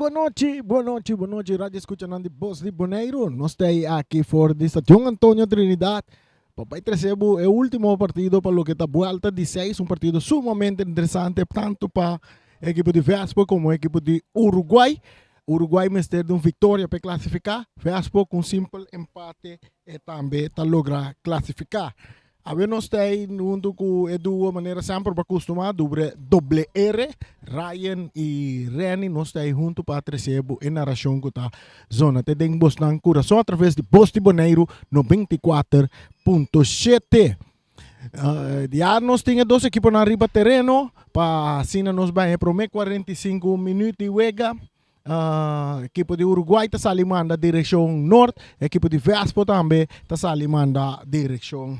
Bon nochi, bon nochi, bon nochi, radio escuchanan di Bos di Boneiru. Nos ta aki for di Stadion Antonio Trinidad pa bai trece bo e ultimo partido pa loke ta buelta di seis, un partido sumamente interesante tanto pa ekipo di Vespo como ekipo di Uruguay. Uruguay mester di un victoria pa e clasifica, Vespo cu un simpel empate e tambe ta logra clasifica. Awe nos ta ei huntu ku e duo manera semper bo a kustumá, dubre doble R, Ryan i Renny, nos ta ei huntu pa trese bo e narashon ku ta zona te den bosnan kurason atraves di Bos di Boneiru 94.7. Ya nos tin e dos ekiponan riba tereno pa asina nos bai e promé 45 minüt di wega. Ekipo di Uruguay ta sali manda direkshon nort, ekipo di Vespo tambe ta sali manda direkshon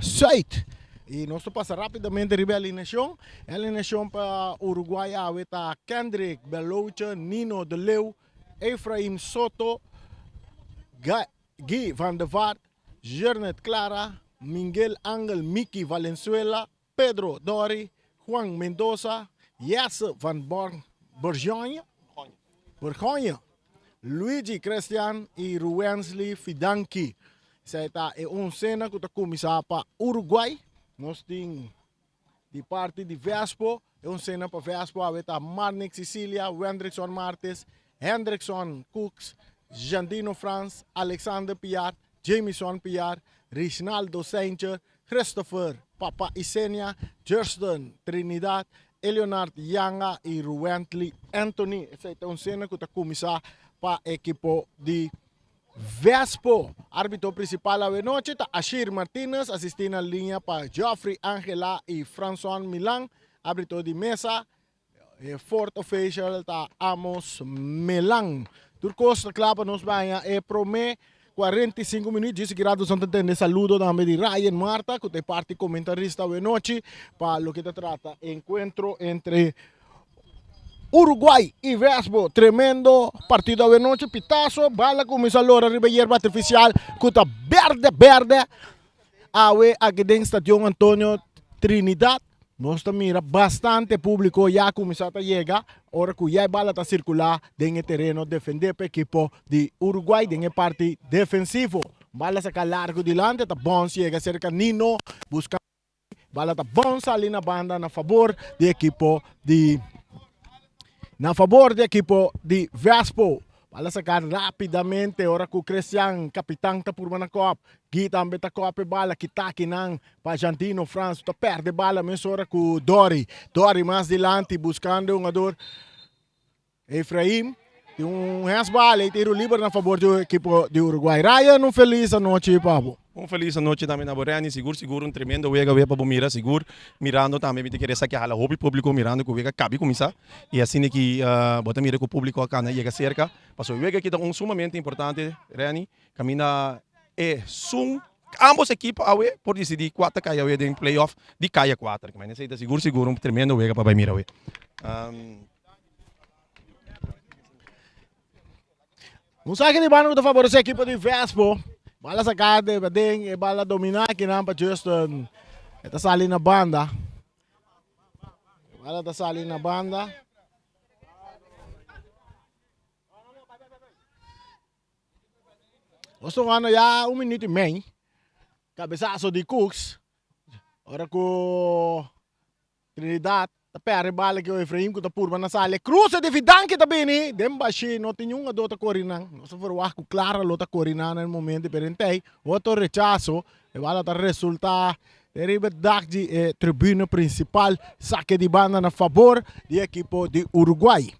sùit. I nos ta pasa rápidamente riba e alineashon. E alineashon pa Uruguay awe ta Kendrick Belouche, Nino de Leeuw, Efraim Soto, Guy van de Vaart, Jernet Clara, Miguel Angel Miki Valenzuela, Pedro Dori, Juan Mendoza, Jesse van Borgonje, Luigi Christian i Ruwensley Fidanki. Esei ta e oncena ku ta kuminsá pa Uruguay. Nos tin di parti di Vespo, e oncena pa Vespo awe ta Marnick Cicilia, Wendrickson Martes, Hendrickson Cooks, Jandino Frans, Alexander Piar, Jamison Piar, Rignaldo Saintje, Christopher Papa Isenia, Jurston Trinidad, Eleonard Yanga i Ruwentley Anthony. Esei ta un sena ku ta kuminsá pa ekipo di Vespo. Arbitro prinsipal awenochi ta Ashir Martinez, asistí na liña pa Geoffrey Angela i Franson Milan. Arbitro di mesa E fourth official ta Amos Melan. Tur kos ta kla pa nos baña e promé 45 minuut. Djis ki rato nos ta tende saludo tambe di Ryan Marta ku ta e parti komentarista awe nochi pa loke ta trata e enkuentro entre Uruguay i Vesbo. Tremendo partido awe nochi. Pitaso, bala kuminsá lora riba e yerba artifisial ku ta bèrdè bèrdè awe aki den Stadion Antonio Trinidad. Nos ta mira bastante publico ya cuminsa ta yega ora cu ya e bala ta circula den e tereno defende pa ekipo di Uruguay den e parti defensivo. Bala saca largo dilanti ta Bons yega cerca Nino busca bala ta Bons sali na banda na fabor di ekipo di na fabor di ekipo di Vespo. Bala saca rapidamente ora cu Christian capitan ta purba na cop. Guy tambe ta cop e bala kita akinan Pa Jantino Frans ta perde bala mesora ku Dori. Dori mas dilanti buskando e hungador Efraim. Tin un hensbal e tiro liber na fabor di ekipo di Uruguay. Ryan un felis anochi pa bo. Un felis anochi tambe na bo Renny. Sigur sigur un tremendo wega wea pa bo mira. Sigur mirando tambe mi ta kere sa ki a hala hopi publico mirando ku wega kabi kuminsa y asina ki bo ta mira ku publico a kana yega serka. Pasobra e wega aki ta un sumamente importante Renny. Kaminda e sun ambos ekipo awe por disidí kua ta kai awe den playoff di kaya kuater. Kimen esei ta sigur sigur un tremendo wega pa bai mira awe. Un sake di banda ku ta faboresé ekipo di Vespo. Bala saká de paden, e bala dominá kinan pa Justin. E ta sali na banda. Bala ta sali na banda. Nos ta jugando ya un minuut y mei. Cabezazo di Cooks. Ora cu Trinidad ta perde bala cu Efraim cu ta purba na sali. Cruce di Vidanque ta bini den bashi. No tin niun jugador ta cori nan. Nos ta verwacht cu Clara lo ta cori nan na e momento pero entey otro rechazo. E bala ta resulta riba dak di e tribuna principal. Saque di banda na favor di ekipo di Uruguay.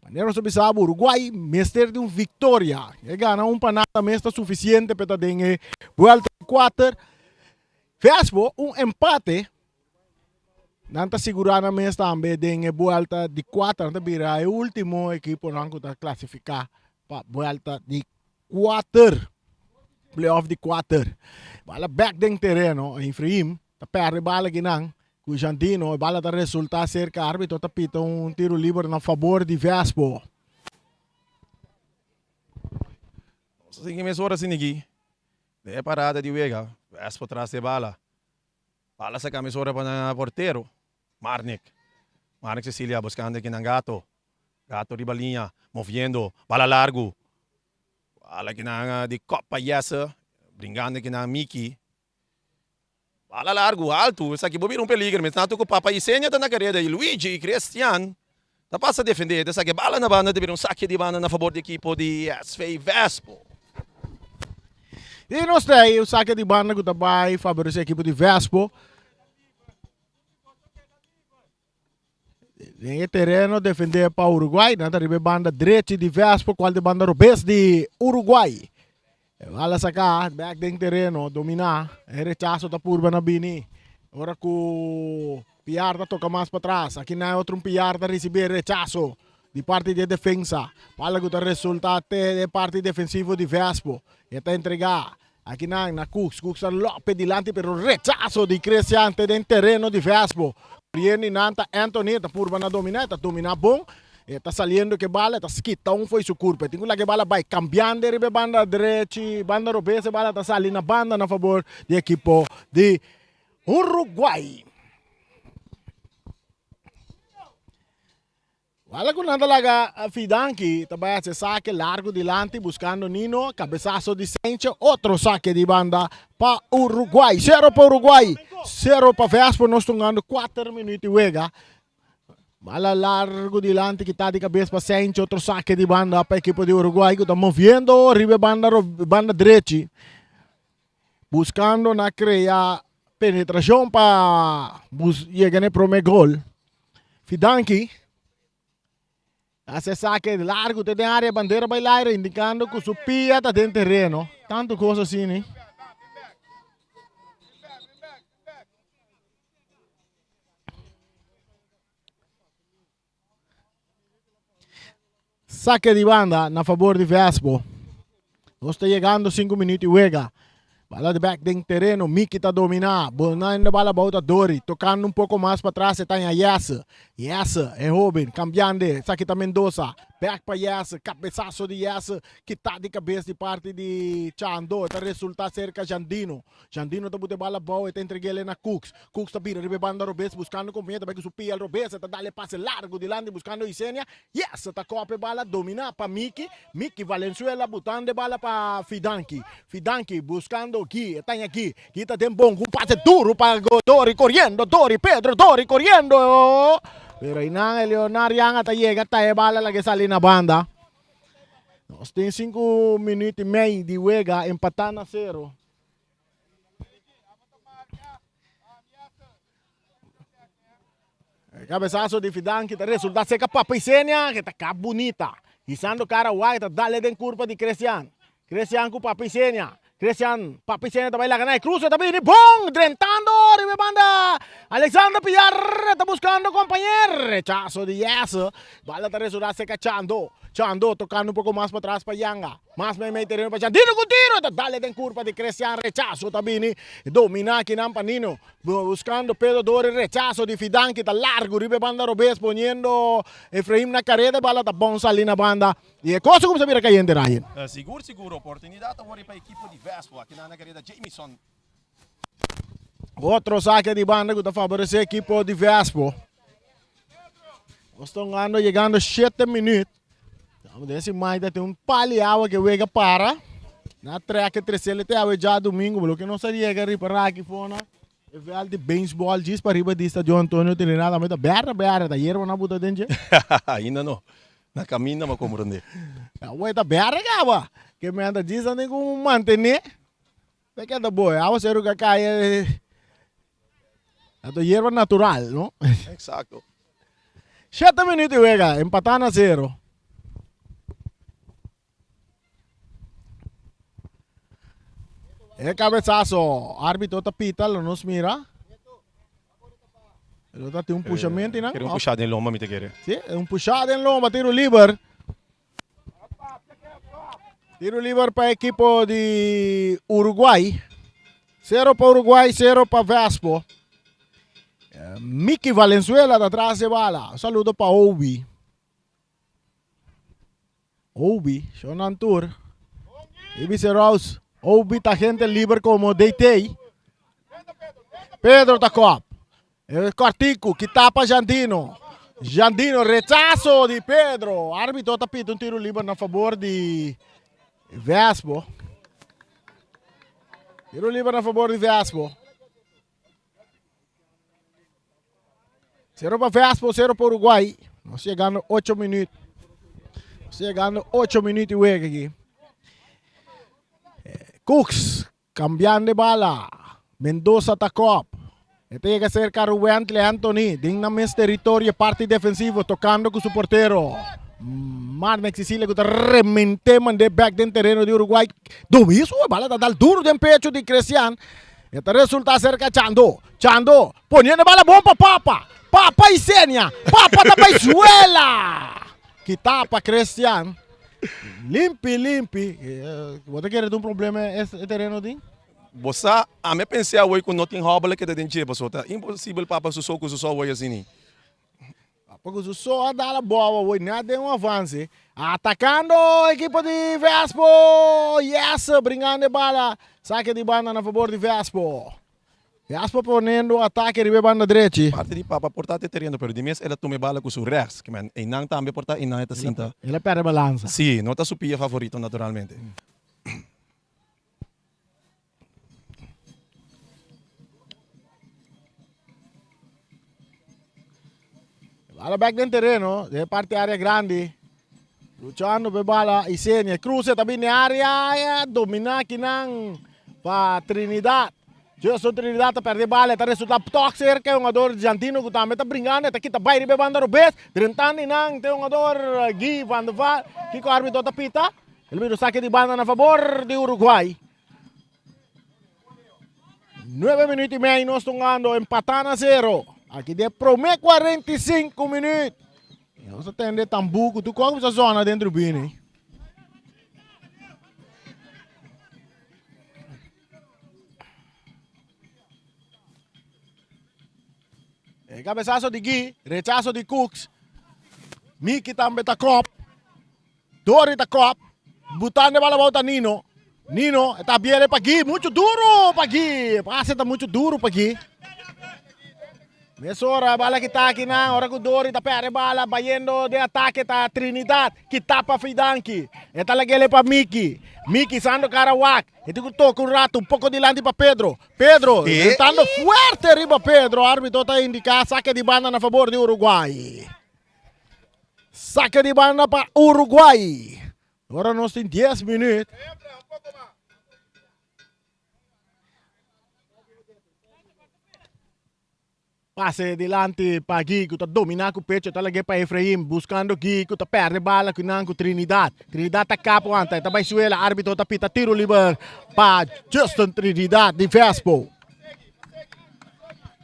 Manera nos a bisa bo, Uruguay mester di un victoria. E gana un pa nada mes ta suficiente pa e ta den e buelta di kuater. Vespo, un empate, nan ta sigura nan mes tambe den e buelta di kuater. Nan ta bira e ultimo ekiponan ku ta klasifiká pa buelta di kuater, playoff di kuater. Bala bek den tereno, Efraim ta perde bala kinan. Ku Jandino e bala ta resulta serka arbitro ta pita un tiro liber na fabor di Vespo. Nos a sigui mesora sinigi den e parada di wega. Vespo tras di e bala. Bala saka mesora pa nan portero Marnick. Marnick Cecilia buskando kinan Gato. Gato riba liña, moviendo, bala largu. Bala kinan di kop pa Jesse, bringando kinan Miki. Bala largu, altu, esaki bo bira un peliger mes. Tantu ku Papa Isenia ta na kareda i Luigi i Christian ta pasa defende. Ta saki bala na banda, ta bira un saki di banda na fabor di ekipo di SV Vespo. I nos ta ei un saki di banda ku ta bai faborese ekipo di Vespo. Den e tereno defende pa Uruguay, nan ta riba e banda drechi di Vespo, cual ta e banda robes di Uruguay. E bala saca bek den tereno, domina, e rechazo ta purba na bini. Ora cu Piar ta toca mas patras, aki nan e otro un Piar ta ricibi e rechazo di parti di e defensa. Bala cu ta resulta te e parti defensivo di Vespo. E ta entrega Aki nan na Cooks, Cooks ta lope dilanti pero rechazo di Christian te den tereno di Vespo. Coriendo y nan ta Anthony ta purba na domina, e ta domina bon, e ta saliendo ke bala, e ta skita un fo'i su curpa, e tin cu laga e bala bay cambiando riba e banda drechi, banda robes e bala ta sali na banda na fabor di ekipo di Uruguay. Wala ku nan ta laga Fidanki ta bai hasi sake largu dilanti buskando Nino, kabesaso di Sencho, otro sake di banda pa Uruguay. Sero pa Uruguay, sero pa Vespo, nos tungando kuater minuut di wega. Bala largu dilanti kita di kabes pa Sencho, otro sake di banda pa ekipo di Uruguay ku ta moviendo riba e banda banda drechi. Buskando na krea penetrashon pa yega na e prome gol. Fidanki hace saque largo te den área, bandera bai laire indicando cu su pia ta den terreno. Tanto cosa asina. Saque di banda na favor di Vespo. Nos ta yegando 5 minuut di wega. Bala di back den tereno. Miki ta domina. Bonando bala bouta Dori. Tocando un poco mas pa tras e ta ña Jesse. Jesse, e hoben, cambiando. Esaki ta Mendoza. Back pa Jesse. Cabezazo di Jesse. Kita di cabes di parti di Chando. E ta resulta cerca Jandino. Jandino ta buta e bala abou, e ta entreg'el na Cooks. Cooks ta bira riba e banda robes buscando compañero, ta bai cu su pia al robes, e ta dal e pase largo dilanti buscando Isenia. Yes! Ta cop e bala domina pa Miki. Miki Valenzuela butando e bala pa Fidanki. Fidanki buscando Guy, e taña Guy. Guy ta den bon cu un pase duro pa Dori coriendo, Dori, Pedro Dori coriendo. Pero einan e Leonard Yanga ta yega ta e bala laga e sali na banda. Nos tin 5 minuut y mei di wega, empata na cero. E cabezazo di Fidanki ta resulta seca pa Pisenia, que ta ka bunita. Hisando cara wai ta dale den curpa di Christian. Christian cu Papisenia. Christian, Papisenia ta bai laga na e cruce ta bini bon drentando riba e banda. Alexander Piar ta buscando compañer. Rechazo di Jesse. Bala ta resulta seca Chando. Chando tocando un poco mas patras pa Yanga. Mas meimei tereno pa Jandino cu tiro ta dale den curpa di Christian rechazo ta bini domina kinan pa Nino buscando Pedro Dori rechazo di Fidanki ta largo riba e banda robes poniendo Efraim na careda e bala ta bon sali na banda y e cosa cuminsa bira cayente Ryan. Sigur sigur oportunidad ta wori pa ekipo di Vespo akinan na careda Jamison. Otro saque di banda cu ta favorece ekipo di Vespo. Nos ta hungando yegando shete minuut. Vamos ver si Maida tin un pali awa que wega para. Na trek e tresele te awe djadomingo, lo que nos a yega ripara aki fona. E veld di baseball djis pa riba di Stadion Antonio Trinidad tambe ta berde berde, ta yerba na buta den dje. Ainda no. Na caminda m'a comprende. Awe ta berde caba. Ke men ta djis nan tin cu mantene. Ta keda bo, e awaseru ka kai ta yerba natural, no? Exacto. Shete minuut di wega, empatá na zero. E cabezazo, arbitro ta pita, lo nos mira. Lo ta tin un pushamento nan. Kere un pushada den lomba mi ta kere. Si, un pushada den lomba, tiro liber. Tiro liber pa ekipo di Uruguay. Zero pa Uruguay, zero pa Vespo. Eh, Miki Valenzuela ta tras de bala. Un saludo pa Obi. Obi, Shonan Tour. Ibiza Rose. Obi ta gente liber como DT. Pedro ta kop. E kortiku, kita pa Jandino. Jandino, rechazo di Pedro. Arbitro ta pita un tiro liber na favor di Vespo. Tiro liber na favor di Vespo. 0 pa Vespo, 0 pa Uruguay. Nos llegando 8 minuut. Nos llegando 8 minuut y wega aki. Cooks cambiando bala. Mendoza ta kop. E ta yega cerca Ruwentle Anthony. Den nan mes territorio parti defensivo tocando cu su portero. Marnex Cecilia cu ta remente mande back den terreno di Uruguay. Domiso e bala ta dal duro den pecho di Christian. E ta resulta cerca Chando. Chando poniendo e bala bon pa Papa. Papa y Senia. Papa ta bay suela. Kita pa Christian. Limpi limpi. Bo ta kere ta un problema e terreno tin? Bo sa, ami a pensa awor ku no tin hòbel a keda den dje, pasobra ta imposibel papa su so ku su so awor asini. Papa ku su so a dal a bòw awor, nèt den un avanse. Atakando ekipo di Vespo! Yes! Bringando e bala. Sake di banda na fabor di Vespo. Vespo poniendo atake riba e banda drechi. Parti di papa por ta te tereno, pero di mes el a tuma e bala ku su rèks. Ke men, einan tambe por ta einan e ta sinta. El a pèrdè balansa. Sí, no ta su pia favorito naturalmente. Bala back den tereno, den parte área grandi. Luchando pe bala Isenia. Cruce ta bini área, domina kinan pa Trinidad. Justin Trinidad ta perde bala, ta resulta tok cerca e hungador Jantino cu tambe ta bringando, ta kita bay riba e banda robes. Drentando nan te hungador Guy van der Vaart. Kiko arbitro ta pita? El mira un saque di banda na favor di Uruguay. Nueve minuut y medio nos tungando empatá na zero. Aki de prome 45 minuut. Nos a tende tambú ku tu kok bisa zona den tribune. E cabezazo di Guy, rechazo di Cooks. Miki tambe ta kop. Dori ta kop, butando e bala bou ta Nino. Nino e ta biele pa Guy, mucho duro pa Guy. Pase ta mucho duro pa Guy. Mesora bala kita aki nan, ora ku Dori ta perde bala, bayendo den atake ta Trinidad, kita pa Fidanki. E ta lagele pa Miki. Miki sando kara wak. E tin ku toka un rato, un poko dilanti pa Pedro. Pedro, rentando fuerte riba Pedro. Arbitro ta indiká sake di banda na fabor di Uruguay. Sake di banda pa Uruguay. Ora nos tin 10 minuut. Pase dilanti pa Guy ku ta domina ku pecho ta lag'é pa Efraim buscando Guy ku ta perde bala ku nan ku Trinidad. Trinidad ta kapo anta ta bai suela arbitro ta pita tiro liber pa Justin Trinidad di Vespo.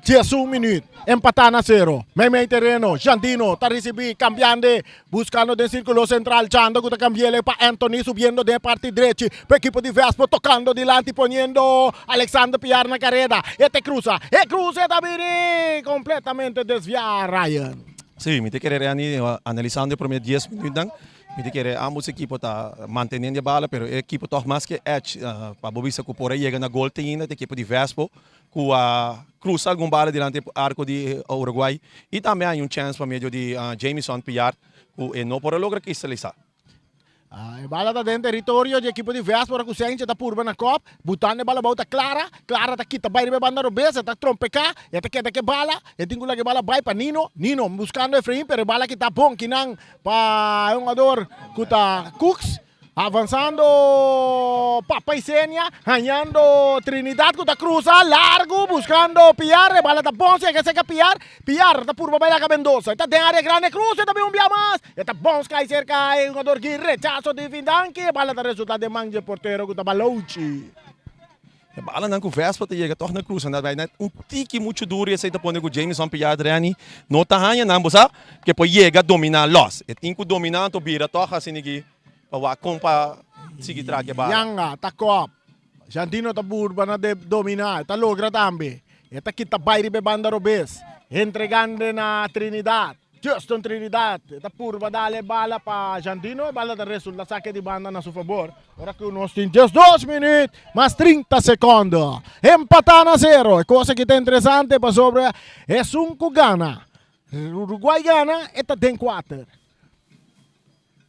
11 minuut, empatá na sero. Meimei tereno, Jandino ta risibí, kambiande, buskando den sirkulo sentral, Chando ku ta kambiele pa Anthony subiendo den e parti drechi pa ekipo di Vespo tokando dilanti poniendo Alexander Piar na kareda. E te krusa, e krusa e ta bini kompletamente desviá Ryan. Sí, mi ta kere Randy, analisando e prome dies minuutnan, Mi ta kere ambos ekipo ta manteniendo e bala pero e ekipo tog mas ke edge pa bo bisa ku por a yega na gol te ainda ta ekipo di Vespo ku a krusa algun bala dilanti e arko di Uruguay i tambe a haña un chèns pa medio di Jamison Piar ku e no por a logra kristalisá. E bala ta den teritorio di ekipo di Vespo ora ku Senche ta purba na kòp butando e bala abou ta Clara, Clara ta kita bai riba e banda robes e ta trompeká e ta keda ku e bala e tin ku laga e bala bai pa Nino, Nino buskando Efrain pero e bala kita bon kinan Pa e hungador ku ta Cooks, avansando Papa Isenia, hañando Trinidad ku ta krusa largu buskando Piar, e bala ta bon seka seka Piar, Piar ta purba bai laga Mendoza, e ta den área grandi krusa e ta bin un bia mas, e ta bon skai serka e hungador Gui, rechaso di Findanki, e bala ta resulta den man dje portero ku ta Balouchi. E balanan ku Vespa ta yega tòg na krusa nan bai net un tiki muchu duru i esei ta pone ku Jamison Piadreni no ta haña nan bo sa ke por yega dominá lòs. E tin ku dominá anto bira tòg asina aki pa wak kon pa sigui traka e bala. Yanga ta kòp. Jandino ta burba na de dominá. E ta logra tambe. E ta kita bai riba e banda robes. Entregando na Trinidad. Justin Trinidad ta purba dal e bala pa Jandino, e bala ta resulta sake di banda na su fabor. Ora ku nos tin 12 minuut mas 30 sekondo. Empatá na sero. E cosa ki ta interesante pasobra esun ku gana. Uruguay gana, e ta den kuater.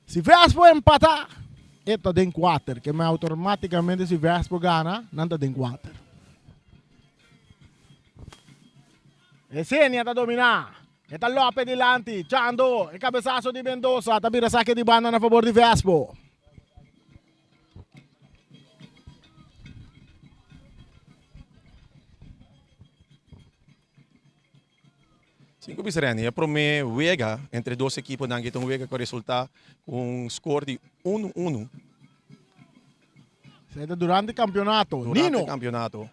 Si Vespo empatá, e ta den kuater. Ke men automáticamente si Vespo gana, nan ta den kuater. Esenia ta dominá. E ta Lope dilanti. Chando, e kabesaso di Mendoza ta bira sake di banda na fabor di Vespo. Sin ku bisa Renny, e promé wega entre dos ekiponan aki ta un wega ku a resultá ku un skor di unu unu. Esei ta durante kampionato. Durante Nino. kampionato.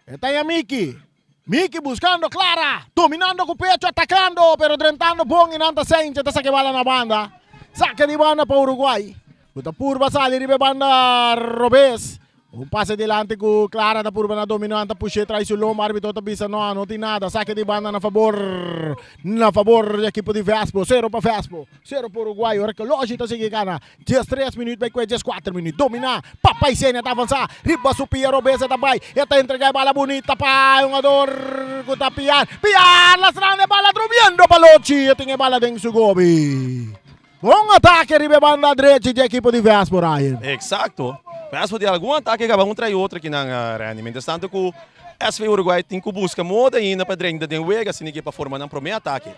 E ta ya Miki. Miki buskando Clara. Dominando ku pecho, atakando, pero drentando bon i nan ta Sainz ta saka e bala na banda. Saka di banda pa Uruguay. Ku ta purba sali riba e banda robes. Un pase dilanti ku Clara ta purba na dominó, ta push'é trai su lomba, arbitro ta bisa no, no tin nada, sake di banda na fabor na fabor di ekipo di Vespo, sero pa Vespo, sero pa Uruguay, ora ku Logi ta sigui gana, 13 minuut bai ku e 14 minuut, dominá, Papa Isenia ta avansá, riba su pia robes e ta bai, e ta entregá e bala bunita pa e hungador ku ta Piar, Piar lastrando e bala drumiendo pa Lochi, e tin e bala den su gobi. Bon atake riba e banda drechi di ekipo di Vespo, Ryan. Exacto. Vespo tin algun atake caba un trai otro akinan, Randy. Mientras tanto cu SV Uruguay tin cu busca moda ainda pa drenta den wega asina ke pa forma nan prome atake.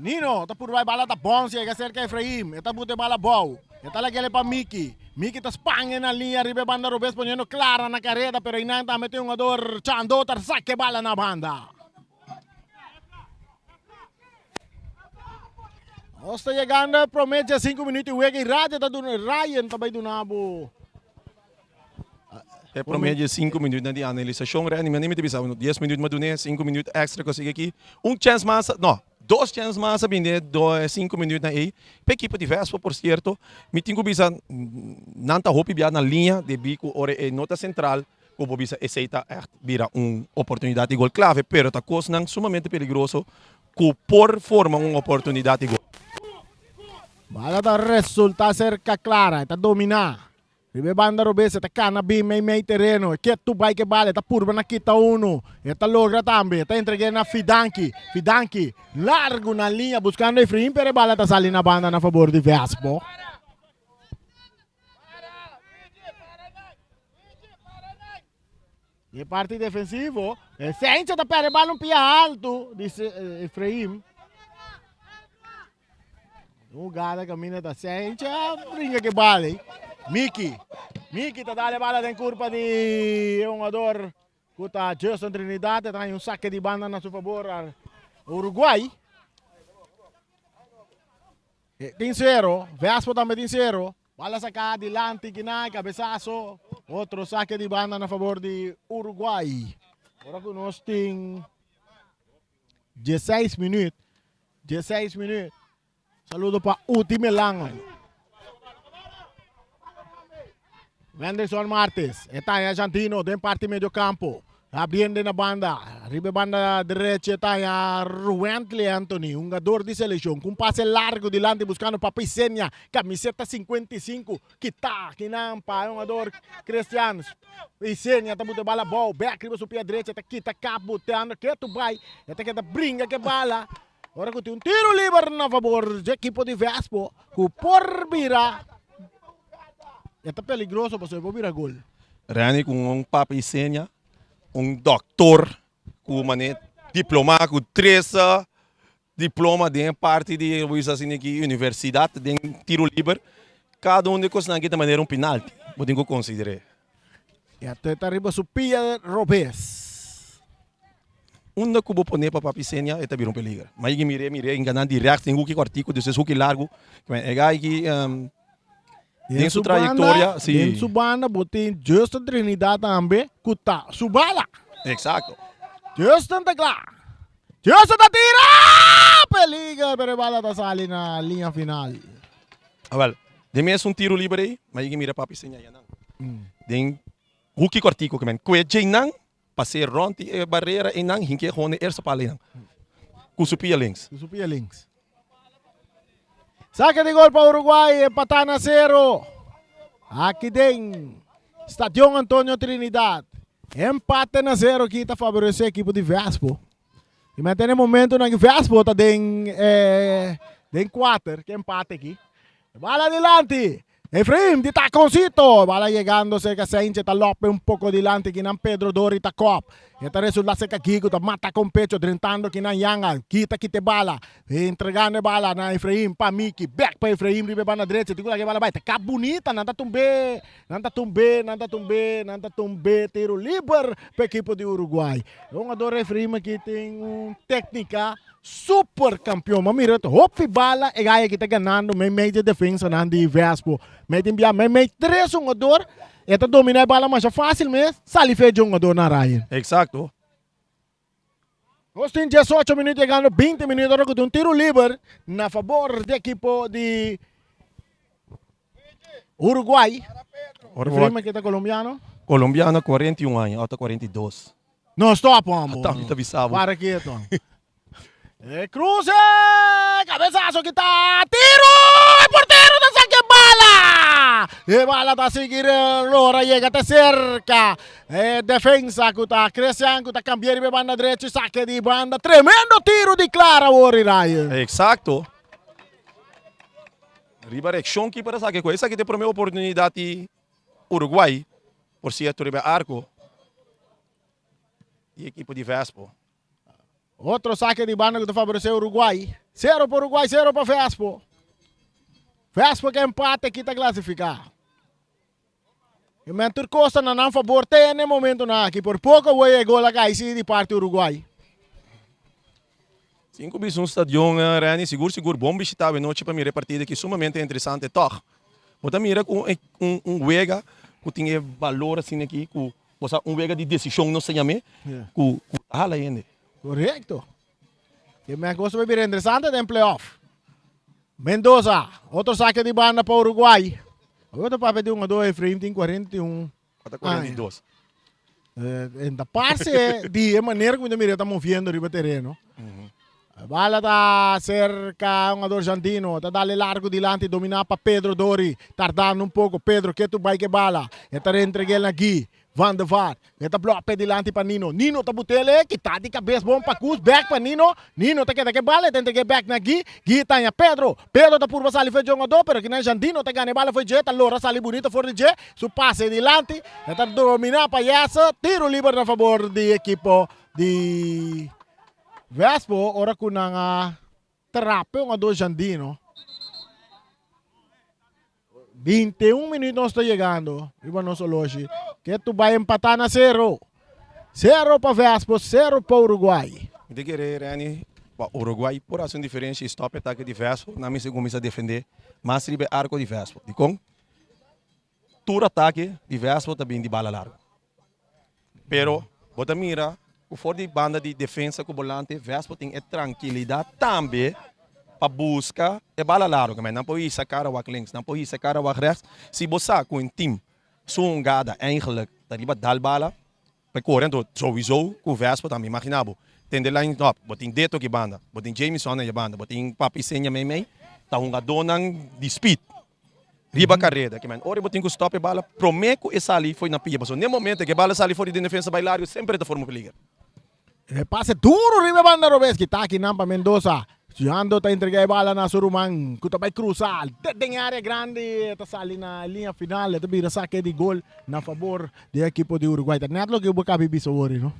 Nino ta purba e bala ta bon si yega cerca Efraim. E ta buta e bala abou. E ta lag'el pa Miki. Miki ta span e na liña riba e banda robes poniendo Clara na careda pero einan tambe tin hungador Chando ta saca e bala na banda. Nos ta yegando e prome dje sinku minuut i wega i radio ta duna Ryan ta bai duna bo. E prome dje sinku minuutnan di analisashon Renny mi a nimi ta bisa bo dies minuut mi a dun'é sinku minuut extra ku a sigui aki un chèns mas no dos chèns mas a bini den e sinku minuutnan ei pa ekipo di Vespo por sierto mi tin ku bisa nan ta hopi bia na liña debí ku ora e no ta sentral Ku bo bisa esei ta ègt bira un oportunidat di gol klave, pero ta kosnan sumamente peligroso ku por forma un oportunidat di gol. Bala ta resulta serka Clara, e ta dominá. Riba e banda robes e ta kana bin mei mei tereno, e ke tu bai ke bala, e ta purba na kita unu, e ta logra tambe, e ta entreg'é na Fidanki, Fidanki largu na liña buskando Efrain pero e bala ta sali na banda na fabor di Vespo. E parti defensivo, e Sencho ta perde bal un pia alto di Efraim. Jugada camina ta Sencho, brinca que bal aí. Miki, Miki ta dale bala den curpa di jugador cu ta Justin Trinidad, ta un saque di banda na su favor Uruguay. Tin sero, Vespo tambe tin sero. Bala saká dilanti kinan, kabesaso. Otro sake di banda na fabor di Uruguay. Ora ku nos tin 16 minuut. 16 minuut. Saludo pa Uti Melan. Wenderson Martes, e ta Argentino den parti medio campo. Abriendo na banda, riba e banda derecho ta Ruwentley Anthony, hungador di seleccion, cu un pase largo dilanti buscando Papi Senia, camiseta 55, kita kinan pa e hungador Christian Isenia ta buta e bala abou, bek riba su pia derecho ta kita kap buteando ketu bai, e ta keda bringa cu e bala, ora cu tin un tiro liber na fabor dje ekipo di Vespo cu por bira. E ta peligroso pasobra e por bira gol. Renny ku un papa Isenia, un doktor ku mane diploma ku tres diploma den e parti di bo bisa asina aki universidat den tiro liber, kada un di e kosnan aki ta manera un pinalti, bo tin ku konsider'é. E atleta riba su pia robes. Unda ku bo pone pa Papi Senia e ta bira un peliger. Ma yigi mir'é mir'é hinka nan di rechts den huki kòrtiku despues huki largu. E gai ki den su trayektoria si. Den su banda bo tin Justin Trinidad tambe ku ta su bala. Eksakto. Justin ta kla. Justin ta tira! Peliger pero e bala ta sali na liña final. Awel, den mes un tiro liber ei, ma yigi mira Papi Senia yanan. Den huki kòrtiku ke men kue djeinan Pas'é rònt di e barera einan, hink'é gewoon e eerste pal einan. Ku su pia links. Ku su pia links. Sake di gol pa Uruguay, empatá na sero. Aki den Stadion Antonio Trinidad. Empate na sero aki ta faboresé ekipo di Vespo. I men tene momentonan ku Vespo ta den eh, den kuater, ke empate aki. Bala dilanti. Efraim di taconcito. Bala llegando cerca Sainche ta lope un poco dilanti kinan Pedro Dori ta kop. E ta resulta cerca Gigo ta mata con pecho drentando kinan Yanga. Kita kite bala. Entregando e bala na Efraim pa Miki. Back pa Efraim riba e banda drecha. Tin ku laga e bala bai. Ta kap bunita. Nan ta tumbe. Nan ta tumbe, nan ta tumbe, nan ta tumbe. Tiro liber pa ekipo di Uruguay. E hungador Efraim aki tin un técnica super campeon. Ma mira hopi bala e gaya aki ta ganando meimei di e defensanan di Vespo. Mei tin bia meimei tres hungador e ta domina e bala masha fácil mes sali fe dje hungadornan Ryan. Exacto. Nos tin 18 minuut yegando 20 minuut ora ku tin un tiro liber na fabor di ekipo di Uruguay. Efraim aki ta colombiano. Colombiano 41 aña, ota 42. No stop hombo. Ata mi ta bisa bo. Para quieto. E cruce! Cabezazo kita! Tiro! E portero ta saca e bala! E bala ta sigui Lora yega te cerca. E defensa cu ta Christian cu ta cambia riba e banda drecho y saque di banda. Tremendo tiro di Clara Wori Ryan. Exacto. Riba reaccion keeper a saca cu esaki ta e prome oportunidad di Uruguay. Por cierto riba e arco di ekipo di Vespo. Otro saque di banda cu ta favorece Uruguay. Cero pa Uruguay, cero pa Vespo. Vespo ke empate aki ta clasifica. E men tur cos ta na nan fabor te na e momentonan aki. Por poco awor e gol a cay si di parti Uruguay. Sin cu bisa un stadion, Renny, sigur sigur bon bishita awe nochi pa mira e partida aki sumamente interesante tog. Bo ta mira cu un wega cu tin e balor asina aki cu Bo sa un wega di desishon nos ta yam'é ku ku ta hala hende. Korekto. E men kos ta bai bira interesante den playoff. Mendoza, otro sake di banda pa Uruguay. Awor ta papia di un hungador Efraim tin 41 Ata 42. Eh, en ta parse di e manera ku mi ta mira ta moviendo riba tereno. Bala ta cerca un hungador Jandino, ta dale largo dilanti, domina pa Pedro Dori, tardando un poco, Pedro ke tu bai ke bala, e ta rentreg'el na Guy van der Vaart, e ta blok pe dilanti pa Nino, Nino ta butele, kita di cabes bon pa Koos, back pa Nino, Nino ta keda ke bala, e ta entreg'e back na Guy, Guy ta haña Pedro, Pedro ta purba sali for dje hungador, pero kinan Jandino ta gana e bala for dje, ta lora sali bunito for di dje, su pase dilanti, e ta domina pa Jesse, tiro liber na fabor di ekipo di Vespo ora ku nan a trape un a dos Jandino. 21 minuut nos ta yegando riba nos oloshi. Ke tu bai empatá na sero. Sero pa Vespo, sero pa Uruguay. Mi ta kere Renny pa Uruguay por hasi un diferensia i stop e atake di Vespo, nan mester kuminsá defendé mas riba e arko di Vespo. Dikon? Tur atake di Vespo ta bin di bala largu. Pero bo ta mira ku for di banda di defensa ku bolante Vespo tin e trankilidat tambe pa buska e bala largu. Nan por hisa kara wak links, nan por hisa kara wak rechts. Si bo sa ku un team su hungada eigenlijk ta riba dal bala pa e kore anto souiso ku Vespo tambe. Imagina bo tende line up, bo tin Deto ki banda, bo tin Jamison na e banda, bo tin Papi Senia meimei, ta hungadónan di speed. Riba kareda ke men ora bo tin ku stòp e bala promé ku e sali for na pia pasobra n'e momento ke e bala sali for di den defensa bai largu semper e ta forma peliger. E pase duro riba e banda robes kita aki nan pa Mendoza. Jando ta entrega e bala na su ruman ku ta bai krusa te den e area grandi e ta sali na e liña final e ta bira sake di gol na fabor di e ekipo di Uruguay. Ta nèt loke bo kabi bisa wori no.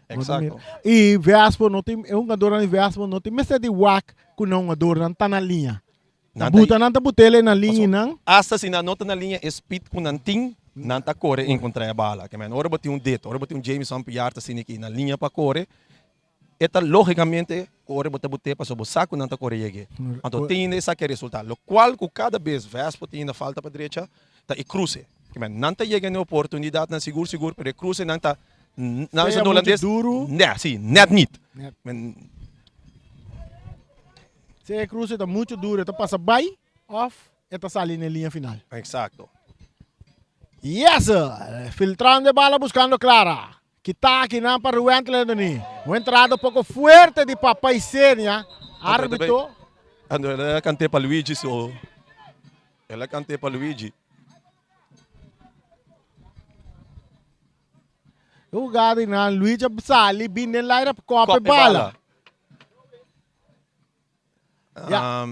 Exacto. I Vespo no tin e hungadornan di Vespo no tin mester di wak ku nan hungadornan ta na liña. Nan ta Buta nan ta butele na liña nan. Asta si nan no ta na liña e speed ku nan tin, nan ta kore enkontra e bala. Ke men ora bo tin un Deto, ora bo tin un Jamison Piar ta sinti ki na liña pa kore, e ta logikamente kore bo ta but'é pasobra bo sa ku nan ta kore yeg'é. Anto tin esaki e resultá. Lokual ku kada bes Vespo tin na falta pa drecha ta e kruse. Ke men nan ta yega na e oportunidatnan sigur sigur pero e krusenan ta nan Sea bisa muchu holandes duru. Ne, si, net niet. Net. Men. Si e cruce ta mucho duro e ta pasa bay of e ta sali na e liña final. Exacto. Yes! Filtrando e bala buscando Clara. Kita aki nan pa Ruwentel Anthony. Un entrada poco fuerte di Papa Isenia. Arbitro. Anto el a cant'é pa Luigi so. El a cant'é pa Luigi. E hugada di nan Luigi a sali bin den laira pa kopa e bala. Ja.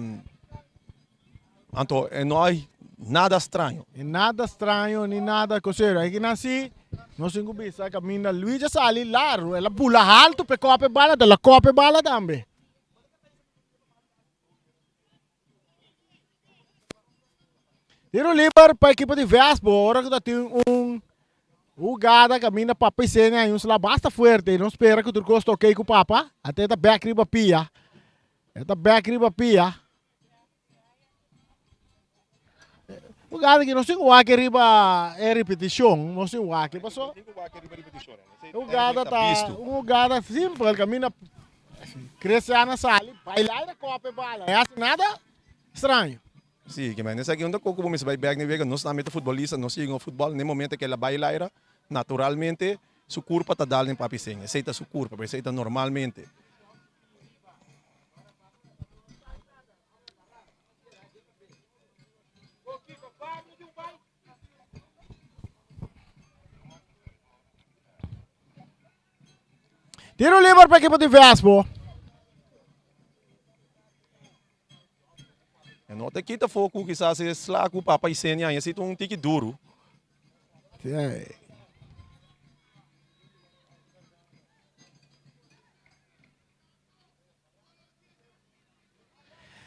Anto e no hay nada straño. E nada straño ni nada cosero. Aki nan si nos tin cu bisa caminda Luigi a sali largo. El a bula halto p'e cop e bala, el a cop e bala tambe. Tiro liber pa ekipo di Vespo. Ora cu ta tin un hugada caminda Papa Isenia hay un sla basta fuerte. Nos spera cu tur cos ta ok cu Papa. Ate ta bek riba pia. E ta bek riba pia. Hugada ki nos tin wak riba e repeticion. Nos tin wak paso. Hugada ta un hugada simpel caminda Cristiano sali baila y ta kope bala. E haci nada straño. Si, ke men esaki un ta koko bo mester bai bek na e wega. Nos tambe ta futbolista, nos yega un futbòl, na e momento ke el a bai laira, naturalmente su kurpa ta dal den papi seng. Esei ta su kurpa, pero esei ta normalmente. Tiro liber pa ekipo di Vespo. E no ta kita foku kisas e sla ku papa Isenia haña si ta un tiki duru. Sí.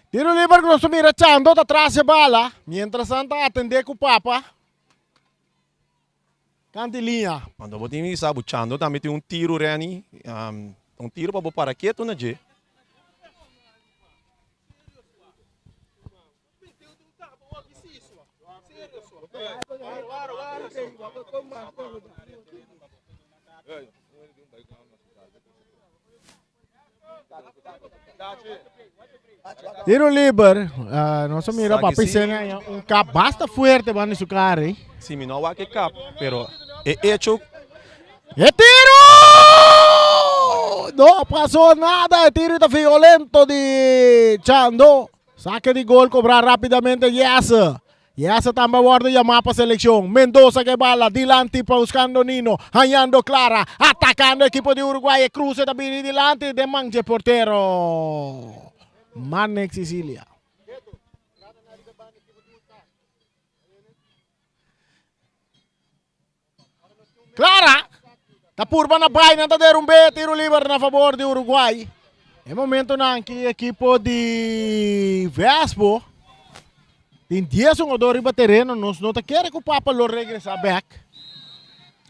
Tiro liber ku nos ta mira Chando ta tras e bala, mientras nan ta atende ku papa. Kanti liña. Cuando bo tin bisa bo Chando tambe tin un tiro Renny, un tiro pa bo para ketu na dje. Tiro liber, nos a mira Papi Sena un kap basta fuerte banda su kara ei. Si mi no a wak e kap, pero e hecho. E tiro! No pasó nada, e tiro ta violento di Chando. Sake di gol kobra rapidamente Jesse. Yasa tambe a wordo yamá pa selekshon. Mendoza ke bala dilanti pa buskando Nino, hañando Clara, atakando ekipo di Uruguay. E kruse ta bini dilanti den man dje portero Marnek Sicilia. Clara ta purba na bai, nan ta derumbe, tiro liber na favor di Uruguay. E momentonan ki ekipo di Vespo tin 10 hungador riba tereno, nos no ta kere ku Papa lo regresa bek.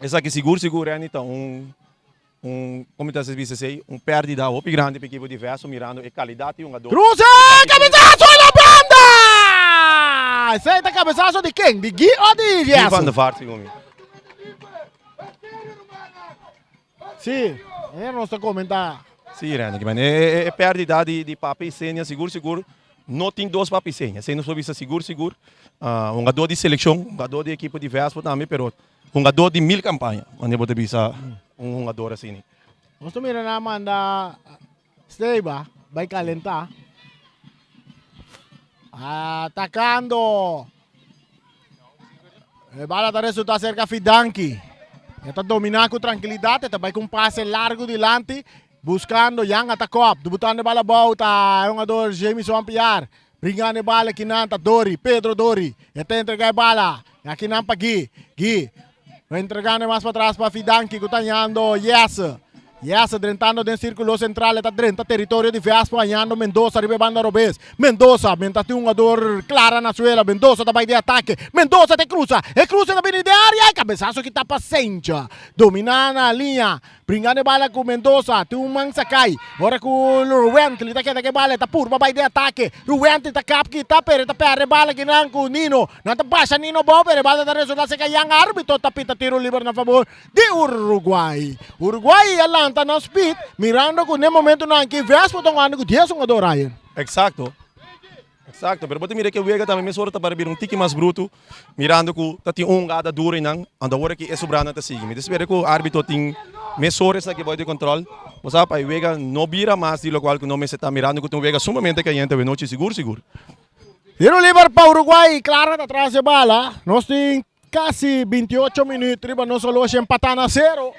Esaki sigur sigur Renny ta un un como ta bisa esey un perdida hopi grandi pa ekipo di Vespo mirando e calidad di hungador. Cruze! Cabezazo na banda! Esey ta cabezazo di ken? Di Guy o di Guy Jesse? van der Vaart segun mi. Sí, e nos ta comenta. Sí Renny, e e e perdida di di Papi Isenia sigur sigur no tin dos Papi Isenia, esey nos por bisa sigur sigur. Hungador di seleccion, hungador di ekipo di Vespo tambe pero Hungador di mil campaña, manera bo ta bisa un hungador asini. Nos ta mira nan manda Steba bai calenta. Atacando. E bala ta resulta cerca Fidanki. E ta domina cu tranquilidad, e ta bai cu un pase largo dilanti, buscando Jan Atakop. Debutando e bala abou ta e hungador Jamison Piar. Bringando e bala kinan ta Dori, Pedro Dori. E ta entrega e bala. E akinan pa Guy. Guy entregando mas patras pa Fidanki ku ta hañando Jesse. Jesse drentando den sirkulo sentral. E ta drenta teritorio di Vespo hañando Mendoza riba e banda robes. Mendoza mientras tin un hugador Clara na suela. Mendoza ta bai den atake. Mendoza ta krusa. E krusa ta bini den area. E kabesaso kita pa Sencha. Dominá na liña. Bringando e bala ku Mendoza, tin un man sa kai. Ora ku Ruwentli ta keda ku e bala, e ta purba bai den atake. Ruwentli ta kap kita, pero e ta pèrdè e bala kinan ku Nino. Nan ta basha Nino abou, pero e bala ta resultá serka Jan. Arbitro ta pita tiro liber na fabor di Uruguay. Uruguay a lanta nan speed, mirando ku n'e momentunan aki Vespo ta wanda ku dies hungador, Ryan. Eksakto. Exacto, pero bo ta mira ke wega tambe mesora ta para bira un tiki mas bruto, mirando ku ta tin un hungada duro einan, anto awor aki e sobranan ta sigui. Mi ta spera ku arbitro tin mesora esaki bou di control, bo sa, pa e wega no bira mas di lokual ku no mester ta, mirando ku ta un wega sumamente kayente awe nochi, sigur sigur. Tiro liber pa Uruguay, Clara ta tras e bala. Nos tin kasi 28 minuut riba nos oloshi empatá na sero.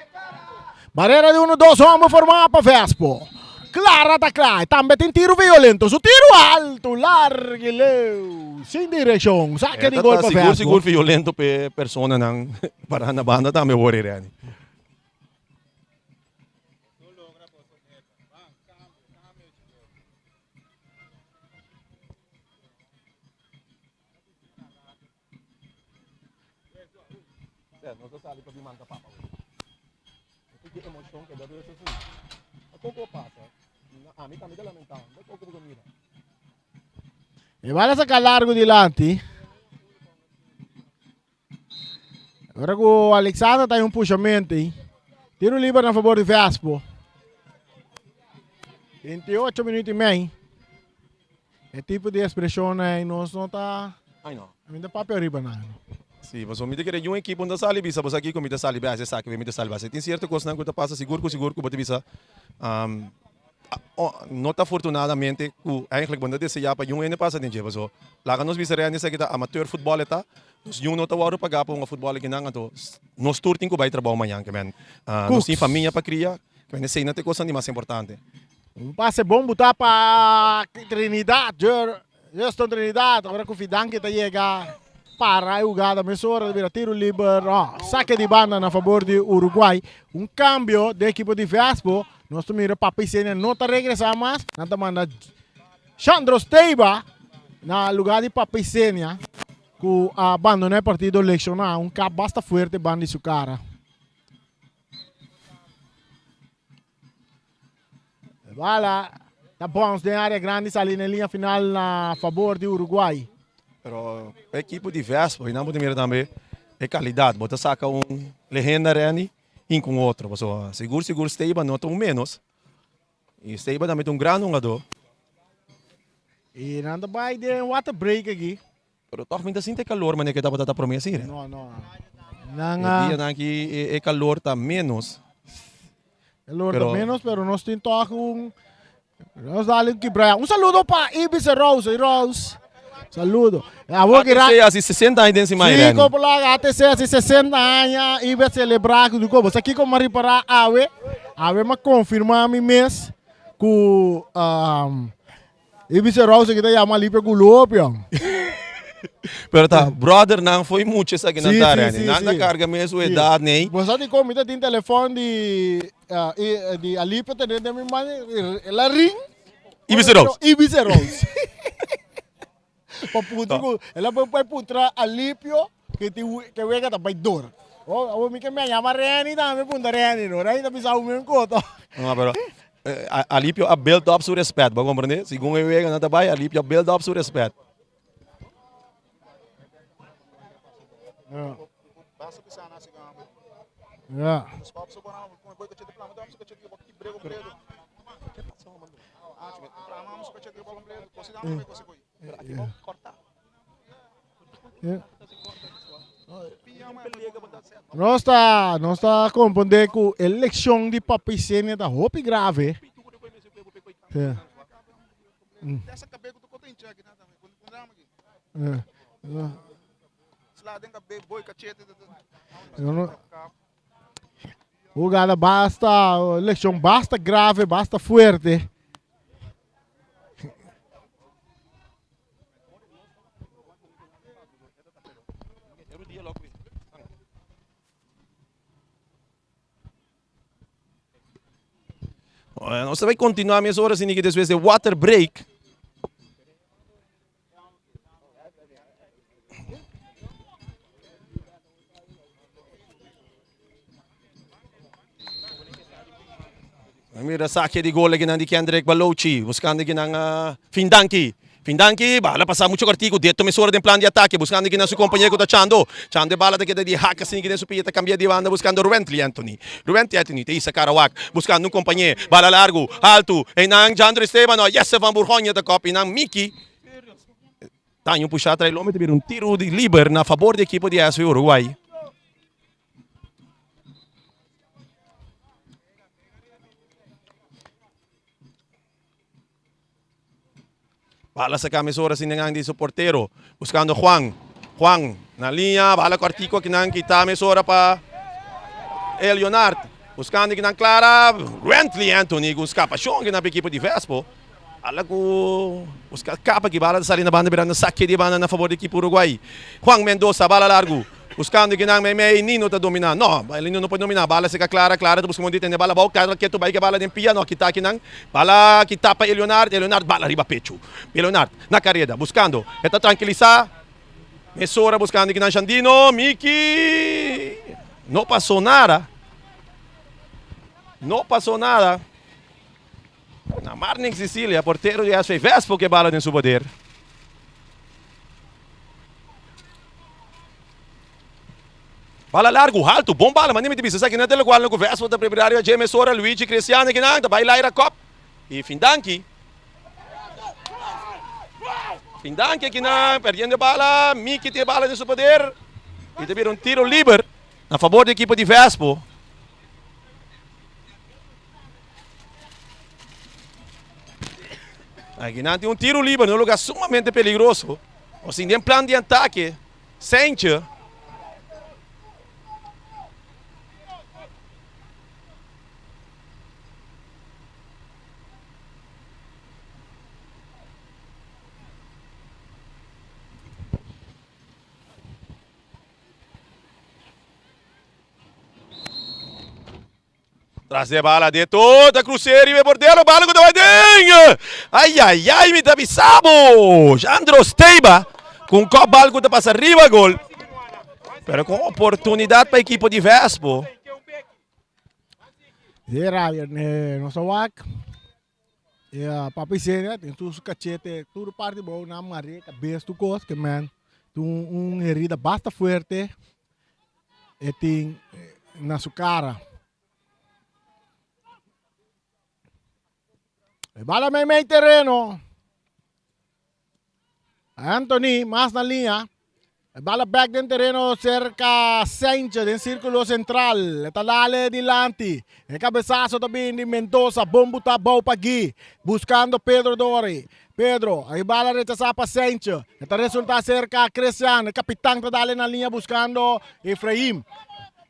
Barera di uno dos homber formá pa Vespo. Clara ta cla. Tambe tin tiro violento. Su tiro alto, largo y leu. Sin direccion. Saque di gol pa Sigur Vespo. sigur violento p'e personanan para na banda tambe wor Reni. E bala saca largo dilanti. Ora cu Alexander ta un pushamento. Tiro liber na favor di Vespo. 28 minuut y mei. E tipo di expresion ei nos no ta. Ai no. Mi ta papia riba nan. Si, pasobra mi ta kere yu un ekipo no ta sali bisa boso aki ku mi ta sali bes esaki mi ta sali bes. Tin sierto kosnan ku ta pasa sigur ku sigur ku bo ta bisa no ta afortunadamente ku eigenlijk bo no ta deseá pa yun hende pasa den dje pasobra laga nos bisa Randy esaki ta amateur futbòl e ta nos yun no ta wòrdu pagá pa hunga futbòl akinan anto nos tur tin ku bai trabou mañan ke men nos tin famia pa kria ke men esei no ta e kosnan di mas importante. Un pase bon butá pa Trinidad, Justin Trinidad, ora ku Fidanki ta yega para e hugada mesora ta bira tiro liber, oh, sake di banda na fabor di Uruguay. Un kambio den ekipo di Vespo, nos ta mira Papa Isenia no ta regresá mas, nan ta manda Shandro Steiba na lugar di Papa Isenia ku a bandoná e partido lekshoná, un kap basta fuerte banda di su kara. Bala ta bounce den área grandi sali na linea final na fabor di Uruguay. Pero e ekipo di Vespo, y nan bo ta mira tambe e calidad. Bo ta saca un legenda Randy hin cu un otro. Pasobra sigur sigur Steba no ta un menos. Y Steba tambe ta un gran hungador. Y nan ta bay den water break aki. Pero toch mi ta sinti e calor manera ke tabata ta prome asina. No, no. Nan E a. dianan aki e e calor ta menos. Calor ta Pero- menos, pero nos tin toch un. Nos dale un kibra. Un saludo pa Ibis Rose, Rose. Saludo. Awor ki ra. ATC hasi 60 aña den siman Sí, Irene. kopo laga ATC hasi 60 aña i be celebra ku kopo. Sa kiko m'a ripara awe? Awe m'a konfirma mi mes ku um, I bisa Rose ki ta yama Alipio Gulopio. Pero ta brother nan foi mucho esaki nan Sí, ta sí, Reni. sí, Nan ta sí. carga mes su Sí. edad nei. Bo sa di kon mi ta tin telefon di eh, i- di Alipio tene den mi man el a ring. I bisa Rose. I bisa Rose. Pa puntra ku el a bai puntra Alipio ke tin ke wega ta bai dor. Oh, awor mi ke me yama Reni tambe puntra Reni no. Reni ta bisa un men koto. No, pero Alipio a build up su respet, bo a comprende? Segun e wega nan ta bai, Alipio a build up su respet. Ja. Ja. Nos ta, nos ta comprende cu e leccion di Papa Isenia ta hopi grave. Sí. Jugada basta, leccion basta grave, basta fuerte. Nos ta bai continua mes ora sini ki despues de water break. Mira saque di gol akinan di Kendrick Balochi, buscando akinan uh, Findanki. Findanki, bala pasa mucho cortico, detto mesora den plan di ataque, buscando akinan su compañero ku ta Chando. Chando e bala ta keda di hak asina ki den su pia ta cambia di banda buscando Ruently Anthony. Ruently Anthony ta isa Karawak, buscando un compañero, bala largo, alto, einan Jandro Esteban, no, Jesse van Burgonje ta kop, einan Miki. Taño pusha trae lombe ta bira un tiro di liber na favor di ekipo di SV Uruguay. Bala saca mesora sin dengan di su portero. Buscando Juan. Juan na linea. Bala cortico kinan kita mesora pa Leonard. Buscando kinan Clara, Wentley Anthony cu un scapacion kinan pa ekipo di Vespo. Ala cu busca capa ki bala ta sali na banda birando saque di banda na favor di ekipo Uruguay. Juan Mendoza bala largo buscando kinan meimei Nino ta domina. No, Nino no por domina. Bala seca Clara, Clara ta busca mondi tene bala abao. Clara keto bay ke bala den pia no kita kinan. Bala kita pa Eleonard, Eleonard bala riba pecho. Eleonard na careda buscando e ta trankilisa. Mesora buscando kinan Shandino, Miki no pasó nada. No pasó nada. Na Marnix Sicilia, portero di SV Vespo ke bala den su poder. Bala largo, halto, bon bala, ma nimiti bisa esaki no ta lokual no ku Vespo ta prepara riba dje mesora Luigi Cristiano kinan ta bai laira kop i Findanki. Findanki akinan perdiendo e bala, Miki tin e bala den su poder i ta bira un tiro liber na fabor di ekipo di Vespo. Akinan tin un tiro liber na un lugar sumamente peligroso. O sin den plan di atake, Sentje. Tras de bala de toda crucero y portero, bala ku ta bai den. Ay, ay, ay, mi ta bisa bo. Jandro Steiba ku un kop bal ku ta pasa riba gol. Pero con oportunidad pa equipo di Vespo. Sí, Ryan, eh, nos a wak. Eh, papi Senia tin su cachete tur parti bou na mare cabes tu cos que man tin un, un herida basta fuerte e tin na su cara. E bala mei mei terreno. Anthony mas na liña. E bala bek den tereno cerca Sanchez den circulo central. E ta dale dilanti. E cabezazo ta bin di Mendoza. Bon buta bou pa Guy. Buscando Pedro Dori. Pedro, e bala rechasa pa Sanchez. E ta resulta cerca Christian. E capitan ta dale na liña buscando Efraim.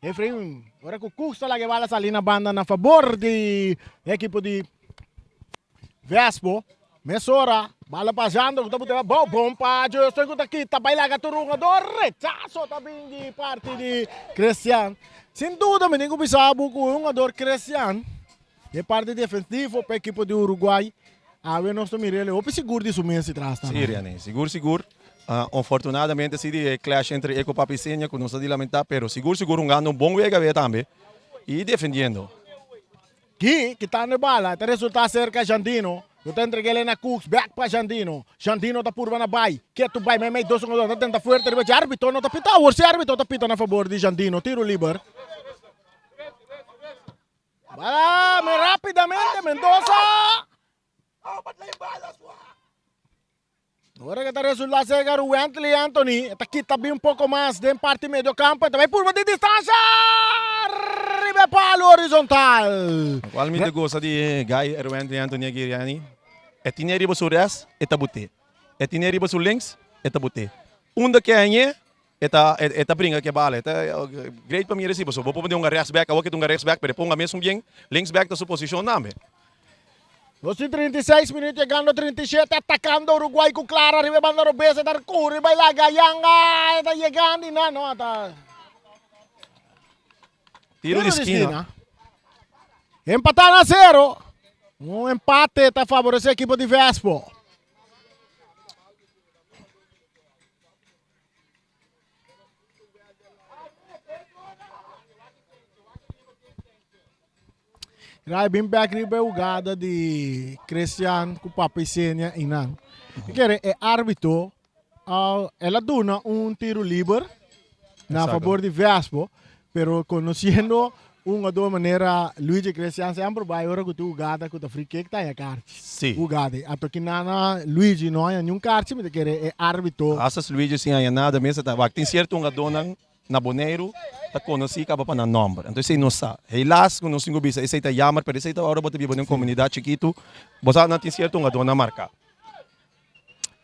Efraim, ora cu Cooks ta laga e bala sali na banda na favor di ekipo di Vespo. Mesora, bala pa Jandro ku ta bute abou, bon pa Justin ku ta kita bai laga tur hungador, rechaso ta bin di parti di Christian. Sin duda mi tin ku bisa bo ku e hungador Christian e parti defensivo pa ekipo di Uruguay, awe nos ta mira el e hopi sigur di su mes di tras tambe. Si Rianey, sigur sigur. Unfortunadamente si di e clash entre e ku Papi Senia ku nos ta di lamenta, pero sigur sigur hungando un bon wega awe tambe y defendiendo. Ki kitando e bala ta resulta serka Jandino ku ta entreg'el na Cooks bek pa Jandino. Jandino ta purba na bai ketu bai meimei dos hungador ta tenta fuerte riba dje arbitro no ta pita awor si arbitro ta pita na fabor di Jandino tiro liber. Bala rapidamente Mendoza. Ora que ta resulta cerca Ruwentley Anthony, ta kita bin un poco mas den parti medio campo, ta bai purba di distancia, riba e palo horizontal. Cual mi ta goza di Guy Ruwentley Anthony Aguirre, e tine riba su res, e ta bute. E tine riba su links, e ta bute. Unda ke añe, e ta e ta bringa ke bala. E ta great pa mira si, pasobra bo por pone un rechtsback, awor ke ta un rechtsback, pero e ponga mesun bien, linksback ta su posicion tambe. 2 y 36 minuut llegando 37 atacando Uruguay cu Clara riba e banda robes e ta curi bay laga Yanga e ta yegando y na no ta Tiro di esquina. Empata na cero. Un empate ta favorece equipo di Vespo. Rai bin bek riba e hugada di Christian ku Papi Senia i nan. Mi kere e árbitro uh, el a duna un tiro liber na Exacto. favor di Vespo, pero conociendo un jugador manera Luigi Christian sempre bai ora ku tin hugada ku ta free kick ta haña kaartje. Sí. Hugada. Ato ki nana Luigi no haña niun kaartje, mi ta kere e árbitro Hasta si Luigi sin haña nada mes ta wak tin cierto hungadónan Na Boneiru ta konosí kaba pa nan nòmber. Anto esei nos sa. Helaas ku nos tin ku bisa esei ta yammer, pero esei ta ora bo ta biba den un komunidat chikitu, bo sa nan tin sierto hungadónan marká.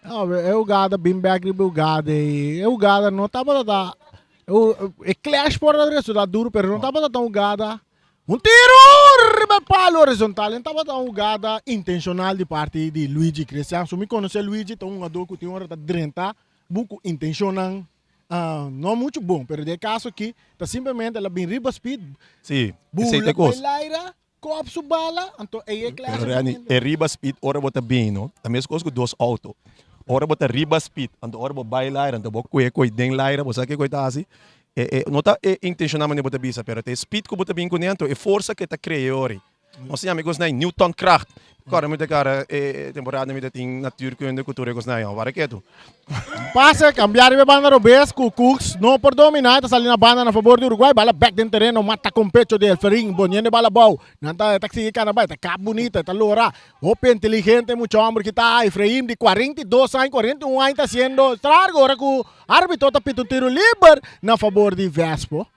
No, e hugada bin bek riba e hugada ei. E hugada no tabata ta e clash por a resultá duru, pero no tabata ta un hugada. Un tiro riba e palo horizontal. En tabata un hugada intencional di parti di Luigi Christian. Su mi conoce Luigi ta un hugador cu tin ora ta drenta bu cu intencionnan no mucho bon. Pero den e caso aki ta simplemente el a bin riba speed. Sí, esey Bula ta e cos. bay laira, kop su bala, anto ey e clash. Pero Randy, e riba speed ora bo ta bin no, ta mescos cu dos auto. Ora bo ta riba speed, anto ora bo bay laira, anto bo cue coy den laira, bo sa kico e ta haci? E e no ta e intencional manera bo ta bisa, pero ta e speed cu bo ta bin cune, anto e forsa cu e ta crea ori. Nos ta yama e cosnan Newtonkracht. Kòrda mi ta kara e temporada mi ta tin natuurkunde ku tur e cosnan ayá. Wara ketu. Pase kambia riba e banda robes ku Cooks no por domina. E ta sali na banda na fabor di Uruguay. Bala bek den tereno. Mata kon pecho di Elferin poniendo e bala abou. Nan ta ta sigui kana bai. Ta kap bunita. E ta lora. Hopi inteligente mucha homber ki ta. Efraim di 42 aña, 41 aña ta haciendo largo ora ku arbitro ta pita un tiro liber na fabor di Vespo.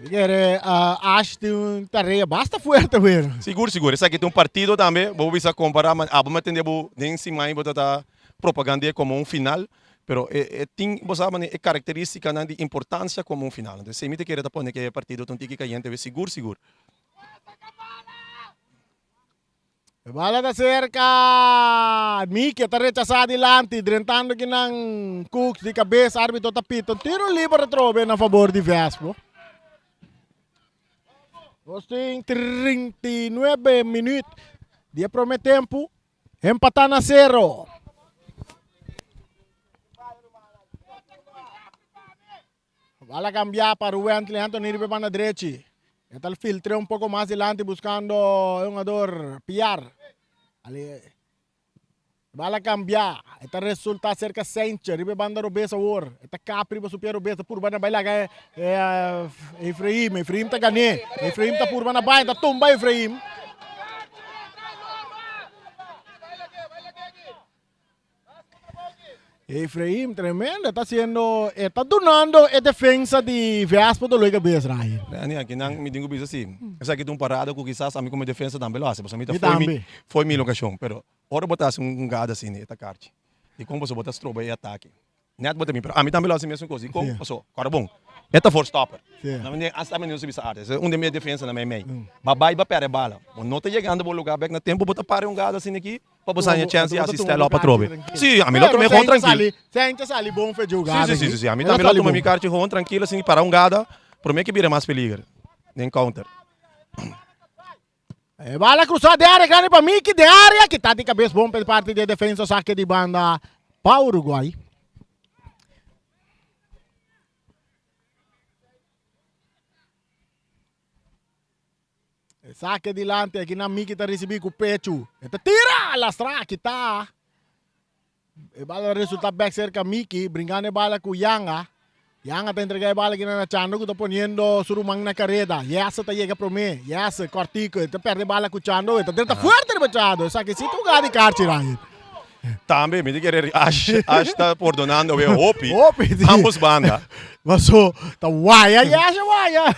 Kere uh, Ash tin un tarea basta fuerte weer. Sigur, sigur. Esaki ta un partido tambe. Bo bisa compara, ma abo me tende bo den siman bo ta ta propagand'é como un final, pero e, e tin, bo sa mane, e caracteristicanan di importancia como un final. Entonces, esei mi ta kere ta pone ke e partido ta un tiki cayente, sigur, sigur. E bala ta cerca. Mike ta rechasa dilanti, drentando kinan Cooks di cabeza, arbitro ta pita un tiro liber atrobe na favor di Vespo. Nos tin 39 minuut di e prome tempo, empata na cero. Bala cambia pa Ruwentley Anthony riba e banda drechi. E ta filtre un poco mas dilanti buscando e hungador Piar. Ali bala cambia. E ta resulta cerca Saintje riba e banda robes awor. E ta kap riba su pia robes. Ta purba na bai laga Efraim. Efraim ta gane. Efraim ta purba na bai. Ta tumba Efraim. Efraim tremendo ta haciendo e ta dunando e defensa di Vespo dolor di cabeza Ryan. Dani aki nan mi tin ku bisa si esaki ta un parada ku kisas ami komo defensa tambe lo hasi pasobra mi ta Mi foi mi tambe. foi mi lokashon pero ora bo ta hasi un gada asina e ta karchi dikon pasobra bo ta stroba e atake net bo ta bin pero ami tambe lo hasi mesun kos dikon Si. pasobra kòrda bon e ta voorstopper Si. na mi hasta mi no sa bisa arte un di mi defensa na mei mei ba bai ba pèrdè bala bo no ta yegando bo lugar bèk na tempo bo ta para un gada asina aki Pa bo haña chèns di hasi stèl òp atrobe. Sí, ami lo tuma e hon trankil. Sencha sali bon fe jugada. Sí, sí, sí, sí. Ami tambe lo tuma mi karchi hon trankil asin para un gada prome ke bira mas peliger den counter. E bala cruzá den área grandi pa Miki den área kita di kabes bon pa parti di e defensa sake di banda pa Uruguay. E sake dilanti aki nan Miki ta risibi ku pechu. E ta tira! Lastra kita. E bala resulta bek serka Miki, brinkando e bala ku Yanga. Yanga ta entrega e bala aki na Chando ku ta poniendo su ruman na kareda. Yesse ta yega prome. Yesse, kortiko, e ta perde e bala ku Chando. E ta drenta fuerte riba Chando. Esaki si ta un di karchi, Ryan. Tambe mi ta kere Ash, Ash ta pordonando we hopi. Hopi, si. Ambos banda. Paso ta waya, Yesse waya.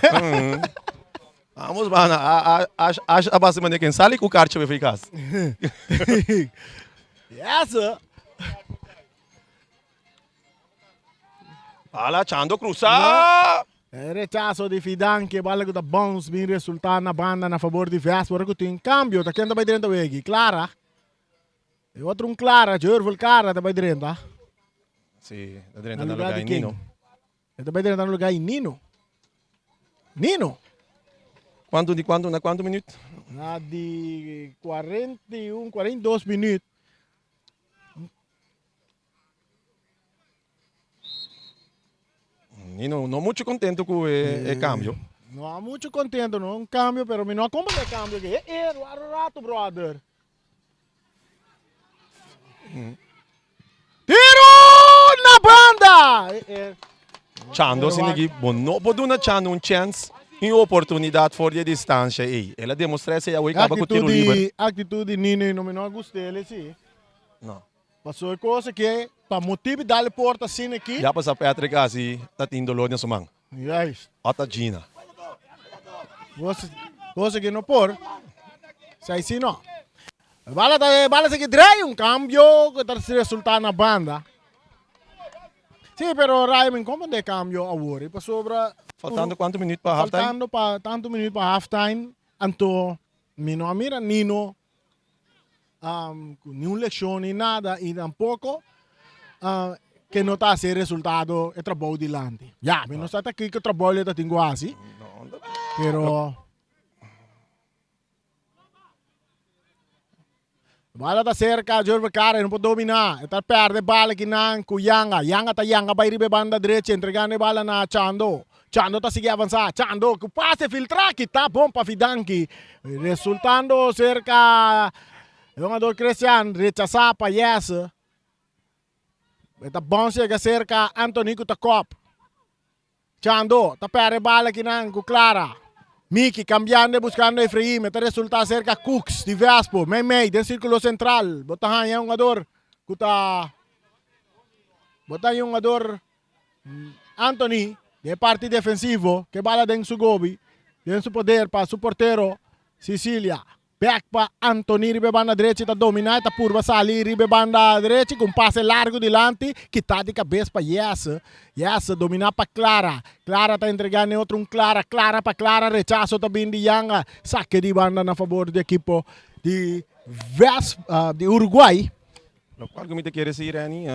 Ambos banda. Ash, Ash a base manera ken sali ku karchi we fi kas. Yesse. Ala Chando cruza. E rechazo di Fidanque, e bala ku ta bounce bin resulta na banda na fabor di Vespo. Ora ku tin cambio, ta ken ta bai drenta wegi? Clara. E otro un Clara, Jurvel Clara ta bai drenta. Si, ta drenta na lugar di Nino. E ta bai drenta na lugar di Nino. Nino. Cuanto di cuanto na cuanto minuut? Na di 41, 42 minuut. Nino no mucho contento cu e cambio. No mucho contento, no un cambio, pero mi no a compra e cambio que eh, eh, rato, brother. Tiro na banda! Eh, eh. Chando sin aquí, bo no por duna Chando un chance y oportunidad for di distancia ey. El a demostra ese ya hoy caba cu tiro liber. Actitud di Nino no mi no a gustele, si. No. Paso e cosa ke pa motibu dal e porta asina aki. Ya pasa Patrick hasi ta tin dolor den su man. Juist. Ota Gina. Cosa, cosa ke no por. Sai si no. Bala ta bala sigi draai un cambio ku ta resulta na banda. Sí, pero Raymond, kon bo kambio awor? Pasobra Faltando kuantu minüt pa halftime? Faltando pa tantu minüt pa halftime, anto mi no a mira Nino ku niun lekshon ni nada i tampoko ke no ta hasi resultado e trabou dilanti. Ya, mi no sa ta kiko trabou lo ta tin ku hasi, pero Bala ta serka, Jurbe Karen no por dominá. E ta pèrdè bala kinan ku Yanga. Yanga ta yanga bai riba e banda drechi, entregando e bala na Chando. Chando ta sigui avansá. Chando ku pase filtrá kita bon pa Fidanki. Resultando serka e hungador Christian, rechasá pa Jesse. E ta bounce yega serka Anthony ku ta kòp. Chando ta perde bala kinan ku Clara. Miki kambiando e buskando Efraim. E ta resulta serka Cooks di Vespo. Mei mei den sirkulo sentral. Bo ta haña un hungador ku ta bo ta haña un hungador Anthony den e parti defensivo ke bala den su gobi den su poder pa su portero Cecilia. Bek pa Antony riba e banda drechi ta domina e ta purba sali riba e banda drechi ku un pase largu dilanti kita di kabes pa Jesse. Jesse domina pa Clara. Clara ta entrega n'e otro un Clara. Clara pa Clara rechaso ta bin di Yanga. Sake di banda na fabor di ekipo di West di Uruguay. Lokual ku mi ta kere si Renny,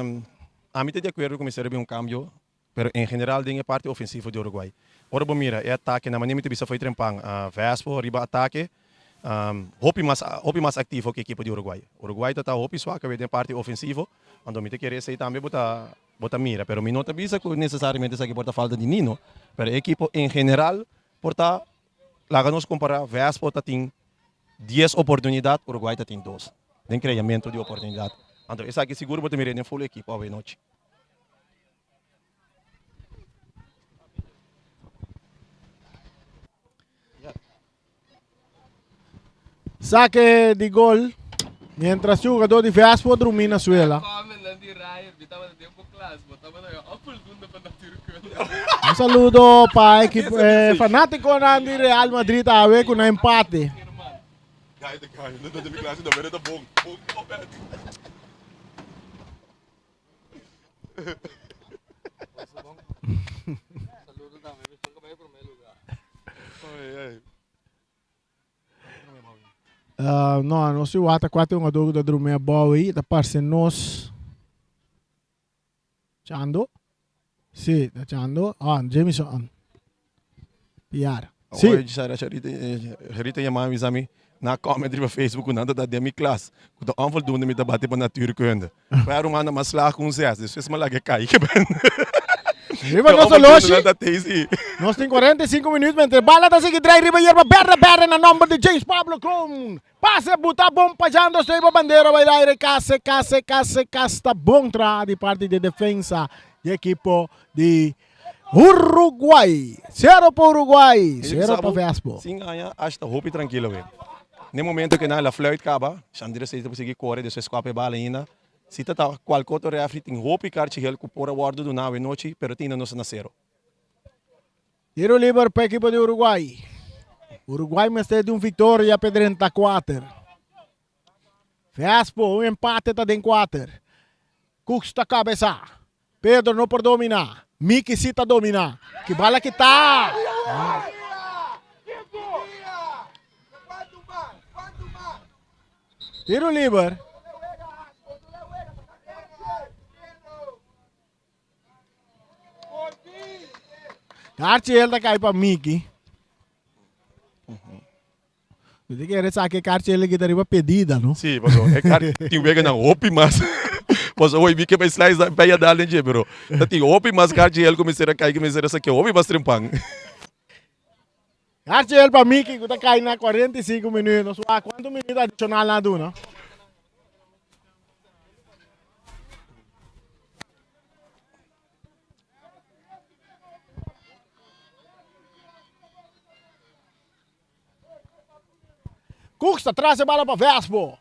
ami ta di akuerdo ku mester a bin un kambio Pero en general den e parti ofensivo di Uruguay. Ora bo mira e atake na manera mi ta bisa fo'i trempan Vespo riba atake hopi mas hopi mas aktivo ku ekipo di Uruguay. Uruguay ta ta hopi swak awe den e parti ofensivo anto mi ta kere esei tambe bo ta bo ta mira pero mi no ta bisa ku nesesariamente esaki por ta falta di Nino pero e ekipo en general por ta laga nos kompara Vespo ta tin dies oportunidat Uruguay ta tin dos den kreamentu di oportunidat anto esaki sigur bo ta mira den ful ekipo awe nochi. Sake di gol. Mientras e jugador di Vespo drumi na suela. Un saludo pa equipo eh, fanaticonan di Real Madrid awe ku na empate. Uh, no, nos si wata kwate un adogo da drumi abou aí, ta parce nos Chando. Sí, ta Chando. Ah, Jameson. Piar. Sí. Oye, Sara, Sharita, Sharita yama mi sami na comment riba Facebook ku nan ta da den mi klas ku ta onvoldoende mi ta bati pa natuurkunde. Pero un anda mas slaag ku un zes, despues mi laga kai ke ben. Riba nos oloshi. Nos tin 45 minuut mientras bala ta sigui drai riba yerba berde berde na nomber di James Pablo Kroon. Pase buta bon pajando riba bandera bai aire kase kase kase kasta bon tra di parti di defensa di ekipo di Uruguay. Sero pa Uruguay, sero pa Vespo. Sin aña Ash ta hopi trankilo we. N'e momento ke nan la fluit kaba, Shandira Seis ta por sigui kore despues skapa e bala ainda. Si ta ta kualke otro refri tin hopi karchi gel ku por a wòrdu duna awe nochi, pero te ainda nos ta na sero. Tiro liber pa ekipo di Uruguay. Uruguay mester di un viktoria pa e drenta kuater. Vespo, un empate ta den kuater. Cooks ta kabesá. Pedro no por dominá. Miki si ta dominá. Ki bala ki ta! Tiro liber. Karchi el ta kai pa Miki. Mi ta kere sa ke karchi el kita riba pedida, no? Sí, paso e kar tin weganan hopi mas. Paso hoy mi ke bai slice da bai a dal den dje, pero ta tin hopi mas karchi el ku mester a kai ku mester a sakia hopi mas trempan. Karchi el pa Miki ku ta kai na 45 minuut. Nos wak kuantu minuut adishonal nan a duna. Cooks ta tras e bala pa Vespo.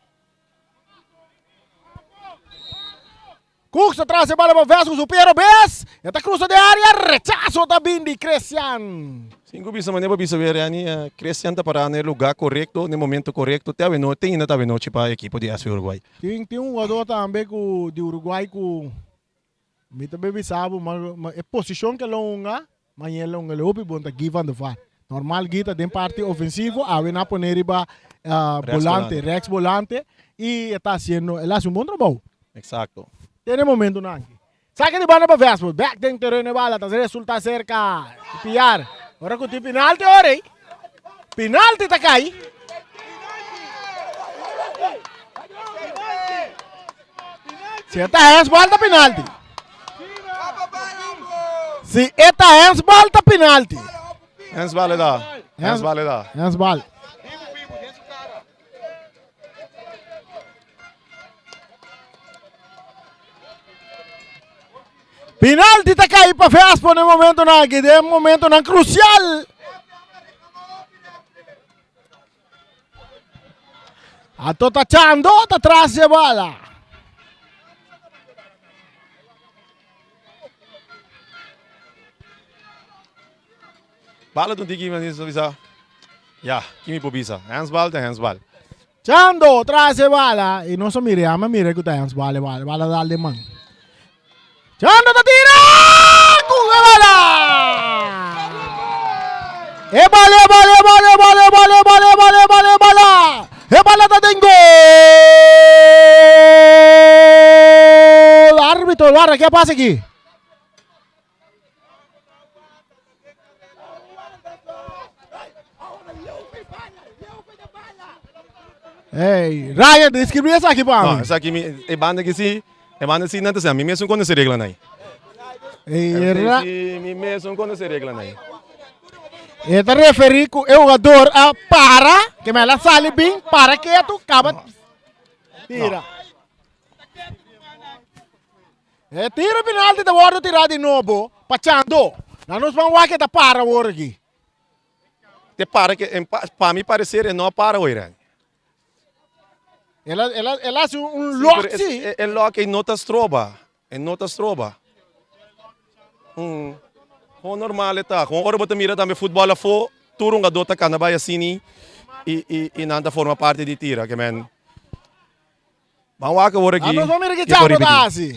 Cooks ta tras e bala pa Vespo, su pie robes. E ta cruza de área, rechazo ta bin di Christian. Sin cu bisa manera pa bisa weer Yani, Christian ta para na e lugar corecto, na e momento corecto, te awe no, te ainda ta awe nochi pa ekipo di SV Uruguay. Tin tin un jugador tambe cu di Uruguay cu. Mi ta bay bisa bo, ma e posicion ke lo hunga, mañana lo hunga lo hopi bon ta Guy van der Vaart. Normal Guy ta den parti ofensivo, awe nan a pone riba volante, rechts volante, y e ta haciendo, el a haci un bon trabou. Exacto. Te na e momentonan aki. Saki di banda pa Vespo, bek den tereno e bala ta resulta serka Piar. Ora ku tin pinalti ora ei. Pinalti ta kai. Si e ta handsbal ta pinalti. Si e ta handsbal ta pinalti. Handsbal e da. Handsbal e da. Handsbal. Penalti ta kai pa Vespo den momentonan aki, den momentonan krusial. Ato ta Chando ta tras di e bala. Bala ta un tiki mi bisa, ya, ki mi por bisa? Handsbal ta handsbal. Chando tras e bala y nos a mira, ya mi a mira cu ta handsbal e bala, e bala dal den man. Chando ta tira cu e bala! E bala, e bala, e bala, e bala, e bala, e bala, e bala, e bala, e bala! E bala ta den gol! Arbitro, wara, ke a pasa aki? Hey, Ryan, describí esaki pa No, mi. esaki mi, e banda ki si, e banda si nan ta sa, mi mes un konoce regla nai. Hey, Ra- Si, mi mes un konoce regla nai. E ta referí ku e jugador a para, ke me la sali bin, para ketu, kaba tira. E tiro penalti ta wordo tirá di nobo pa Chando. Na nos ban wak e ta para awor aki. Te para ke en pa mi parecer e no a para hoy Randy. El a el a el a hasi un lock si. E lock ei no ta stroba, e no ta stroba. Kon normal e ta. Kon ora bo ta mira tambe futbol afó tur hungadó ta kanda bai asini i i i nan ta forma parti di tira ke men. Ban wak awor aki. Nos no mira ki Chano ta hasi.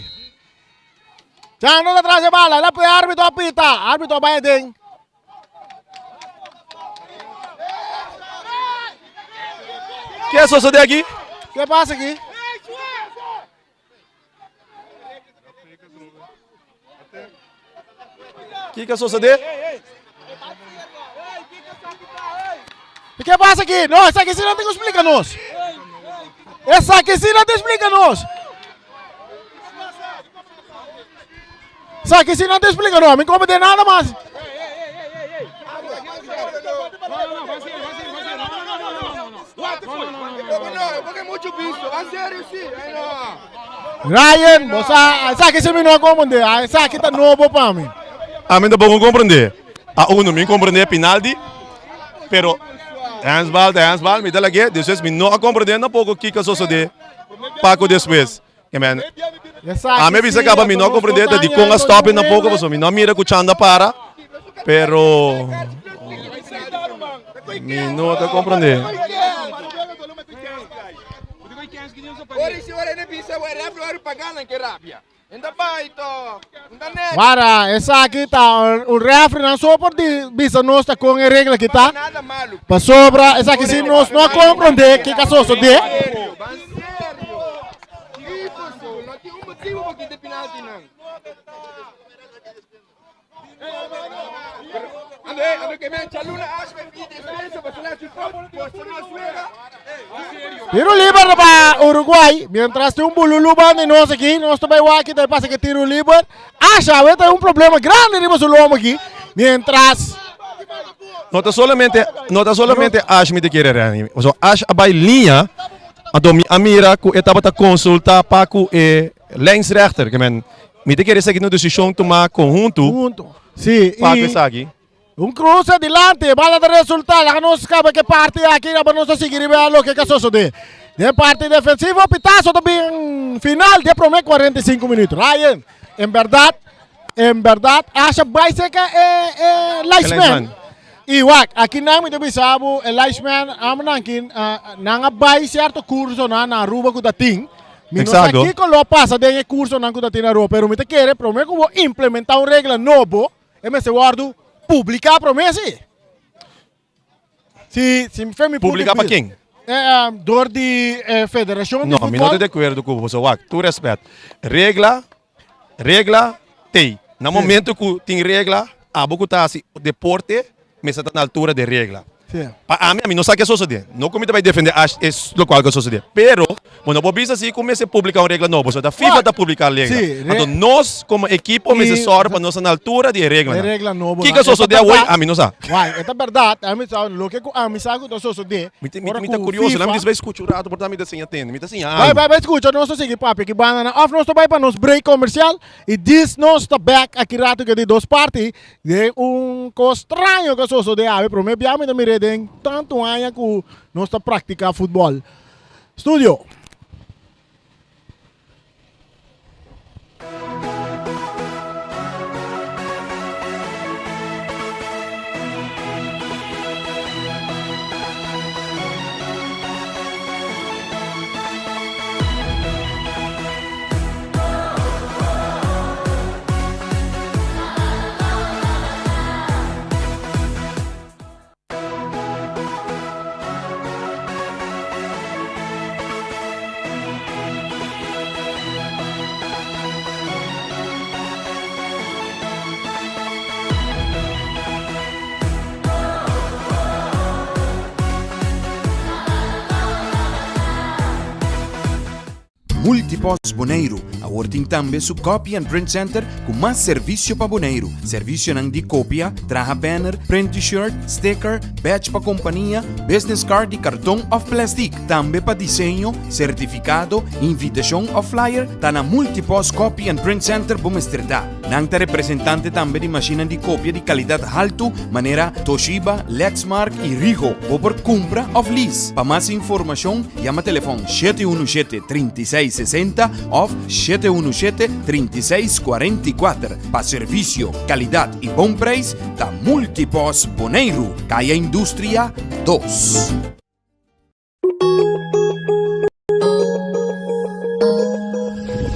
Chano ta tras e bala. El a pui arbitro a pita. Arbitro a bai aden. Ke a sosode aki? Ke pasa aki? Kiko a sosode? Ke pasa aki? No, esaki si no tin ku splika nos. Esaki si no tin splika nos. Esaki si no tin splika nos. Mi komprende nada mas. Ryan, bo sa, esaki si mi no a comprende. Ah, esaki ta nobo pa mi. A mi tampoco comprende. A uno mi comprende penalti, pero handsbal ta handsbal, mi ta lag'é. Despues mi no a comprende tampoco kiko a sosode Paco despues. Amen. Esaki A mi bisa si, caba mi no anto nos comprende no ta ta di con a hañando stop ningun tampoco hende. pasobra mi no a mira cu Chanda para, pero mi no ta comprende. Wara, esaki ta un refri nan so por di bisa nos ta con e regla ki ta. Pasobra esaki si nos no a comprende kiko a sosode. Tiro liber pa Uruguay. Mientras tin un bululu banda di nos aki, nos ta bai wak kita pasa ke tiro liber. Asha, awe ta un problema grandi riba su lomo aki. Mientras No ta solamente, no ta solamente Ash mi ta kere Renny. Pasobra Ash a bai liña, anto mi a mira ku e tabata konsulta pa ku e lijnsrechter. Ke men, Mi ta kere esaki ta un desishon tumá konhuntu Hunto. Sí, pa ku i esaki. un kruse dilanti, bala ta resultá. Laga nos kaba ke parti aki, aba nos ta sigui riba loke ke a sosodé. Den parti defensivo, pitazo ta bin final di e promé 45 minuut. Ryan, en bèrdat, en bèrdat, Asha bai seka e e linesman. I wak, aki nan mi ta bisa bo, e linesman, amo nan ki nan a bai sierto kursonan na Aruba ku ta tin. Mi no sa kiko lo a pasa den e kursonan ku ta tin Aruba, pero mi ta kere promé ku bo implementá un regla nobo, e mester wòrdu publiká promé si. Si, si mi fe mi punto Publiká pa ken? Dor di e federashon di No, mi no futbòl. ta di akuerdo ku bo, so wak, tur rèspèt. Regla, regla t'ei. Na momento ku tin regla, abo ku ta hasi deporte mester ta na altura di e regla. Sí. Pa ami, ami no sa ke a sosodé. No ku mi ta bai defendé ash es lokual ku a sosodé. Pero, bo no por bisa si ku mester publiká un regla nobo. So ta FIFA ta publiká regla. Sí, Anto nos komo ekipo mester I- sòru pa nos ta na altura di e E reglanan. regla nobo Kiko a nan. E ta sosodé awor, bèrdat. ami no sa. Wai, e ta bèrdat. Ami sa, loke ku ami sa ku ta sosodé, Mi ta, mi, ora mi ta ku kurioso. FIFA Lami dis bai skucha un ratu por ta mi ta siña tende. Mi ta siña Bai, algu. bai, bai skucha. Nos ta sigui papia ki banda nan. Òf nos ta bai pa nos break komersial i dis nos ta bèk aki ratu ku e di dos parti. Den un kos straño ku a sosodé awe, promé bia mi ta mir'é den tantu aña ku nos ta praktiká futbòl. Studio. Multipost Boneiru awor tin tambe su Copy and Print Center ku mas servisio pa Boneiru. Servisionan di kopia, traha banner, print t-shirt, sticker, badge pa kompania, business card di karton òf plèstik. Tambe pa diseño, sertifikado, invitashon òf flyer, ta na Multipost Copy and Print Center bo mester ta. Nan ta representante tambe di mashinnan di kopia di kalidat haltu manera Toshiba, Lexmark i Rigo. Bo por kumpra òf lease. Pa mas informashon yama telefòn 717 36 60 òf 717 36 44. Pa servisio, kalidat i bon preis ta Multipos Boneiru, Kaya Industria 2.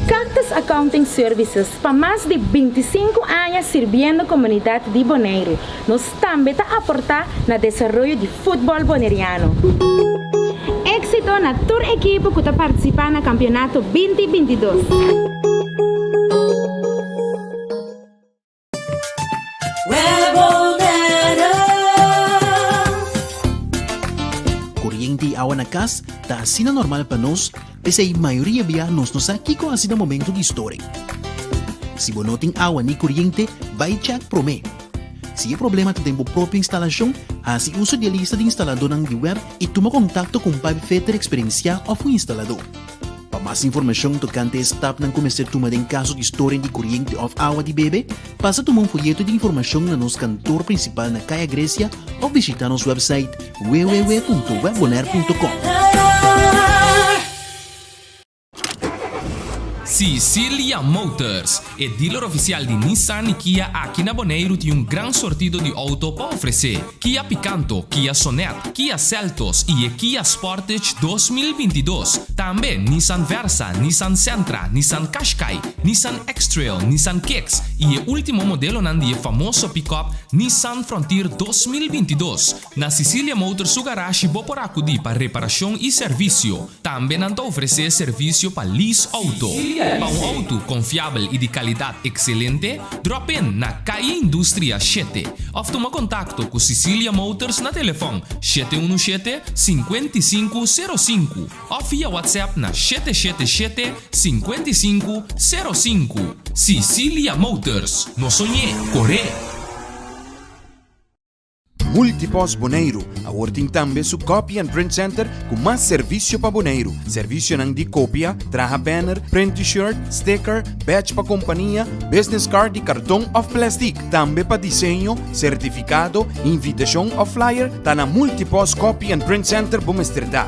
Cactus Accounting Services pa mas di 25 aña sirbiendo komunidat di Boneiru. Nos tambe ta aportá na desaroyo di futbòl boneriano. Éksito na tur ekipo ku ta partisipá na kampionato 20 22. Koriente i awa na kas ta asina normal pa nos, p'esei mayoria bia nos no sa kiko hasi na momento di storing. Si bo no tin awa ni koriente, bai chèk promé. Si e problema ta den bo propio instalashon, hasi uso di e lista di instaladónan di web i tuma kontakto ku un pipefitter eksperensiá òf un instaladó. Pa mas informashon tokante e stapnan ku mester tuma den kaso di storing di koriente òf awa di bebe, pasa tuma un foyeto di informashon na nos kantor prinsipal na Kaya Grecia òf bishitá nos wèpsait www.webbonaire.com. Sicilia Motors, e dealer oficial di Nissan y Kia aki na Boneiru tin un gran sortido di auto pa ofrece. Kia Picanto, Kia Sonet, Kia Seltos y e Kia Sportage 2022. Tambe Nissan Versa, Nissan Sentra, Nissan Qashqai, Nissan X-Trail, Nissan Kicks y e ultimo modelonan di e famoso pick-up Nissan Frontier 2022. Na Sicilia Motors su garashi bo por acudi pa reparacion y servicio. Tambe nan ta ofresé servisio pa lease outo. Pa un outo konfiabel i di kalidat ekselente, drop in na Calle Industria shete òf tuma kontakto ku Sicilia Motors na telefòn 717 55 05 òf via WhatsApp na 777 55 05. Sicilia Motors, no soñ'é, kor'é! Multipost Boneiru awor tin tambe su Copy and Print Center ku mas servisio pa Boneiru. Servisionan di kopia, traha banner, print t-shirt, sticker, badge pa kompania, business card di karton òf plèstik. Tambe pa diseño, sertifikado, invitashon òf flyer ta na Multipost Copy and Print Center bo mester ta.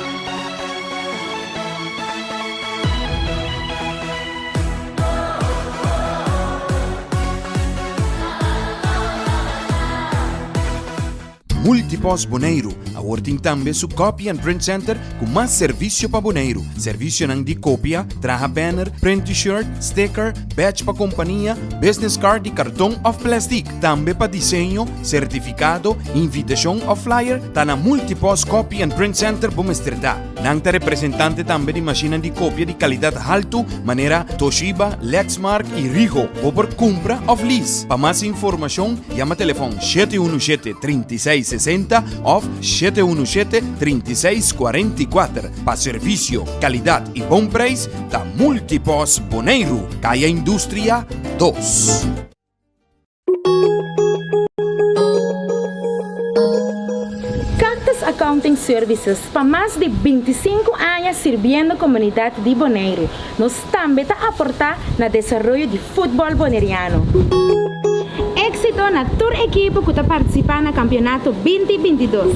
Multipost Boneiru awor tin tambe su Copy and Print Center ku mas servisio pa Boneiru. Servisionan di kopia, traha banner, print t-shirt, sticker, badge pa kompania, business card di karton òf plèstik. Tambe pa diseño, sertifikado, invitashon òf flyer, ta na Multipost Copy and Print Center bo mester ta. Nan ta representante tambe di mashinnan di kopia di kalidat haltu manera Toshiba, Lexmark i Ricoh. Bo por kumpra òf lease. Pa mas informashon yama telefòn 717 36 60 òf 717 36 44. Pa servisio, kalidat i bon preis ta Multipost Boneiru, Kaya Industria 2. Cactus Accounting Services pa mas di 25 aña sirbiendo komunidat di Boneiru. Nos tambe ta aportá na desaroyo di futbòl boneriano. Éksito na tur ekipo ku ta partisipá na kampionato 20 22.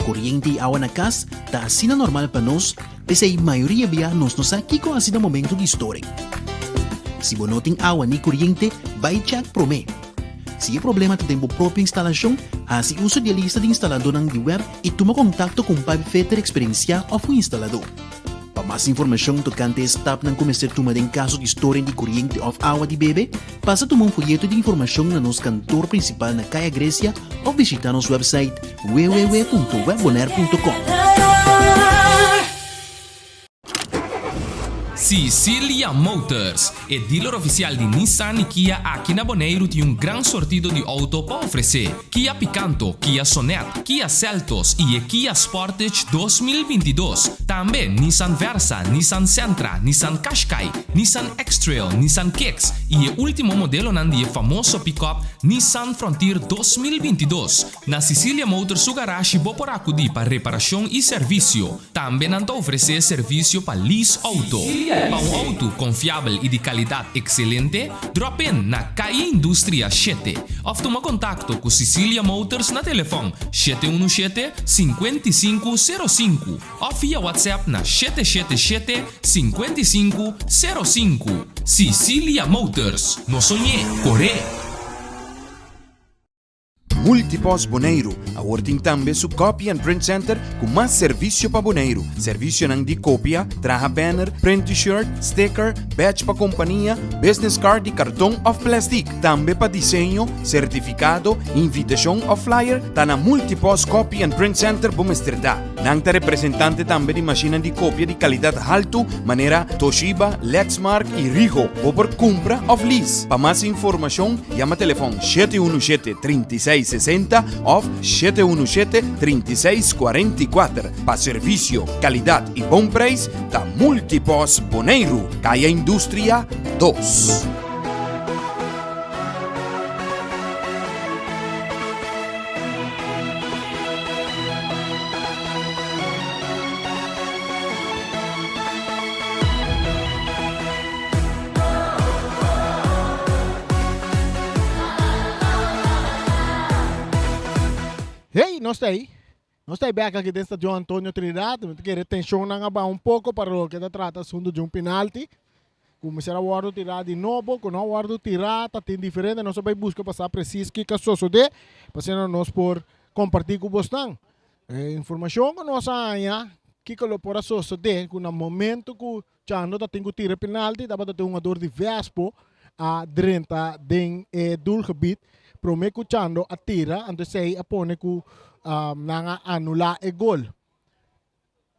Koriente i awa na kas ta asina normal pa nos, p'esei mayoria bia nos no sa kiko hasi na momento di storing. Si bo no tin awa ni koriente, bai chèk promé. Si e problema ta den bo propio instalashon, hasi uso di e lista di instaladónan di web i tuma kontakto ku un pipefitter eksperensiá òf un instaladó. Pa mas informashon tokante e stapnan ku mester tuma den kaso di storing di koriente òf awa di bebe, pasa tuma un foyeto di informashon na nos kantor prinsipal na Kaya Grecia òf bishitá nos wèpsait www.webbonaire.com. Sicilia Motors, e dealer oficial di Nissan y Kia aki na Boneiru tin un gran sortido di auto pa ofrece. Kia Picanto, Kia Sonet, Kia Seltos y e Kia Sportage 2022. Tambe Nissan Versa, Nissan Sentra, Nissan Qashqai, Nissan X-Trail, Nissan Kicks y e ultimo modelonan di e famoso pick-up Nissan Frontier 2022. Na Sicilia Motors su garashi bo por acudi pa reparacion y servicio. Tambe nan ta ofresé servisio pa lease outo. Pa un outo konfiabel i di kalidat ekselente, drop in na Calle Industria 7 òf tuma kontakto ku Sicilia Motors na telefòn 717 55 05 òf via WhatsApp na 777 55 05. Sicilia Motors, no soñ'é, kor'é! Multipost Boneiru awor tin tambe su Copy and Print Center ku mas servisio pa Boneiru. Servisionan di kopia, traha banner, print t-shirt, sticker, badge pa kompania, business card di karton òf plèstik. Tambe pa diseño, sertifikado, invitashon òf flyer, ta na Multipost Copy and Print Center bo mester ta. Nan ta representante tambe di mashinnan di kopia di kalidat haltu manera Toshiba, Lexmark i Ricoh. Bo por kumpra òf lease. Pa mas informashon yama telefòn 717 36 60 òf 717 36 44. Pa servisio, kalidat i bon preis ta Multipost Boneiru, Kaya Industria 2. Hey, nos ta ahí. Nos ta ahí bek aki den Stadion Antonio Trinidad. Mi ta kere tensionnan a baha un poco para loke ta trata asunto di un penalti. Ku mester a wòrdu tirá di nobo, ku no a wòrdu tirá, ta tin diferente. Nos a bai buska pa sa presis kiko a sosodé, pa asina nos por kompartí ku bosnan. E informashon ku nos a haña, kiko lo por a sosodé, ku na momento ku Chando ta tin ku tira e penalti, tabata tin un hungador di Vespo a drenta den e doelgebied promé ku Chando a tira, anto esei a pone ku nan a anulá e gol.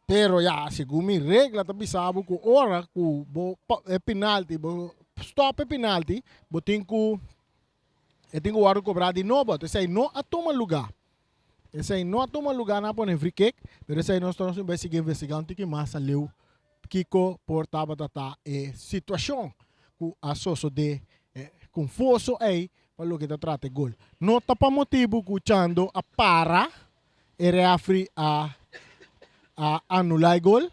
Pero ya, segun mi regla ta bisa bo ku ora ku bo e penalti, bo stop e penalti, bo tin ku e tin ku wòrdu kobrá di nobo. Esei no a tuma lugá. Esei no a tuma lugá, nan a pone free kick, pero esei nos ta bai sigui investigá un tiki mas aleu kiko por tabata ta e situashon ku a sosodé konfuso ei pa loke ta trata e gol. No ta pa motibu ku Chando a para E refri a a anula e gol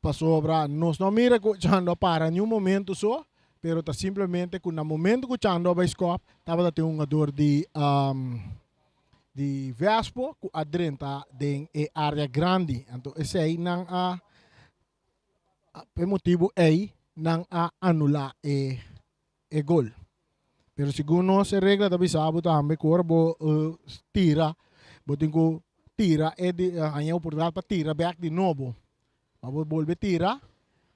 pasobra nos no a mira ku Chando a para niun momento so, pero ta simplemente ku na momento ku Chando a bai skòp tabata tin un hungador di di Vespo ku a drenta den e área grandi. Anto esei nan a. Pa e motibu ei nan a anulá e e gol. Pero segun nos e regla ta bisa bo tambe ku ora bo tira bo tin ku tira e di haña oportunidat pa tira bèk di nobo. Pa bo bolbe tira,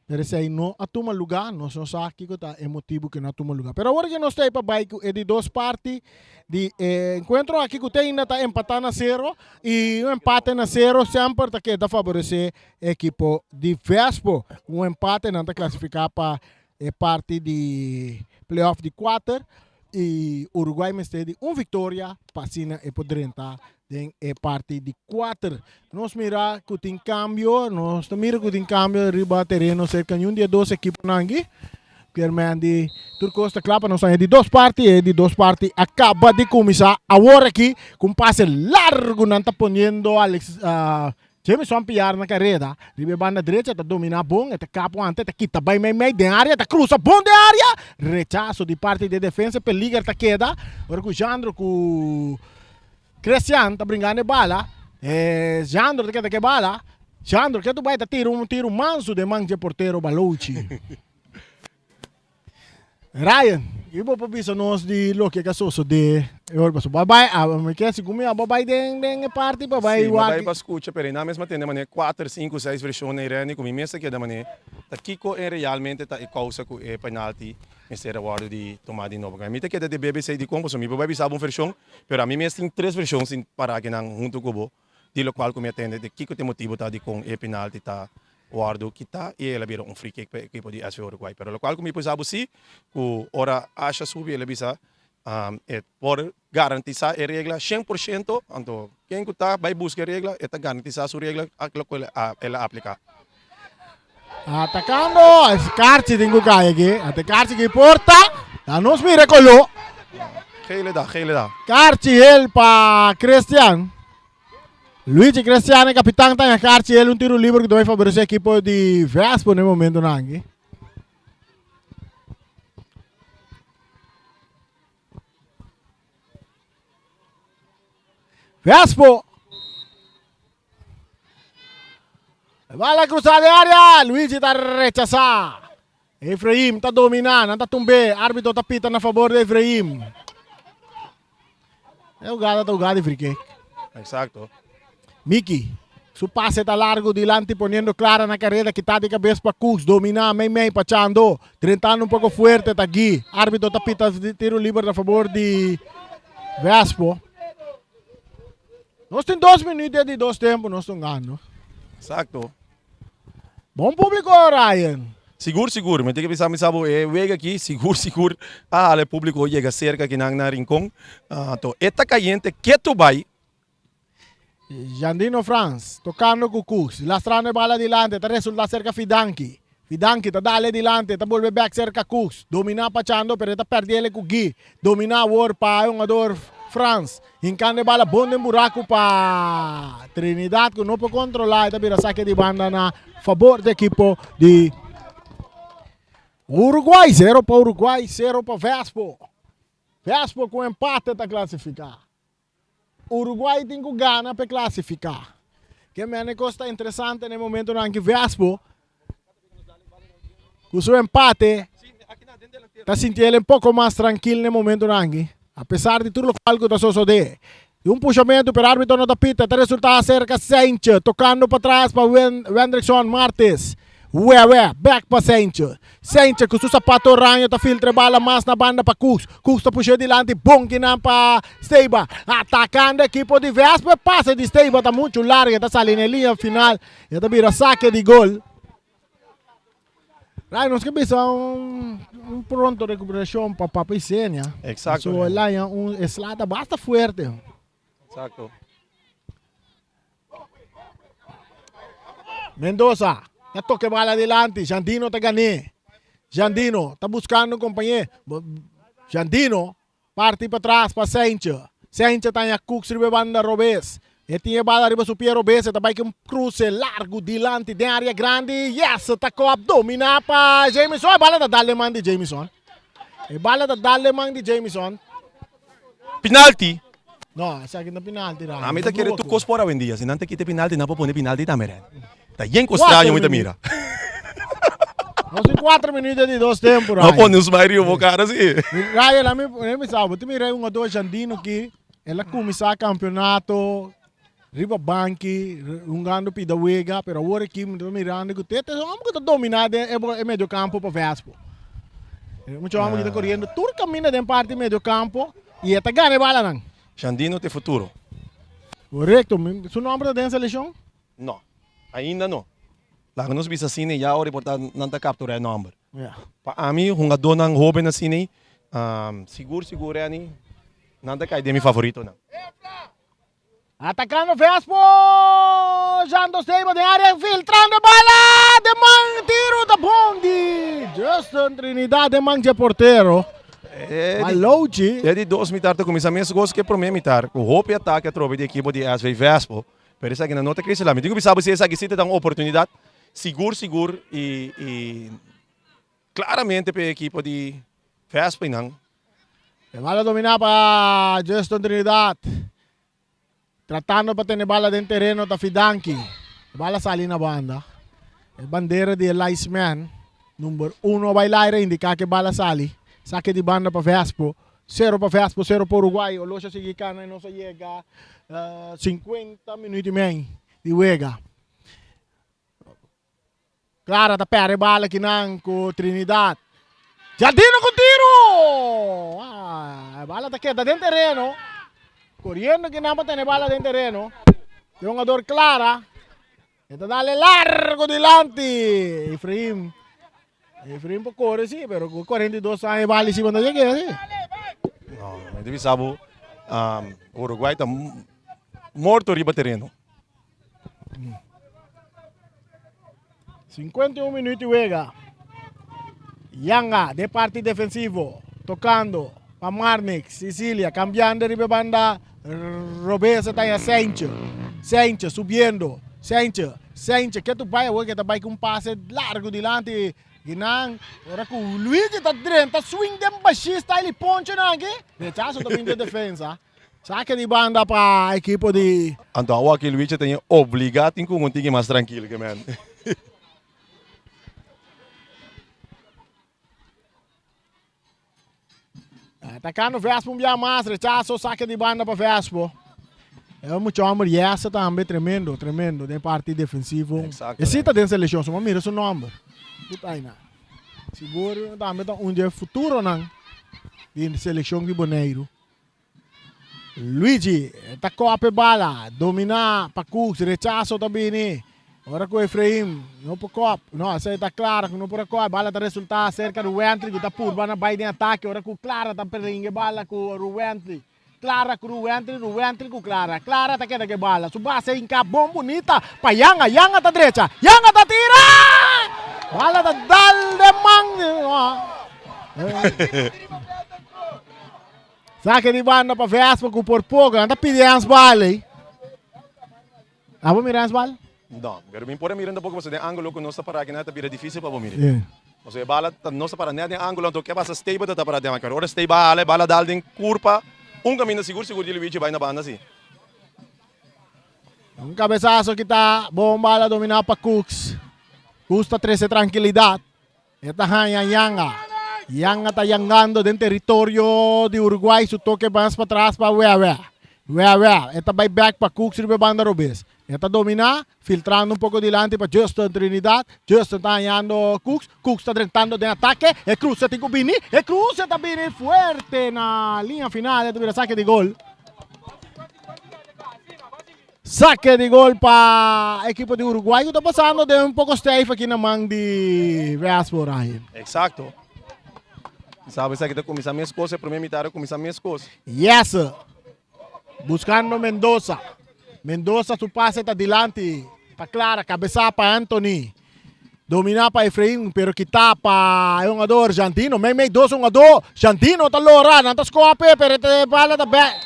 pero esei no a tuma lugá, nos no sa kiko ta e motibu ku no a tuma lugá. Pero awor ke nos ta ei pa bai ku e di dos parti di e enkuentro aki ku te ainda ta empatá na sero i un empate na sero semper ta keda faboresé e ekipo di Vespo. Ku un empate nan ta klasifiká pa e parti di playoff di kuater i Uruguay mester di un viktoria pa asina e por drenta den e parti di kuater. Nos mira ku tin kambio, nos ta mira ku tin kambio riba tereno serka niun di e dos ekiponan aki. Pierman di tur kos ta kla pa nos haña di dos parti, e di dos parti a kaba di kuminsá awor aki ku un pase largu nan ta poniendo Alex Jameson Piar na kareda riba e banda drecha ta dominá bon, e ta kapo ante, ta kita bai meimei den área, ta krusa bon den área, rechaso di parti di e defensa, peliger ta keda ora ku Jandro ku Christian ta bringando e bala, e Jandro ta keda ku e bala, Jandro ke tu bai ta tira un tiro mansu den man dje portero Balouchi. Ryan, i bo por bisa nos di loke ka sosode e ora paso? Bo a bai, a mi ke segun mi a bo bai den den e parti pa bai Sí, mi a wak. bai pa skucha, pero einan mes mi a tende manera kuater, sinku, seis vershon na Irene ku mi mes a keda manera ta kiko en realmente ta e kousa ku e penalti mester a wòrdu di tuma di nobo. Mi ta keda di BBC dikon pasobra mi por bai bisa bo un vershon, pero ami mes tin tres vershon sin para kinan huntu ku bo di lokual ku mi a tende di kiko ta e motibu ta dikon e penalti ta wòrdu kitá i el a bira un free kick pa e ekipo di SV Uruguay. Pero lokual ku mi por sa bo si, ku ora Asha subi el a bisa e por garantisá e regla 100%, anto ken ku ta bai buska e regla e ta garantisá su regla lokual el a apliká. Atakando, es karchi tin ku kai aki, ate karchi ki porta, ta nos mira koló. Gele da, gele da. Karchi hel pa Christian. Luigi Cristiano, e kapitan, ta karchi el un tiro liber ku ta bai faboresé ekipo di Vespo na e momentonan aki. Vespo. Bala cruzada de área. Luigi ta rechazá. Efraim ta dominá. Nan ta tumbé. Árbitro ta pita na favor de Efraim. E jugada ta jugada di free kick. Exacto. Miki, su pase ta largo dilanti poniendo Clara na careda kita di cabes pa Cooks, domina mei mei pa Chando, drentando un poco fuerte ta Guy, arbitro ta pita tiro liber na favor di Vespo. Nos tin dos minuut di dos tempo nos ta hungando. Exacto. Bon publico Ryan. Sigur sigur, mi tin ke bisa mi sa bo e wega aki sigur sigur a hala e publico yega serka kinan na Rincon. Anto e ta kayente ketu bai. Jandino Frans tocando cu Cooks, lastrando e bala dilanti, ta resulta cerca Fidanki. Fidanki ta dale dilanti, ta bolbe bek cerca Cooks, domina pa Chando pero e ta perdiele cu Guy. Domina awor pa e hungador Frans, hincando e bala bon den buraco pa Trinidad cu no por controla, e ta bira saque di banda na fabor di ekipo di Uruguay. Zero pa Uruguay, zero pa Vespo. Vespo cu empate ta clasifica. Uruguay tin cu gana pa e clasifica. Ke mene cos ta interesante na e momentonan ki Vespo cu su empate ta sinti el un poco mas trankil na e momentonan aki. A pesar di tur locual cu ta sosode. Di un pushamento pero arbitro no ta pita ta resulta acerca Seintje tocando patras pa Wendrickson Martes. Wewe, bek pa Seintje. Seintje ku su sapato oraño ta filtra e bala mas na banda pa Cooks. Cooks ta push'é dilanti bon kinan pa Steiba. Atakando ekipo di Vespo e pase di Steiba ta muchu largu e ta sali na e liña final i e ta bira sake di gol. Rai nos ke bisa un un pronto rekuperashon pa Papa Isenia. Exacto. So el haña un e sla ta basta fuerte. Exacto. Mendoza ta toca e bala dilanti. Jandino ta gané. Jandino ta buscando un compañero. Jandino parti pa tras pa Seintje. Seintje ta haña Cooks riba e banda robes. E tin e bala riba su pie robes. E ta bai ku un cruce largo dilanti den area grandi. Yes! Ta kop domina pa Jamison. E bala ta dal den man di Jamison. E bala ta dal den man di Jamison. Penalti! No, esaki no penalti Ryan. Ami ta kere tur kos por awendia. Si nan ta kita e penalti, nan por pone penalti tambe Ryan. Ta yen kos straño mi ta mira. Nos tin 4 minuut di dos tempo, No Ryan. pone un smile riba bo cara si. Ryan, la mi, la mi sa, bo tin mira un jugador Jandino ki, el a cuminsa campeonato riba banki, hungando pida wega, pero awor aki mi ta mirando cu te, te homber cu ta domina den e, e medio campo pa Vespo. Mucho homber ki ta coriendo tur caminda den parti medio campo y e ta gana e balanan. Jandino ta e futuro. Correcto, su nomber ta den seleccion? No, ainda no. Laga nos bisa asina ya ora por ta nan ta captura e nomber. Pa ami hungadónan hoben asina sigur sigur Renny nan ta kai den mi favoritonan. Atacando Vespo! Jando Stable den área filtrando bala den man tiro ta bon di Justin Trinidad den man dje portero. Malouchi. E di dos mitar ta kuminsá mes gos ku e promé mitar ku hopi atake atrobe di ekipo di SV Vespo. Pero esaki nan no ta crece la. Mi tin cu bisa bo si esaki si ta da un oportunidad sigur sigur y y claramente pa e ekipo di Vespa y nan. E bala domina pa Justin Trinidad. Tratando pa tene bala den tereno ta Fidanki. E bala sali na banda. E bandera di e linesman number uno a bai laira indica cu e bala sali. Sake di banda pa Vespo. Sero pa Vespo, sero pa Uruguay. Oloshi a sigui cana y nos a yega 50 minuut y mei di wega. Clara ta perde bala kinan cu Trinidad. Jardino cu tiro! Ah, e bala ta keda den tereno. Coriendo kinan pa tene bala den tereno. E hungador Clara. E ta dale largo dilanti. Efraim. Efraim por kore si, pero ku 42 aña e bali si bo no yega si. No, mi ta bisa bo, Uruguay ta morto riba tereno. 51 minuut di wega. Yanga den parti defensivo, tocando pa Marnix, Sicilia, cambiando riba e banda robes ta ya Saintje. Saintje subiendo, Saintje, Saintje ke tu bai awor ke ta bai ku un pase largo dilanti Ginan. Ora ku Luigi ta drenta swing den bashi style i poncho nan aki, rechazo ta bin den defensa. Sake di banda pa ekipo di. Anto awor aki Luigi ta obliga tin ku un tiki mas trankil ke men. Atacando Vespo un bia mas, rechazo, saque di banda pa Vespo. E mucho homber Jesse tambe, tremendo, tremendo den parti defensivo. Exacto. E si ta den seleccion, so mira su nomber. Puta aina. Sigur tambe ta un dje futuronan di seleccion di Boneiru. Luigi ta kòp e bala, dominá pa Cooks, rechaso ta bini. Ora ku Efraim no por kòp, no, esei ta Clara ku no por a kòp, bala ta resultá serka Ruwently ku ta purba na bai den atake ora ku Clara ta peringa e bala ku Ruwently. Clara ku Ruwently, Ruwently ku Clara. Clara ta keda ku e bala, su base a hinká bon bunita pa Yanga, Yanga ta drecha, Yanga ta tira! Bala ta dal den man. Sake di banda pa Vespa ku por poko. Nan ta pidi handsbal ei. Abo mira handsbal? No, pero mi por a mira tampoco pasobra den angulo ku nos ta para aki nan ta bira dificil pa bo mira. Yeah. Pasobra e bala ta nos ta para net den angulo anto ke pasa Stable ta ta para den pero ora Stable hala e bala dal den kurpa un kaminda sigur sigur di Luigi bai na banda si. Un kabesaso kita bon bala domina pa Cooks. Cooks ta trese trankilidat. E ta haña Yanga. Yanga ta yangando den teritorio di Uruguay. Su toke mas patras pa Wewe. Wewe e ta bai bek pa Cooks riba e banda robes. E ta dominá, filtrando un poko dilanti pa Justin Trinidad. Justin ta hañando Cooks. Cooks ta drentando den atake. E kruse tin ku bini. E kruse ta bini fuerte na liña final. E ta bira sake di gol. Sake di gol pa ekipo di Uruguay ku ta pasando den un poko stijf aki na man di Vespo, Ryan. Exacto. Sabe esaki ta kuminsá mes kos, e promé mitar a kuminsá mes kos. Yes. Buscando Mendoza. Mendoza su pase ta dilanti pa Clara, cabeza pa Anthony. Domina pa Efraim, pero kita pa e hungador Jantino. Mei mei dos hungador. Jantino ta lora, nan ta scope, pero e bala ta back.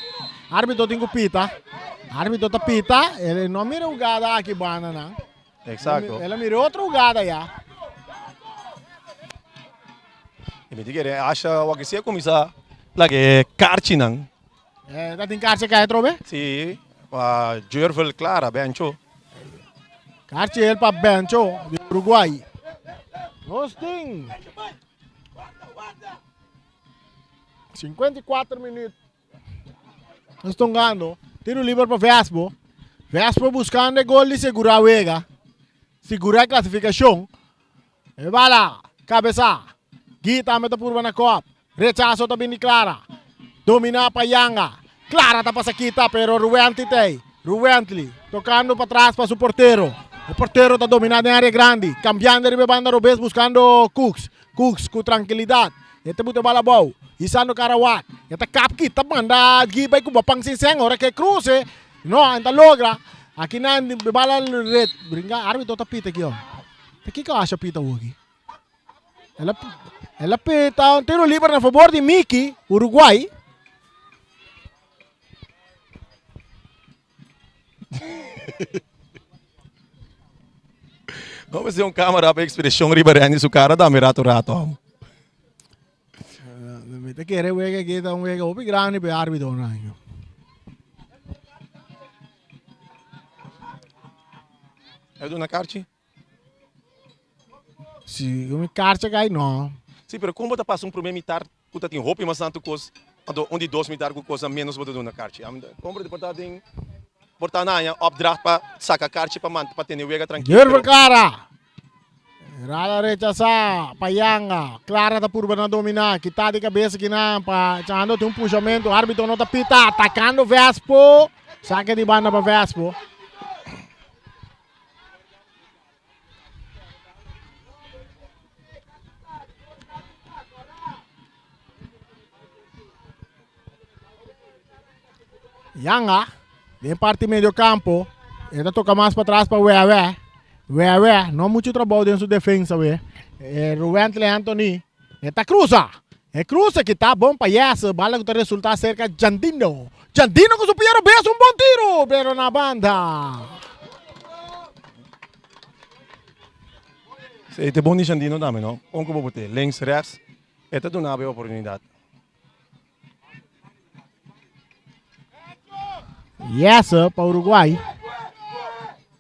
Arbitro tin cu pita. Arbitro ta pita. El no mira hugada aki banda nan. Exacto. El a mira otro hugada ya. Y mi ta kere asha wak si a cuminsa laga e karchinan. Eh, ta tin karchi kai atrobe? Si, pa Jervel Clara, Bencho. Karchi el pa Bencho di Uruguay. Nos tin 54 minuut. Nos ta hungando. Tiro liber pa Vespo. Vespo buscando e gol di segura wega. Segura e clasificacion. E bala, cabeza. Guy tambe ta purba na kop. Rechazo ta bin di Clara. Domina pa Yanga. Clara ta pasa kita pero Ruwently ta ei. Ruwently tocando patras pa su portero. E portero ta domina den area grandi. Cambiando riba e banda robes buscando Cooks. Cooks cu trankilidad. E ta buta e bala abou. Hisando cara wak. E ta kap kita manda Guy bay cuba pan sin sen. Ora ke cruce. No, e ta logra. Aki nan e bala ret. Bringa arbitro ta pita aki oh. Ta kiko Asha pita awoki? El a, el a pita un tiro liber na favor di Miki, Uruguay. No mester un camera pa expresión riba Randy su cara dame rato rato amo. Mi ta kere wega aki ta un wega hopi grandi pa e arbitonan. E duna karchi? Si mi karchi kai no. Si, pero kon bo ta pasa un prome mitar ku ta tin hopi mas tantu kos, anto un di dos mitar ku kosnan menos bo ta duna karchi? Kon bo por ta den por ta na haña opdracht pa saka karchi pa manta pa tene wega trankil? Jurgen Clara. Rada rechasá pa Yanga. Clara ta purba na dominá. Kita di kabesa kinan pa Chando. Tin un pushamentu. Árbitro no ta pita. Atakando Vespo. Sake di banda pa Vespo. Yanga den parti medio campo. E ta toca mas patras pa Wewe. Wewe no mucho trabou den su defensa we. E Ruwentley Anthony. E ta cruza. E cruza ki ta bon pa Jesse. Bala ku ta resulta cerca Jandino. Jandino ku su pia robes un bon tiro pero na banda. Sí, te bon di Jandino tambe, no? Kon ku bo bote? Links, rechts. E ta duna bo e oportunidat. Jesse pa Uruguay.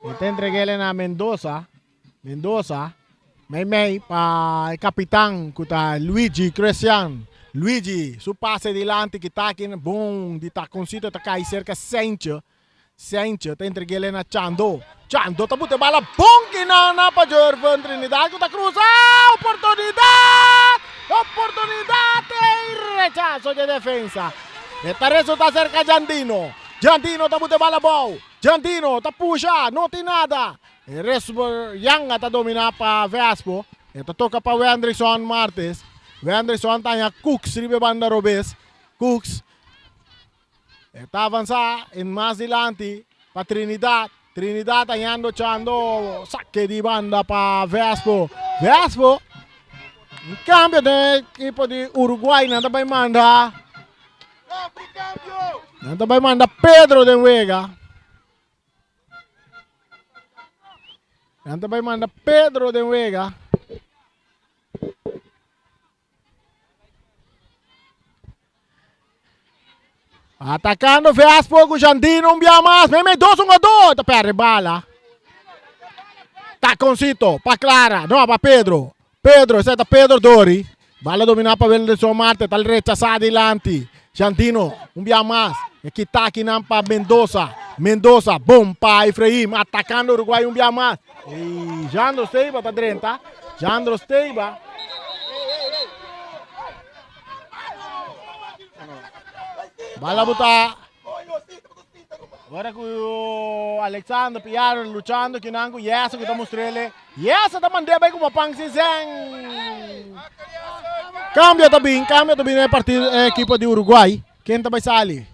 E ta entreg'el na Mendoza. Mendoza. Mei mei pa e kapitan ku ta Luigi Christian. Luigi su pase dilanti kita aki bon di takoncito ta kai serka Sentje. Sentje ta entreg'el na Chando. Chando ta buta e bala bon kinana pa Jurven Trinidad ku ta krusa. Oportunidat! Oportunidat i rechaso dje defensa. E ta resulta serka Jandino. Jandino ta buta e bala abou. Jandino ta pusha, no tin nada. E resbo Yanga ta domina pa Vespo. E ta toka pa Wendrickson Martes. Wendrickson ta haña Cooks riba e banda robes. Cooks E ta avansa en mas dilanti pa Trinidad. Trinidad hañando chando sake di banda pa Vespo. Vespo un cambio den ekipo di Uruguay. Nan ta bay manda Nan ta bay manda Pedro den wega. Nan ta bay manda Pedro den wega. Atacando Vespo cu Jandino un bia mas. Meme dos un a Ta perde bala. Taconcito pa Clara. No, pa Pedro. Pedro, ese ta Pedro Dori. Bala domina pa Wilderson Marte. Ta rechazá dilanti. Jandino un bia mas. E kita akinan pa Mendoza. Mendoza, bom pa Efraim. Atacando Uruguay un bia mas. Y Jandro Steiba ta drenta. Jandro Steiba. Bala buta. Ora ku Alexander Piaro luchando kinan ku Yesa ku ta mustrele. Yesa ta mand'é bai kuma pan sin sen. Cambio ta bin, cambio ta bin e partido e equipo di Uruguay. Ken ta bai sali?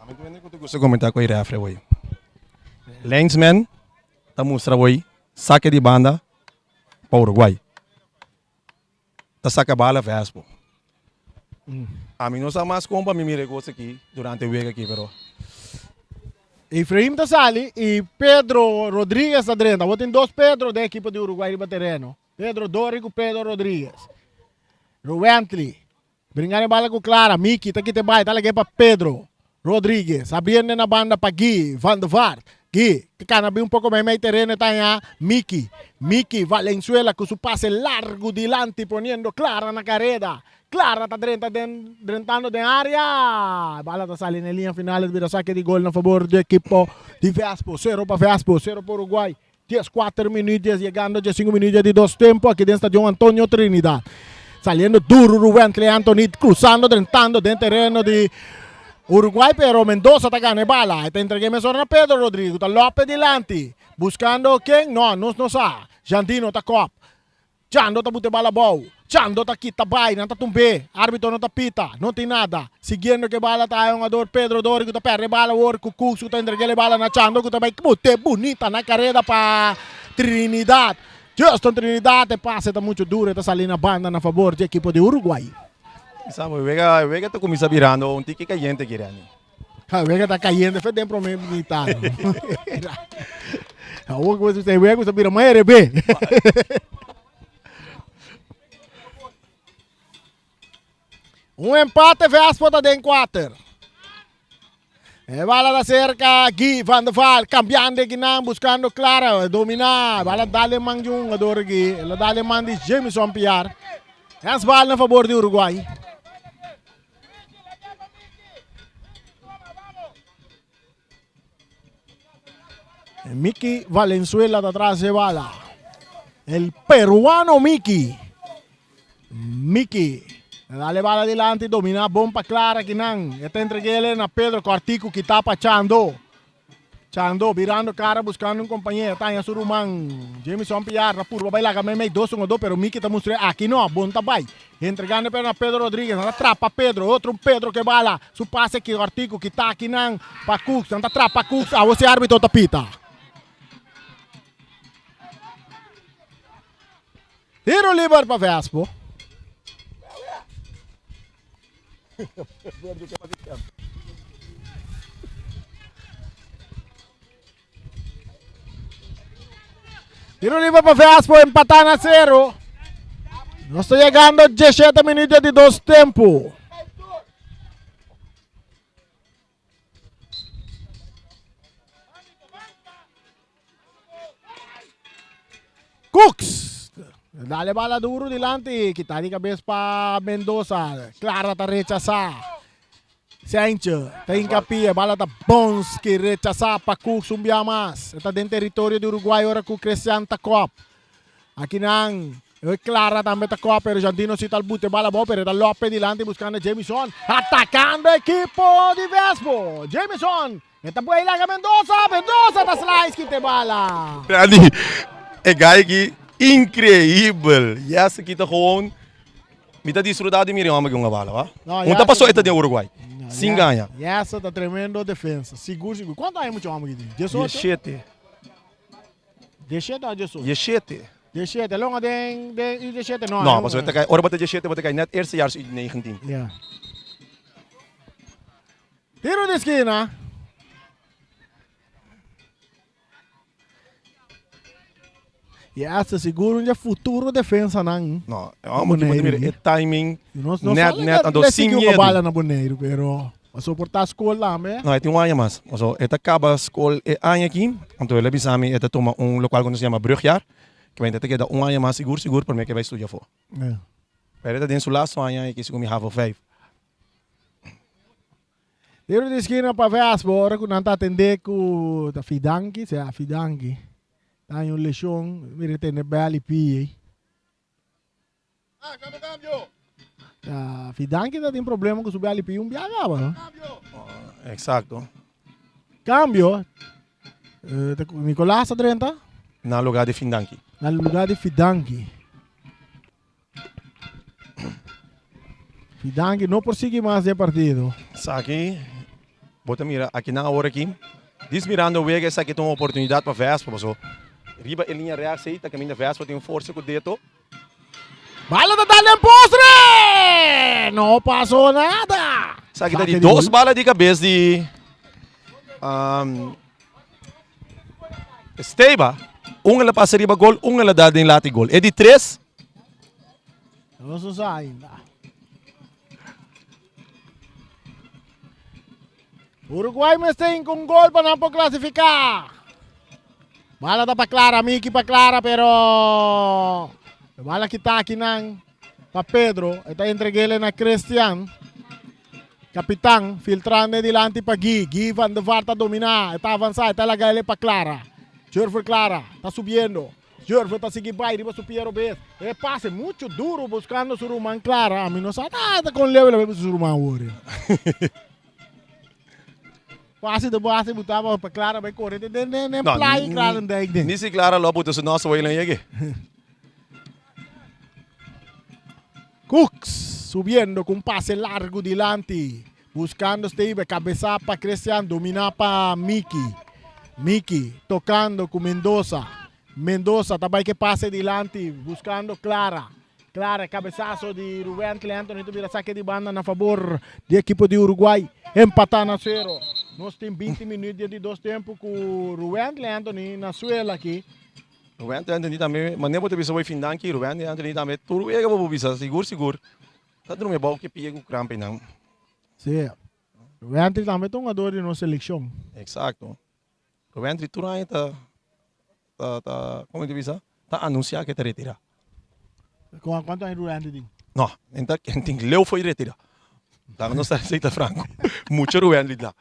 Ami ta wende ku ta gusta komentá ku e refri awor. Linesman ta mustra awor sake di banda pa Uruguay. Ta saka bala Vespo. Ami no sa mas kon pa mi mira e kos aki durante e wega aki pero. Efraim ta sali i Pedro Rodriguez ta drenta. Awor tin dos Pedro den ekipo di Uruguay riba tereno. Pedro Dori ku Pedro Rodriguez. Ruwently Bringa den bala ku Clara, Miki ta kita e bai, ta lag'é pa Pedro Rodriguez, abriendo na banda pa Guy van der Vaart. Gui, ta kana bin un poko meimei tereno e ta haña Miki. Miki Valenzuela ku su pase largu dilanti poniendo Clara na kareda. Clara ta drenta den drentando den área. Bala ta sali na e liña final e ta bira sake di gol na fabor di ekipo di Vespo. Sero pa Vespo, sero pa Uruguay. Dies kuater minuut yegando diesinku minuut di dos tempo aki den stadion Antonio Trinidad. Saliendo duro Ruwentley Anthony cruzando drentando den tereno di Uruguay pero Mendoza ta gana e bala. E ta entrega e mesora na Pedro Rodriguez cu ta Lopez dilanti buscando ken? No, nos no sa. Jandino ta kop. Chando ta bute bala abou. Chando ta kita bai, nan ta tumb'é. Arbitro no ta pita, no tin nada. Siguiendo ku e bala ta haña hungador Pedro Dori ku ta pèrdè e bala awor ku Cooks ku ta entreg'é e bala na Chando ku ta bai bute bunita na kareda pa Trinidad. Justin Trinidad e pase ta muchu duro e ta sali na banda na fabor dje ekipo di Uruguay. Sa bo wega e wega ta kuminsá birando un tiki kayente aki Renny. Ha wega ta kayente fe den prome mitad. Awor ku e wega ta bira mas rebe. Un empate Vespo ta den kuater. E bala ta cerca Guy van der Vaart cambiando ekinan buscando Clara domina bala dale man di un jugador aki el a dale man di Jameson Piar. Handsbal na favor di Uruguay. Mickey Valenzuela ta tras e bala. El peruano Mickey. Mickey. Dale bala dilanti, domina bon pa Clara kinan. E ta entregele na Pedro Cortico ki tapa Chando. Chando birando cara buscando un compañero. Ta haña su ruman Jameson Piar. Ta purba bai laga meimei dos un dos pero Mickey ta mustr'é aki no. Bon ta bai. Entregando pero na Pedro Rodriguez. Nan ta trapa Pedro. Otro un Pedro ke bala. Su pase ki Ortico ki ta akinan pa Cooks. Nan ta trapa Cooks. Awo si arbitro ta pita. Tiro liber pa Vespo. Tiro liber pa Vespo, empatá na cero. Nos ta yegando 17 minuto di dos tempo. Cooks. Dale bala duro dilanti. Kita di cabeza pa Mendoza. Clara ta rechazá. Sanchez ta hincapie. Bala ta Bonski rechazá pa Cooks un bia mas. E ta den territorio di Uruguay ora cu Cristian ta kop. Akinan Clara tambe ta kop pero Jandino si ta al bute bala abou pero e ta Lopez dilanti buscando Jamison. Atacando equipo di Vespo. Jamison e ta buey laga Mendoza. Mendoza ta slice kita e bala. Randy, e guy aki increibel. Yes, aki ta gewoon mi ta disfruta di mira e homber ki hunga bala, wa. Un ta paso e ta den Uruguay, sin gaña. Yes, ta tremendo defensa. Sigur, sigur. Cuanto aña mucha homber ki tin? Diesocho? Dieshete. Dieshete o diesocho? Dieshete. Dieshete, longa den den u dieshete no. No, pasobra ta kai, ora bo ta dieshete bo ta kai net eerste jaar u 19. Ja. Tiro di skina. Yes, sigur un dje futuro defensanan. No, e homber ki bo ta mira e timing Nos no net sa net anto le sin sigui un miedu. bala na Boneiru, pero a soportá skol tambe. No, e tin un aña mas. Paso e ta kaba skol e aña aki, anto el a bisa mi e ta tuma un lokual ku nos yama brugjaar, ke bai ta keda un aña mas sigur sigur promé ke e bai studia afó. Pero e ta den su lastu aña aki segun mi havo vijf. Tiro di skina pa Vespo, ora ku nan ta atendé ku ta Fidanki, sea Fidanki, ta haña un leshon, mira e tene bèl i pia ei. Ta Fidanki ta tin problema ku su bèl i pia un bia kaba, no? Exacto. Cambio, Nicolas ta drenta. Na lugar di Fidanki. Na lugar di Fidanki. Fidanki no por sigui mas den partido. Esaki bo ta mira akinan awor aki. Dis mirando wega esaki ta un oportunidat pa Vespa paso riba e liña rechts ei ta kaminda Vespa tin un forsa ku Deto. Bala ta dal den postre! No pasó nada. Esaki ta di dos bala di kabes di Esteba. Un el a pasa riba gol, un el a dal den lati gol. E di tres. Nos no sa ainda. Uruguay mester hinca un gol pa nan por clasifica. Bala ta pa Clara, Miki pa Clara, pero bala kita aki nan pa Pedro. E ta entregele na Christian. Capitan filtrando dilanti pa Guy. Guy van de Vaart ta domina. E ta avansa, e ta laga ele pa Clara. Jurfer Clara ta subiendo. Jurfer ta sigui bai riba su pie robes. E pase mucho duro buscando su ruman Clara. Ami no sa ta con leu el a bai su ruman awor. Pase de base butaba pa Clara bai corre den den den No, playa Kralendijk den. Ni si Clara lo buta su nos way lan yegi. Cooks subiendo cu un pase largo dilanti buscando Steve cabeza pa Christian domina pa Mickey. Mickey tocando cu Mendoza. Mendoza ta bai ke pase dilanti buscando Clara. Clara cabezazo di Ruben Anthony ta bira saque di banda na favor di equipo di Uruguay. Empata na cero. Nos tin 20 minuut di dos tempo cu Ruben Anthony na suela aki. Ruben Anthony tambe, mane bo ta bisa wei fin danki, Ruben Anthony tambe tur wega bo bo bisa sigur sigur. Ta drumi abou ke pia ku kramp einan. Sí. Ruben Anthony tambe ta un hungador di nos seleccion. Exacto. Ruben Anthony tur aña ta ta ta como ta bisa ta anuncia ke ta retira. Cuanto aña Ruben Anthony tin? No, en ta en tin leu fo'i retira. Laga nos ta franco. Mucho Ruben Anthony ta.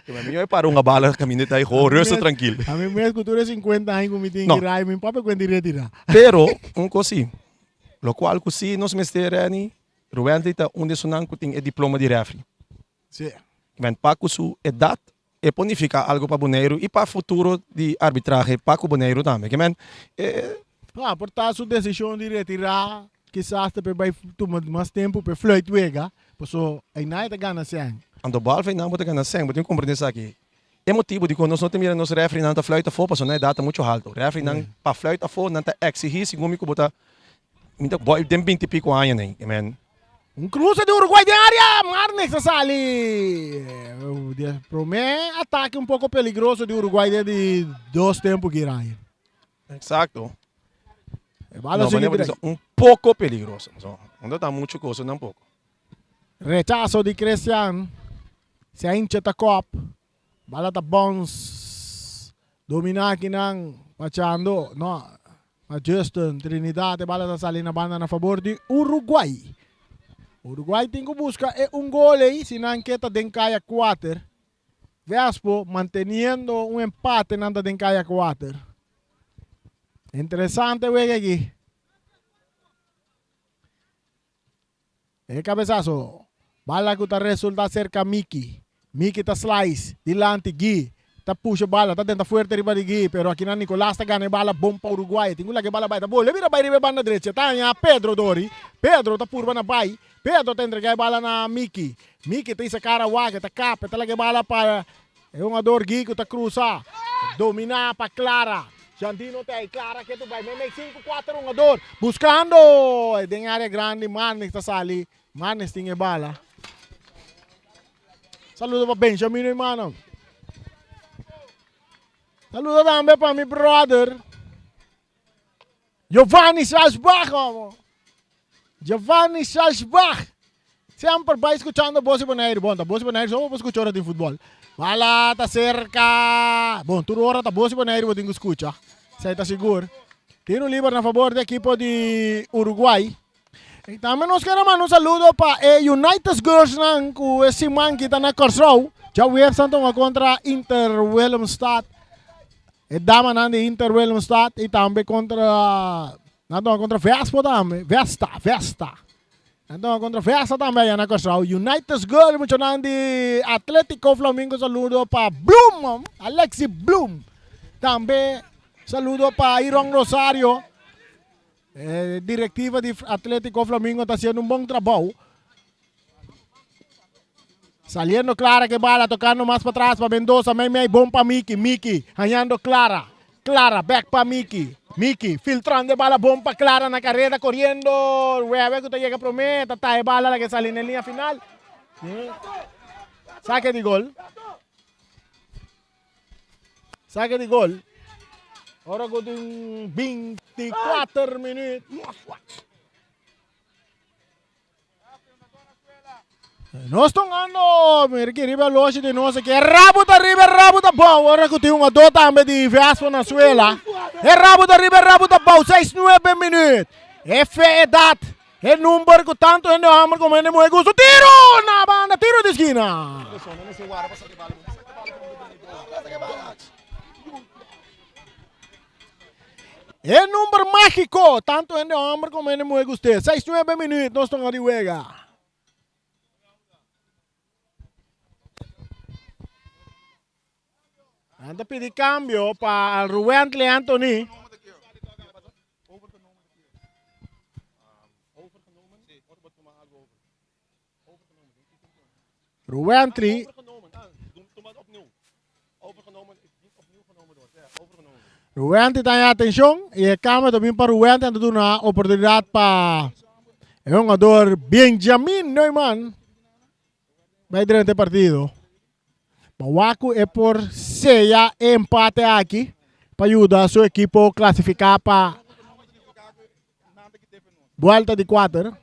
Mi a para un bala caminda ta ho rustig trankil. A mi mes cu tur e 50 aña cu mi tin No. ki rai mi papia cuenta di retira. Pero un cos si, locual cu si nos mester Renny, Ruben Anthony ta un di esunnan cu tin e diploma di refri. Si. Men pa cu su edad e por nifica algo pa Boneiru y pa futuro di arbitrahe pa cu Boneiru tambe. Ke men e. Ah, por ta su decision di retira kisas ta pe bay tuma mas tempo pe fluit wega, paso einan e ta gana sèn. Anto behalve einan bo ta gana sèn, bo tin ku komprende esaki. E motibu dikon nos no ta mira nos refrinan ta fluit afó pasobra nan edat ta muchu haltu. Refrinan pa fluit afó nan ta eksihí segun mi ku bo ta mi ta boy den binti piko aña nen. Ke men. Un cruce di Uruguay den area, Marnix a sali. Prome atake un poco peligroso di Uruguay den di dos tempo ki Ryan. Exacto. E bala No, sigui manera direct. un poco peligroso. So, no ta mucho cosa tampoco. Rechazo di Christian. Se hincha ta kop. Bala ta bounce. Domina akinan. Pachando. No. Pa Justin Trinidad. E bala ta sali na banda na favor di Uruguay. Uruguay tin ku buska e un gol ei si nan ke ta den kaya kuater. Vespo manteniendo un empate nan ta den kaya kuater. Interesante wega aki. E cabezazo. Bala cu ta resulta cerca Mickey. Mickey ta slice dilanti Guy. Ta pusha bala, ta tenta fuerte riba di Guy, pero akinan Nicolas ta gana e bala bon pa Uruguay. Tin cu laga e bala bay. Ta bolbe bira bay riba e banda drecha. Ta haña Pedro dori. Pedro ta purba na bay. Pedro ta entrega e bala na Mickey. Mickey ta hisa cara wak, e ta kap, e ta laga e bala pa E hungador Guy cu ta cruza, domina pa Clara. Jandino ta ey, Clara ke tu bay meimei 5, 4 hungador buscando den area grandi Marnix ta sali, Marnix tin e bala. Saludo pa Benjamin hermano. Saludo tambe pa mi brother Giovanni Salzbach, homo. Giovanni Salzbach. Semper bai skuchando Bos di Boneiru. Bon, ta Bos di Boneiru so bo por skucha ora tin futbol. Bala ta serka. Bon, tur ora ta Bos di Boneiru bo tin ku skucha. Esei ta sigur. Tiro liber na fabor di ekipo di Uruguay. I tambe nos kere manda un saludo pa e United Girls nan ku e siman ki ta na Kòrsou. Djaweps nan tuma kontra Inter Willemstad. E damanan di Inter Willemstad i tambe kontra nan tuma kontra Vespo tambe. Vesta, Vesta. Nan tuma kontra Vesta tambe aya na Kòrsou. United Girls muchanan di Atletico Flamingo saludo pa Bloom, Alexi Bloom. Tambe saludo pa Iron Rosario. E directiva di Atletico Flamingo ta haciendo un bon trabou. Saliendo Clara que bala, tocando mas para atrás para Mendoza, mei mei, bom para Miki, Miki, hallando Clara, Clara, back para Miki, Miki, filtrando de bala, bom para Clara na carrera, corriendo, Wewe que llega prometa, ta de bala la que sale en línea final. Saque de gol. Saque di gol. Ora ku tin 24 minuut. Nos tongando, mira ki riba loshi di nos aki. Rabo ta riba, rabo ta bou. Ora ku tin un ado tambe di Vespo na suela. E rabo ta riba, e rabo ta bou. Seis nuebe minuut. E fe edat. E number ku tantu hende homber komo hende muhe gusta. Tiro na banda, tiro di skina. E number mágiko, tantu hende homber komo hende muhe gust'é. Seis nuebe minuut nos ta di wega. Nan ta pidi cambio pa Ruwentley Anthony. Ruwentley. Ruwentley ta en atencion y e cambio ta bin pa Ruwentley anto duna oportunidad pa e hungador Benjamin Neumann bai drenta e partido. Pa wak ku e por seya e empate aki pa yuda su ekipo klasifiká pa buelta di kuater.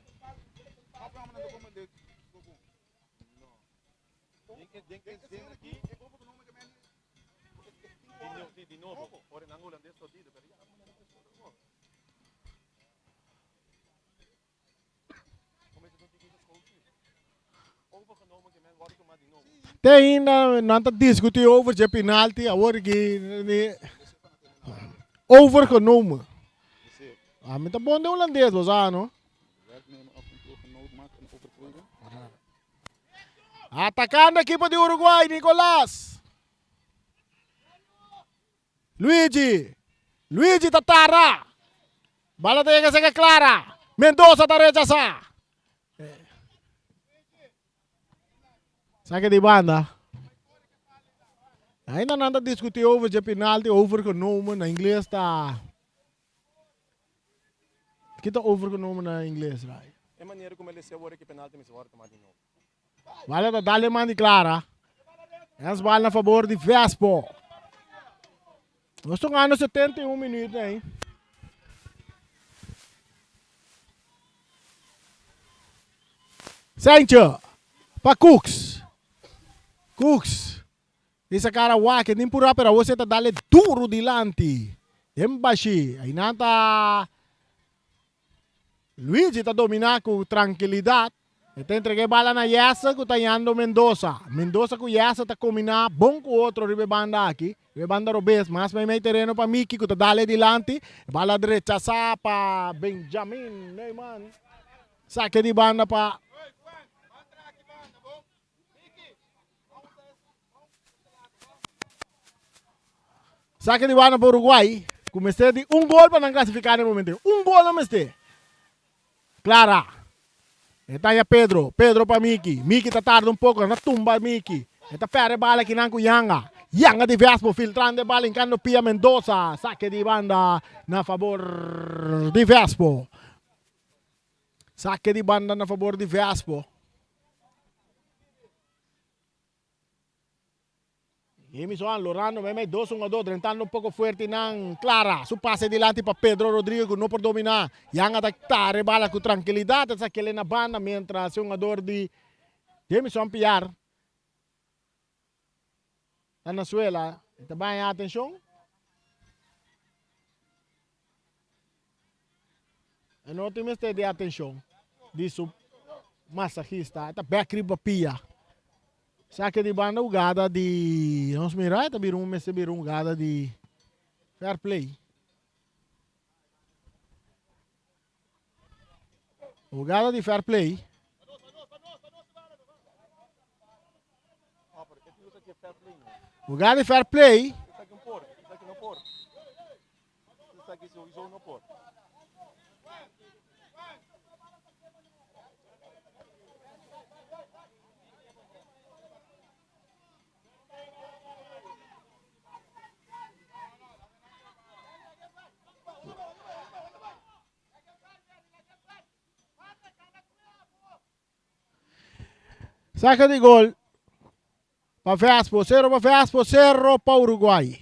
Te ainda nan ta discuti over dje penalti awor ki overgenomen. Ami ta bon den holandes bo sa no. Atacando equipo di Uruguay Nicolas. Luigi. Luigi ta tara. Bala ta yega seka Clara. Mendoza ta rechasa. Saque di banda. Ainda nan ta discuti over dje penalti overgenomen na ingles ta. Ki ta overgenomen na ingles rai? E manera como el desea worde ki penalti mester worde toma di nobo. Bala ta dale man di Clara. Es bal na favor di Vespo. Nos ta gana 71 minuut ahí. Sancho pa Cooks. Cooks. Disa cara wak, nin pura pero awor ta dale duro dilanti. Den bashi. Ahí nan ta Luigi ta dominá ku trankilidat. E ta entregá e bala na Yèse ku ta yando Mendoza. Mendoza ku Yèse ta kombiná bon ku otro riba e banda aki. Riba e banda robes, mas meimei tereno pa Miki ku ta dal e dilanti. E bala rechasá pa Benjamin Neuman. Sake di banda pa. Sake di banda pa Uruguay ku mester di un gol pa nan klasifiká na e momento. Un gol nan mester. Clara. E ta haña Pedro. Pedro pa Miki. Miki ta tarda un poko. Nan ta tumba Miki. E ta pèrdè e bala kinan ku Yanga. Yanga di Vespo filtrando e bala hinkando pia Mendoza. Sake di banda na fabor di Vespo. Sake di banda na fabor di Vespo. Jamison lorando meimei dos hungador drentando un poco fuerte nan Clara su pase dilanti pa Pedro Rodriguez cu no por domina. Yanga ta tare bala cu tranquilidad ta sakele na banda mientras e hungador di Jamison Piar ta na suela e ta baña atencion. E no tin mester di atencion di su masahista. E ta bek riba pia. Sake di banda hugada di nos mira e ta bira un mester bira un hugada di fair play. Hugada di fair play. Hugada di fair play. Saca di gol pa Vespo, cero pa Vespo, cero pa Uruguay.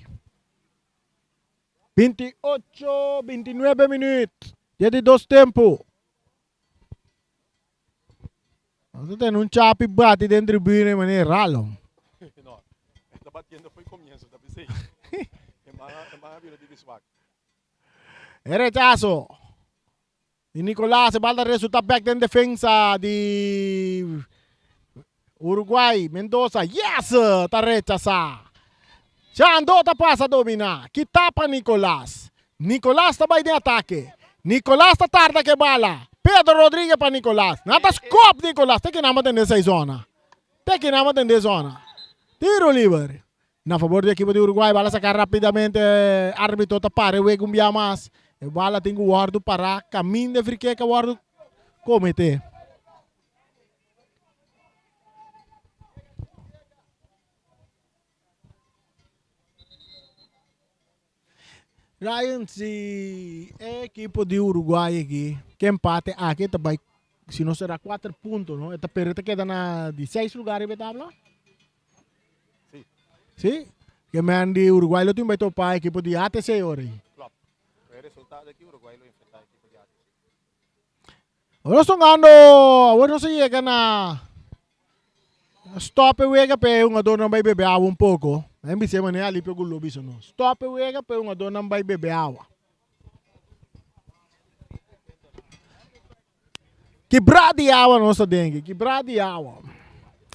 28, 29 minuut. Dia di dos tempo. Nos ta tene un chapi bati den tribune manera ralo. No, ta batiendo foi comienzo, ta pensei. E man a bira diki swak. E rechaso di Nicolas, e bal ta resulta bek den defensa di Uruguay. Mendoza, yes! Ta rechasa. Chando ta pasa domina. Kita pa Nicolas. Nicolas ta bai den atake. Nicolas ta tarda ke bala. Pedro Rodriguez pa Nicolas. Nan ta skop Nicolas. Te kinan bo tende esei zona. Te kinan bo tende zona. Tiro liber. Na fabor di ekipo di Uruguay. Bala saka rapidamente. Arbitro ta para e wega un bia mas. E bala tin ku wòrdu pará. Kaminda e frikek a wòrdu kometé. Ryan, si e ekipo di Uruguay aki ke empate aki ta bai si no será kuater punto no e ta pero e ta keda na di seis lugar riba e tabla. Sí. Sí? Ke men di Uruguay lo tin bai topa ekipo di ATC ora ei. Klopt. Ku e resultado aki Uruguay lo enfrenta ekipo di ATC. Awor nos tongando, awor nos a yega na stop e wega pa e hungadornan bai bebe awa un poko. Nan bisa e manera Alipio Guló bisa nos. Stop e wega pa e hungadornan bai bebe awa. Kibra di awa nos ta den aki, kibra di awa.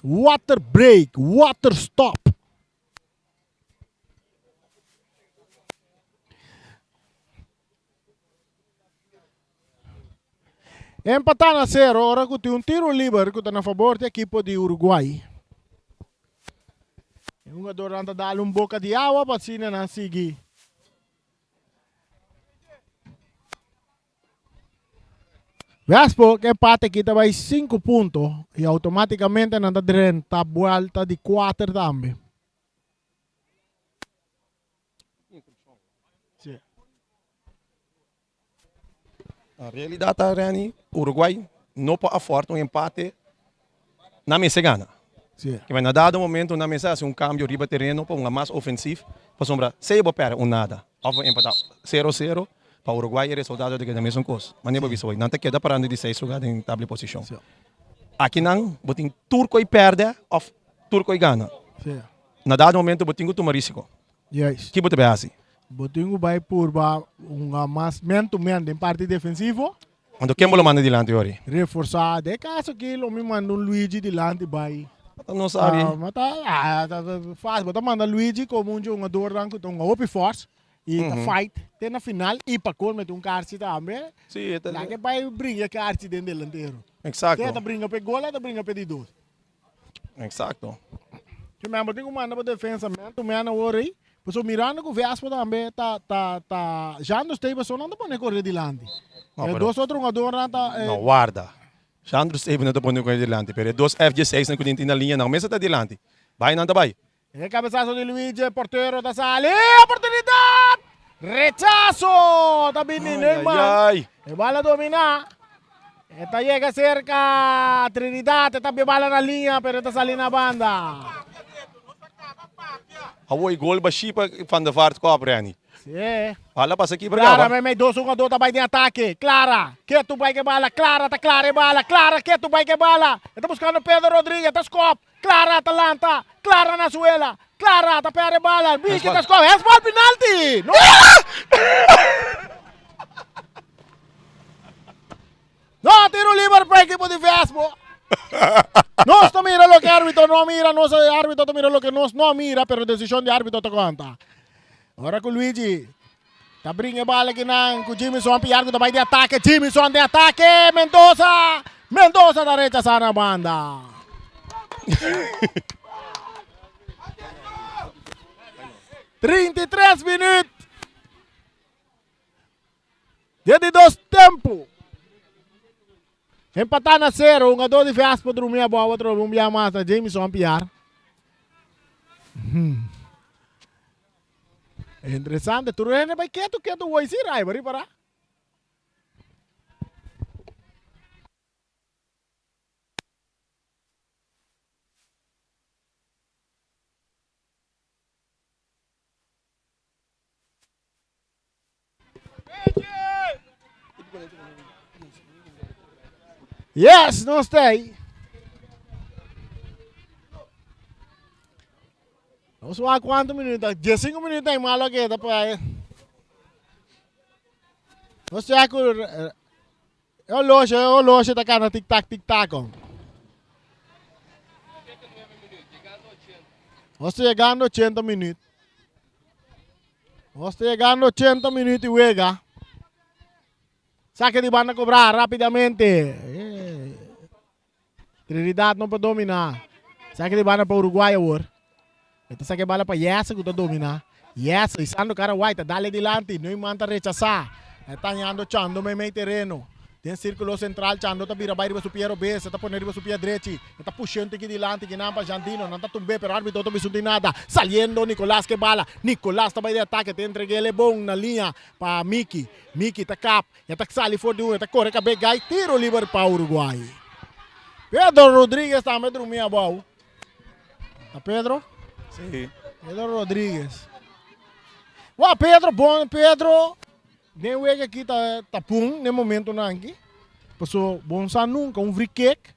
Water break, water stop. Empatá na sero ora ku tin un tiro liber ku ta na fabor di ekipo di Uruguay. E hungadornan ta dal un boka di awa pa asina nan sigui. Westbrook e empate aki ta bai sinku punto i automaticamente nan ta drenta buelta di kuater tambe. Sí. Na realidad ta Renny, Uruguay no por afford un empate, nan mester gana. Sí. Kibera na dado momento nan mester haci un cambio riba tereno pa hunga mas ofensief, pasobra sea bo perde un nada of bo empata sero sero, pa Uruguay e resultado ta keda mesun cos. Manera bo bisa hoy, nan ta keda parando di seis lugar den tabla di posicion. Sí. Aki nan bo tin tur cu e perde of tur cu e gana. Sí. Na dado momento bo tin cu tuma risico. Juist. Ki bo ta bay haci? Bo tin cu bay purba hunga mas man to man den parti defensivo. Anto ken bo lo manda dilanti ori? Reforsa. Den caso aki lo mi manda un Luigi dilanti bay. Ata no sabi. Ma ta, ah, ta facil. Bo ta manda Luigi como un hungadornan cu ta hunga hopi fors y ta fight te na final y pa colmo e ta un karchi tambe. Si, e ta. Laga e bay bringa e karchi den delantero. Exacto. Sea ta bringa pa e gol, a ta bringa pa e di dos. Exacto. Ke men bo tin ku manda bo defensa man to man awor ei. Pasobra mirando ku Vespa tambe ta ta ta Jandro Stevenson nan ta pone kore dilanti. No, E pero dos otro hungadornan ta No, warda. Jandro Stevenson no ta pone kore dilanti, pero e dos FG6 nan ku tin tin na liña nan mester ta dilanti. Bai nan ta bai. E cabezazo di Luigi, e portero ta sali. Oportunidad! Rechazo! Ta bini Ay, Neymar. ay, ay. E bala domina. E ta yega cerca Trinidad. E ta bia bala na liña, pero e ta sali na banda. Awor e gol bashi pa Van der Vaart kop, Renny. Sí. Bala pasa kiper Clara, kaba. meimei dos hungador ta bai den atake. Clara, ketu bai ke bala. Clara ta clara e bala. Clara ketu bai ke bala. E ta buscando Pedro Rodriguez. Ta skop. Clara ta lanta, Clara na suela, Clara ta perde bala, Miki ta score, handsball penalty! No! No, tiro liber pa equipo di Vespo. Nos ta mira loke arbitro no mira, nos arbitro ta mira loke nos no mira, pero decision di arbitro ta conta. Ora cu Luigi ta bringa e bala kinan cu Jimison Piar cu ta bay di atake, Jimison den atake, Mendoza, Mendoza ta rechasa na banda. 33 minuut den di dos tempo. Empatá na sero, hungador di Vespa drumi abou atrobe un bia mas na Jamison Piar. Interesante, tur hende bai ketu ketu woi si raiba ripará. Yes, nos ta ahí. Nos wak cuánto minuto? 15 minuto ay malo keda pa. Nos check ku e horloge, e horloge ta kana tik tak tik tak. Nos ta yegando 80 minuut. Nos ta yegando 80 minuut di wega. Saque di banda cobra rapidamente. Eh. Trinidad no por domina. Saque di banda pa Uruguay awor. E ta saca e bala pa Yesa cu ta domina. Yesa isando cara White ta dale dilanti. Neumann ta rechasa. E ta hañando Chando meimei tereno. Den circulo central Chando ta bira bay riba su pia robes. E ta pone riba su pia drechi. E ta pushe un tiki dilanti kinan pa Jandino. Nan ta tumbe pero arbitro ta bisa un tin nada. Saliendo Nicolas ke bala. Nicolas ta bay den atake. Ta entreg'el e bon na liña pa Miki. Miki ta kap. E ta sali for di un, e ta kore kab'é gai, tiro liber pa Uruguay. Pedro Rodriguez tambe drumi abou. Ta Pedro? Sí. Pedro Rodriguez. Wa Pedro bon, Pedro den wega aki ta ta pun den momentonan aki. Paso bon sa nunca un free kick.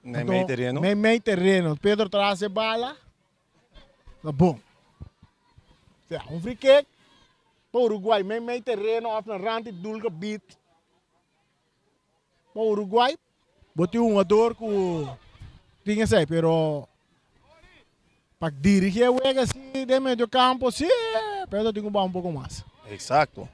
Mei mei tereno. Mei mei tereno. Pedro tras e bala. Ta bon. Sea, un free kick pa Uruguay, mei mei tereno of na rand di doel gebied. Pa Uruguay, bo tin un jugador cu tin esey, pero pa dirigi e wega así den medio campo, sí, Pedro tin cu baha un poco mas. Exacto.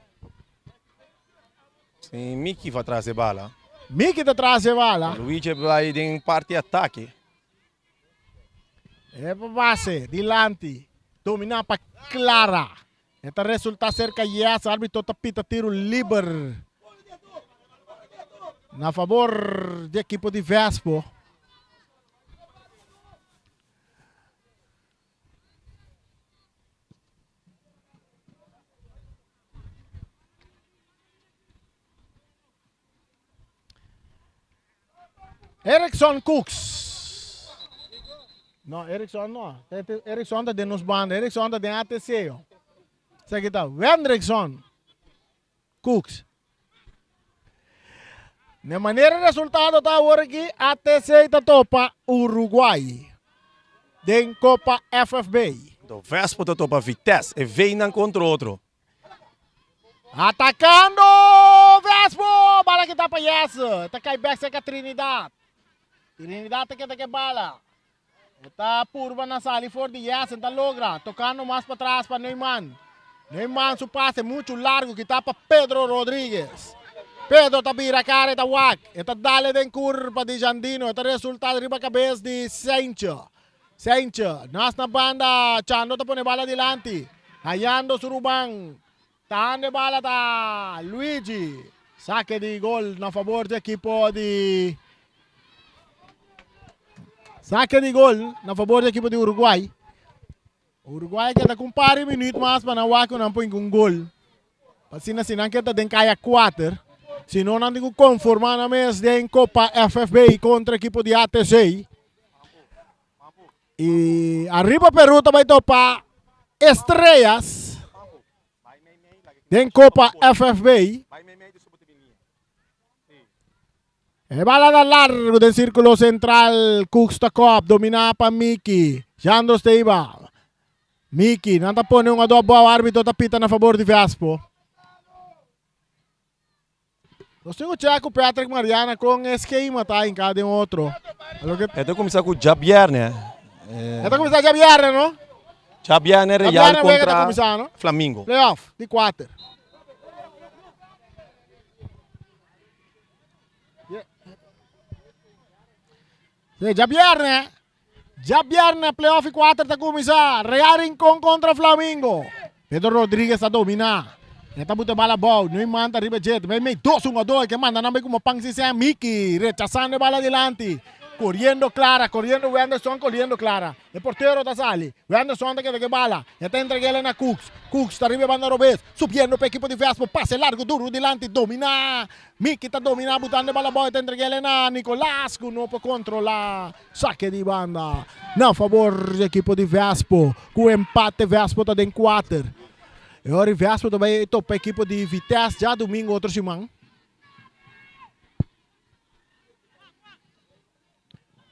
Si Miki va tras e bala. Miki ta tras e bala. Luigi bay den parti atake. E pase dilanti, dominá pa Clara. E ta resultá serka Yes, árbitro ta pita tiru liber na fabor di ekipo di Vespo. Erickson Cooks. No, Erickson no. Erickson ta den nos banda. Erickson ta den ATC. Esaki ta Wendrickson Cooks. De manera resultado ta awor aki ATC ta topa Uruguay den Copa FFB. Do Vespo ta topa Vitesse. E veinan contra otro. Atacando Vespo! Bala kita pa Yes. Ta cai back cerca Trinidad. Trinidad ta keda ke bala. Ta purba na sali for di Yes ta logra. Tocando mas pa tras pa Neumann. Neumann su pase mucho largo kita pa Pedro Rodriguez. Pedro ta bira cara e ta wak. E ta dale den curva di Jandino. E ta resulta riba cabes di Saintje. Saintje, nas na banda, Chando ta pone bala dilanti, hayando su ruman, ta handa e bala ta Luigi, sake di gol na fabor di ekipo di Sake di gol na fabor di ekipo di Uruguay. Uruguay keda ku un par di minuut mas pa nan wak ku nan pon un gol. Asina si nan keda den kaya kuater, si no nan tin ku konformá nan mes den Kopa FFB kontra ekipo di ATC. I ariba Peru ta bai topa Estrellas den Kopa FFB. E bala ta largu den sirkulo sentral. Cooks ta kop, dominá pa Miki. Jandro Steiba. Miki, nan ta pone un ado abou, arbitro ta pita na fabor di Vespo. Nos tin ku check ku Patrick Mariana kon e skema ta hinká den otro. Loke... E ta kuminsá ku djabièrnè. E ta kuminsá djabièrnè, no? Djabièrnè Real kontra Flamingo. Playoff di kuater. Sí, djabièrnè, djabièrnè playoff di kuater ta kuminsá. Real Rincon kontra Flamingo. Pedro Rodriguez ta dominá. E ta buta e bala abou. Neumann ta riba dje. Mei mei dos hungador ke manda nan bai komo pan sin sen. Miki rechasando e bala dilanti. Koriendo Clara, koriendo Wenderson, koriendo Clara. E portero ta sali. Wenderson ta keda ku e bala. E ta entreg'el na Cooks. Cooks ta riba e banda robes. Subiendo pa ekipo di Vespo. Pase largu duru dilanti. Dominá. Miki ta dominá butando e bala abou. E ta entreg'el na Nicolas ku no por kontrolá. Sake di banda na fabor di ekipo di Vespo. Ku empate Vespo ta den kuater. E ora Vespo ta bai topa ekipo di Vitesse djadumingu otro siman.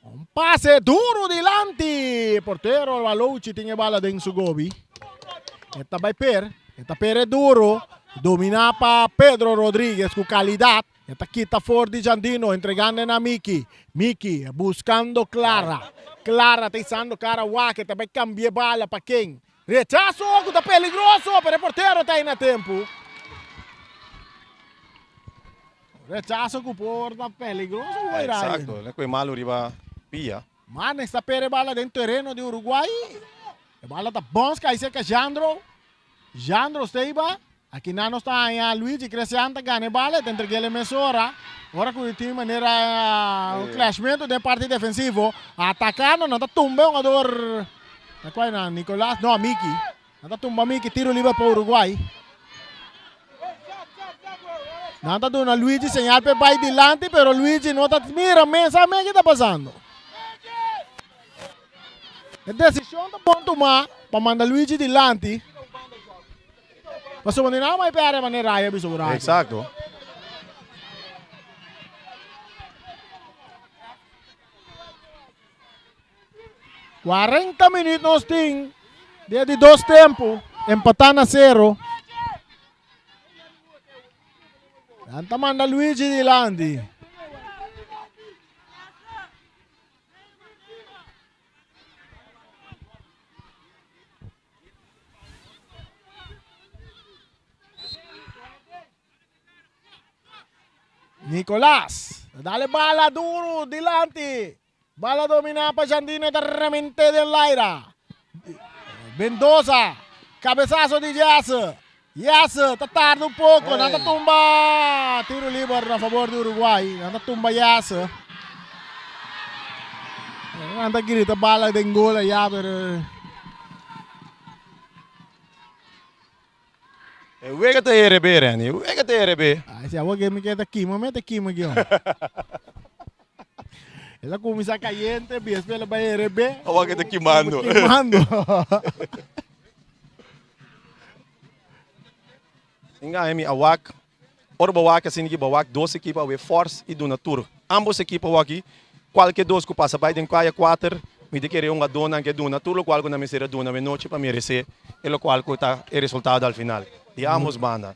Un pase duro dilanti. Portero Balouchi tin e bala den su gobi. E ta bai per. E ta per e duro. Dominá pa Pedro Rodriguez ku kalidat. E ta kita for di Jandino entregando na Miki. Miki buskando Clara. Clara ta isando kara wak e ta bai kambia e bala pa ken? Rechaso ku ta peligroso pero e portero ta ei na tempu. Rechaso ku por ta peligroso hoy Ryan. Exacto, le kue malu riba pia. Manes ta pere bala den tereno di Uruguay. E bala ta bons kai serka Jandro. Jandro Steiba, aki nan nos ta haña Luigi Cresian ta gana e bala, e ta entreg'el e mesora. Ora ku tin manera un clashmento den parti defensivo, atakando nan ta tumba e hungador, ta kua nan, Nicolas, no, Miki. Nan ta tumba Miki, tiro liber pa Uruguay. Nan ta duna Luigi señal pa e bai dilanti, pero Luigi no ta mira mes sa mes ki ta pasando. E desishon ta bon tumá pa manda Luigi dilanti. Pasobra ni nan bai pèrdè manera Raya bisa bo rato. Exacto. 40 minuut nos tin den di dos tempu, empatá na sero. Nan ta manda Luigi dilanti. Nicolas, dale bala duro dilanti. Bala domina pa Jandino ta remente den laira. Mendoza, cabezazo di Jesse. Jesse ta tarda un poco, nan ta tumba tiro liber na favor di Uruguay. Nan ta tumba Jesse. Nan ta grita bala den gol allá, pero E wega ta herebé, Renny. E wega ta herebé. Ay, si awo ke mi ke ta kima, mi ta kima ki hombre. El a kuminsá kayente, biespe el a bai herebé. Awo ke ta kimando. Kimando. Inga mi a wak, ora bo wak asina ki bo wak dos ekipo awe fòrs i duna tur. Ambos ekipo awaki, kualke dos ku pasa bai den kaya kuater, mi ta kere un adonan ke duna tur lokual ku nan mester a duna awe pa meresé e lokual ku ta e resultado al final di ambos banda.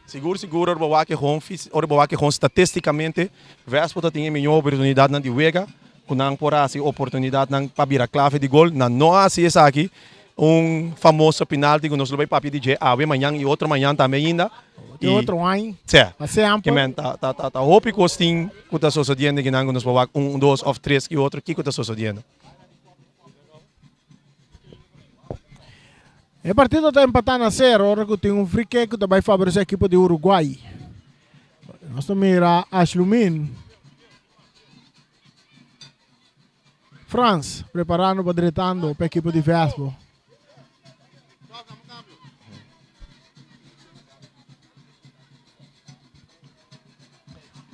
Sigur sigur ora bo wak e hon ora bo wak e hon statisticamente Vespo ta tin e mihó oportunidatnan di wega ku nan por hasi oportunidatnan pa bira klave di gol. Nan no a hasi esaki. Un famoso penalti ku nos lo bai papia di dje awe, mañan i otro mañan tambe ainda. I otro aña. Sè. Pa semper. Ke men ta ta ta hopi kos tin ku ta sosodiendo kinan ku nos por wak un, dos òf tres ki otro kiko ta sosodiendo. E partido ta empatá na sero ora ku tin un free kick ku ta bai faboresé ekipo di Uruguay. Nos ta mira Ashlumin Frans preparando pa dretando pa ekipo di Vespo.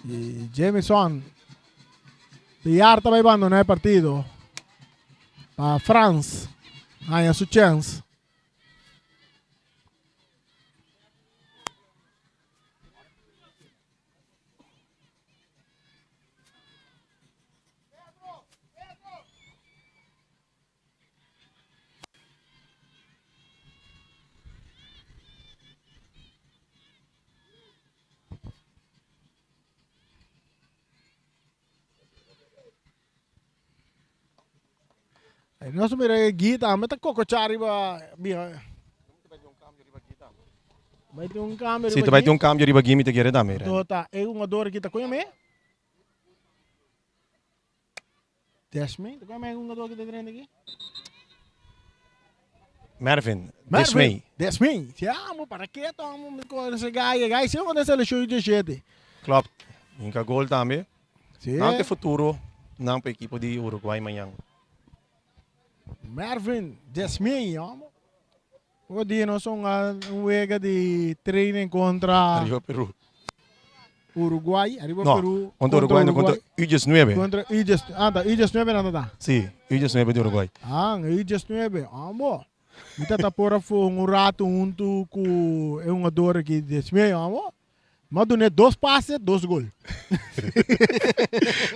I Jamison Villar ta bai bandoná e partido. Pa Frans haña su chèns. Nos mira e Guy tambe ta kokochá riba bia. Bai tin un kambio Si, ta bai tin un kambio riba Guy mi ta kere tambe. Anto ta e hungador aki ta koña me? Desmay, ta koña me e hungador ki ta drenta aki? Mervin, Desmay. Desmay, si amo para ke to amo mi conoce Guy, e Guy siempre den seleccion U17. Klopt, hinka gol tambe. Si. Nan ta e futuro nan pa ekipo di Uruguay mañan. Mervin Desmay, amo. Poko dia nos hunga un wega di training kontra Arriba Peru. Uruguay, arriba No, Peru. kontra Uruguay no, kontra U19. Kontra U19, ah, ta U19 nan ta ta. Si, U19 di Uruguay. Ah, U19, amo. Mi ta ta por a fo un rato huntu ku e hungador aki Desmay, amo. Mi a dun'é dos pase, dos gol.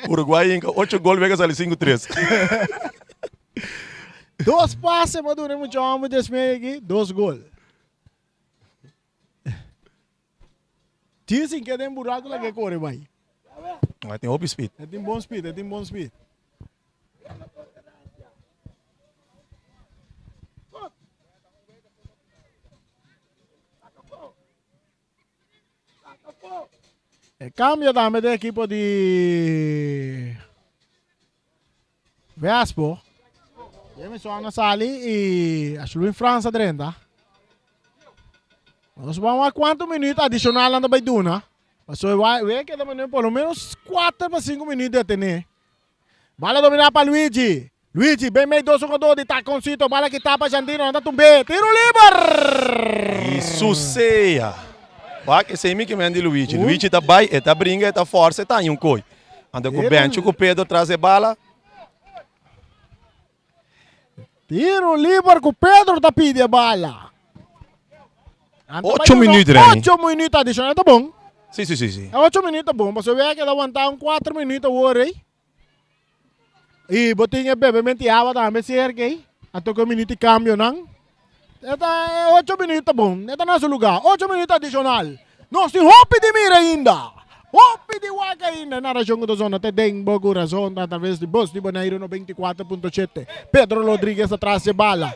Uruguay hinka ocho gol, wega sali sinku tres. Dos pase mi a dun'é mucha homber Desmay aki, dos gol. Dicen que den buraco la que corre bai. E tin hopi speed. E tin bon speed, e tin bon speed. E cambio tambe den equipo di Vespo. Jameson a sali y Ashluin Frans a drenta. Nos vamos a cuanto minuut adicional nan ta bay duna. Paso we keda mane por lo menos 4 pa 5 minuut detene. Bala domina pa Luigi. Luigi ben mei dos jugador di Taconcito. Bala kita pa Jandino. Nan ta tumbe. Tiro liber! Y susea. Wak esei mi ke men di Luigi. Luigi ta bai, e ta bringa, e ta forsa, e ta haña un koi. Anto ku Bencho ku Pedro tras e bala. Tiro liber ku Pedro ta pidi e bala. Ocho minuut, Remy. Ocho minuut adicional ta bon. Si, si, si, si. Ocho minuut ta bon. Pasobra wea keda wanta un cuatro minuut awor ei. Y bo tin e bebemento di awa tambe cerca ei. Anto ku e minuut di cambio nan. E ta ocho minuut ta bon. E ta na su lugar. Ocho minuut adicional. Nos tin hopi di mira ainda. Hopi di wak ainda. E narashon ku ta zona te den bo kurason ta atraves di Bos di Boneiru 94.7. Pedro Rodriguez atras dje bala.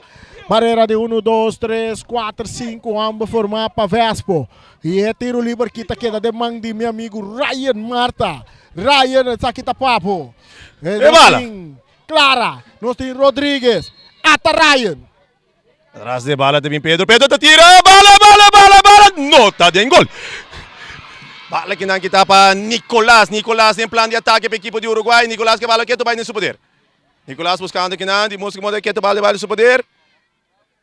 Barera di unu, dos, tres, kuater, sinku hòmber formá pa Vespo. I e tiru liber ki ta keda den man di mi amigu Ryan Marta. Ryan esaki ta papo. E bala. Clara. Nos tin Rodriguez. Ata Ryan. Tras de bala ta bin Pedro. Pedro ta tira. Bala, bala, bala, bala. No ta den gol. Bala kinan kita pa Nicolas. Nicolas den plan di atake pa ekipo di Uruguay. Nicolas ke bala ketu bai den su poder. Nicolas buscando kinan di musca moda ketu bala bai den su poder.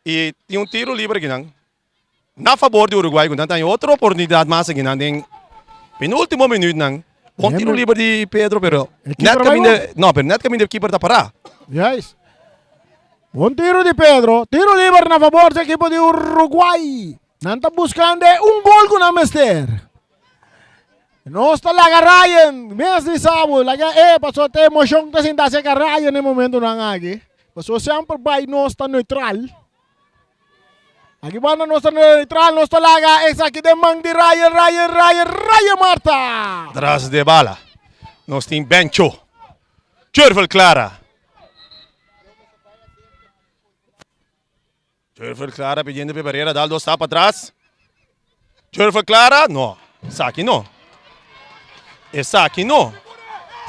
Y tin un tiro libre kinan. Na fabor di Uruguay ku nan ta haña otro oportunidat mas akinan den penultimo minuutnan. Bon tiro liber di Pedro pero net kaminda no pero net kaminda e keeper ta pará. Juist. Bon tiro di Pedro. Tiro liber na fabor di ekipo di Uruguay. Nan ta buskando e un gol ku nan mester. Nos ta laga Ryan mes di sabu laga e paso te emoshon ta sinta aserka Ryan e momentonan aki. Paso semper bai nos ta neutral. Aki banda nos ta neutral, nos ta laga esaki den man di Ryan, Ryan, Ryan, Ryan Marta. Tras de bala nos tin Bencho. Churvel Clara. Churvel Clara pidiendo pe barrera, dal dos stap atras. Churvel Clara, no, esaki no. Esaki no.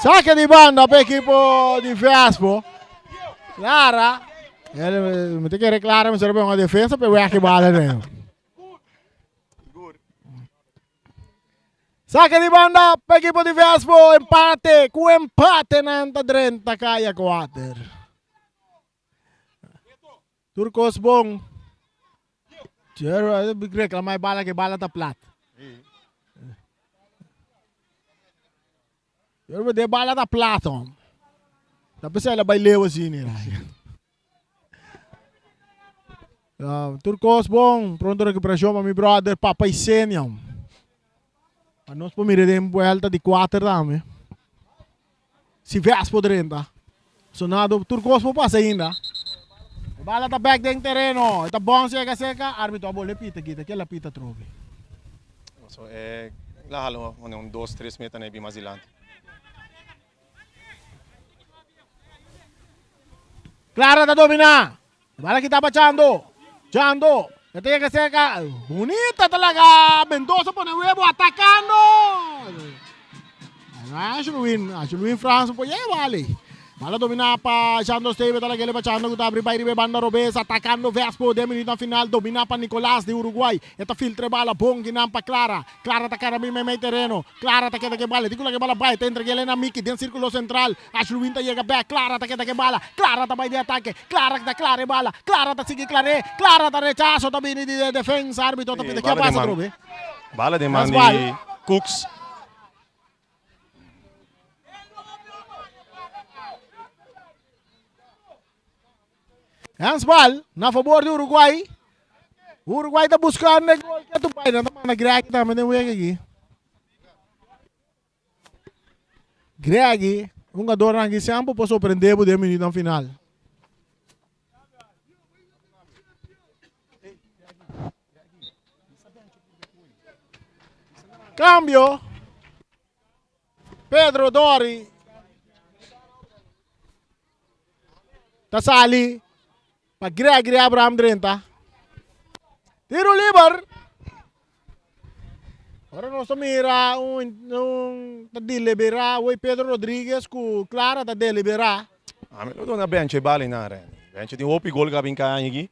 Saque di banda pa equipo di Vespo. Clara. Mi ta kere Clara mester a un defensa pe wek e bala den. Saque di banda pa equipo di Vespo. Empate. Ku empate nan ta drenta kaya kuater. Tur kos bon. Reclama e bala ke bala ta plat. De bala ta plat hom. Ta pensé la bai leu asina. Tur kos bon. Pronto recuperacion pa mi brother Papa Isenia. Pa nos por mira den vuelta di kuater tambe. Si Vespo drenta. Sonado tur kos por pasa ainda. E bala ta bek den tereno. E ta bon seka seka. Arbitro a bole pita kita. Kela pita atrobe. So e la hala un dos tres meta na e bin mas dilanti. Clara ta domina. E bala kita pa Chando. Chando. E ta yega cerca. Bunita ta laga Mendoza pone huevo atacando. Ashwin, Ashwin Frans por yega bale. Bala domina pa Chando Steven ta laga pa Chando ku ta abri bai riba e banda robes atacando Vespo den minuut na final domina pa Nicolas di Uruguay. E ta filtra e bala bon kinan pa Clara. Clara ta kara mei mei tereno. Clara ta keda ke bala. Di ku laga e bala bai ta entrega el na Miki den sirkulo sentral. Ashluwin ta yega bek. Clara ta keda ke bala. Clara ta bai den atake. Clara ta klara e bala. Clara ta sigui klar'é. Clara ta rechaso ta bini di defensa. Arbitro ta pidi ke a pasa atrobe. Bala den man di Cooks. Handsbal na fabor di Uruguay. Uruguay ta buscando e gol que tu pai. Nan ta manda Greg tambe den wega aki. Greg, un jugador nan aki semper por sorprende bo den minuut final. Cambio. Pedro Dori ta sali pa Gregory Abraham drenta. Tiro liber. Ora nos ta mira un un ta delibera wey Pedro Rodriguez cu Clara ta delibera. Ami lo duna Bencho e bala einan Renny. Bencho tin hopi gol cu a bin cay aña aki.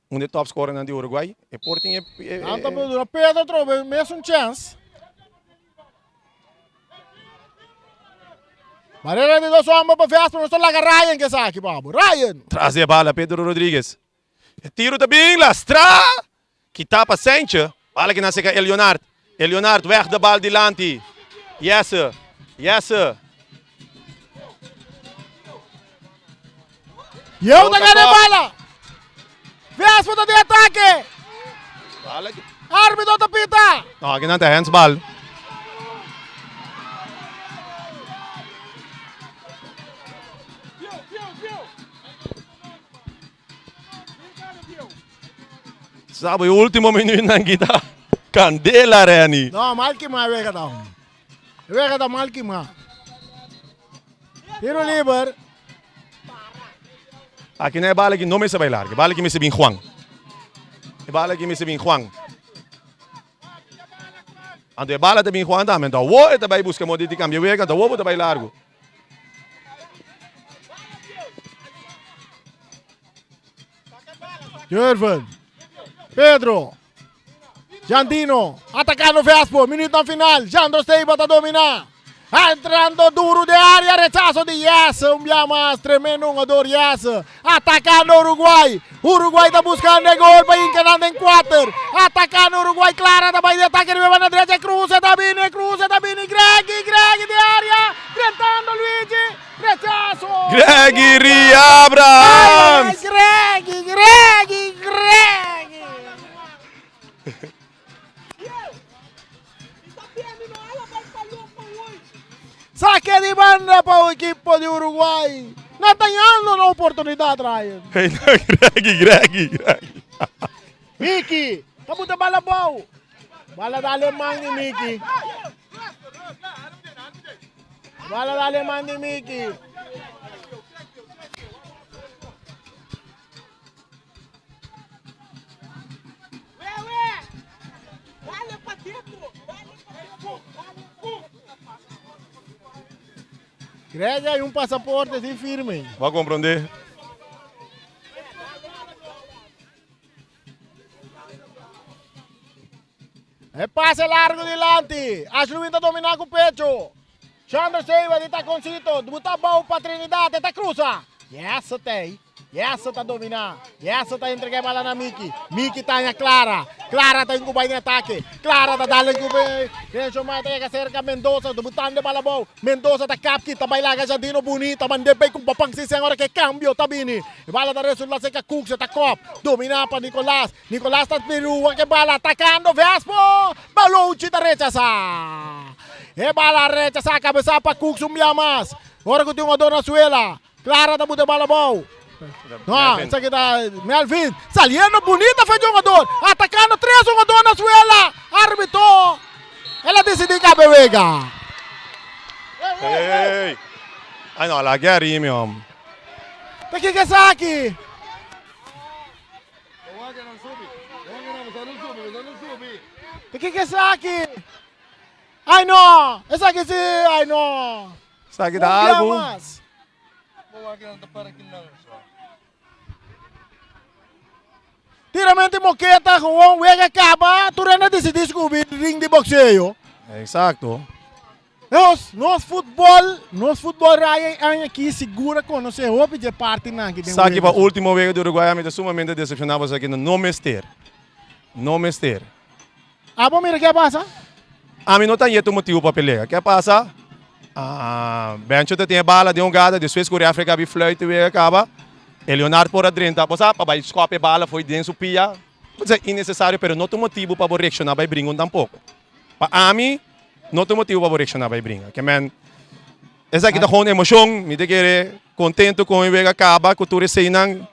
Un di e top scorernan di Uruguay. E por tin e. Nan ta duna Pedro atrobe mesun chance. Barrera di dos homber pa Vespa. Nos ta laga Ryan ke esaki pa bo. Ryan! Tras di e bala Pedro Rodriguez. E tiro ta bin lastra. Kita pa Sentje. Bala ki na seka Elionard. Elionard weg de bal dilanti. Jesse. Jesse. Yeu ta gana e bala. Vespa ta den atake. Bala ki. Arbitro ta pita. No, aki nan ta handsbal. Sabo e ultimo minuutnan ki ta candela Renny. No, mal kima e wega ta. E wega ta mal kima. Tiro liber. Aki na e bala ki no mester bai larga. E bala ki mester bin Juan. E bala ki mester bin Juan. Anto e bala ta bin Juan tambe. Anto awo e ta bai buska modo di cambia wega. Anto awo bo ta bai largo. Jurven. Pedro. Jandino. Atacando Vespo. Minuto final. Jandro Steiba ta domina. Entrando duro de área. Rechazo de Yes. Un bia mas. Tremendo jugador Yes. Atacando Uruguay. Uruguay ta buscando e gol pa hinca nan den cuater. Atacando Uruguay. Clara ta bay de ataque riba banda derecha. Cruce ta bini. Cruce ta bini. Greggy. Greggy de área. Drentando Luigi. Rechazo. Gregory Abrams. Ay, Greggy, Greggy, Greggy. Saque di banda pa o equipo di Uruguay. No ta hallando una oportunidad, Ryan. Hey, Greggy, Greggy, Greggy. Miki, ta buta bala bou. Bala da alemán di Miki. Bala da alemán di Miki. Greg hay un pasaporte así firme. Va a comprender. E pase largo dilanti. Ashley ta domina cu pecho. Chandra Seiba di taconcito. Buta bou pa Trinidad. E ta cruza. Yes, tey. Yes ta domina. Yes ta entrega e bala na Miki. Miki ta haña Clara. Clara ta incuba den atake. Clara ta dal incuba. Renzo Maya ta yega cerca Mendoza. Butando e bala bou. Mendoza ta kap kita bai laga Jardino bunita. Mande bay cu Papang Sisen ora ke cambio ta bini. E bala ta resulta cerca Cooks. E ta kop. Domina pa Nicolas. Nicolas ta pirua ke bala atacando Vespo. Balouchi ta rechasa. E bala rechasa cabeza pa Cooks un bia mas. Ora cu tin un jugador na suela. Clara ta buta e bala bou. No, esaki ta Melvin. Saliendo bunita fe jugador. Atacando tres jugador na suela. Arbitro. El a decidi cabe wega. Hey. Ay no, la guerra mi hom. Ta kiko esaki? Ta kiko esaki? Ay no, esaki si, ay no. Esaki ta algo. Tiramente moketa gewoon wega kaba, tur hende a disidí skubi ring di boxeo. Exacto. Nos, nos futbol, nos futbol raya e aña aki sigur a konosé hopi dje partinan aki den Esaki pa wega. ultimo wega di Uruguay ami ta sumamente decepcioná pasobra aki no mester. No mester. Abo mira ke a pasa? Ami no ta yet un motibu pa pelea. Ke a pasa? Bencho ta tin e bala den hogada, despues ku refri a kabi fluit e wega kaba, e Leonard por a drenta. Bo sa, pa bai skòp e bala fo'i den su pia, por ser innesesario, pero no ta un motibu pa bo reakshoná bai bringa un tampoko. Pa ami, no ta un motibu pa bo reakshoná bai bringa. Ke men, esaki ta gewoon emoshon, mi ta kere kontento kon e wega kaba ku tur eseinan.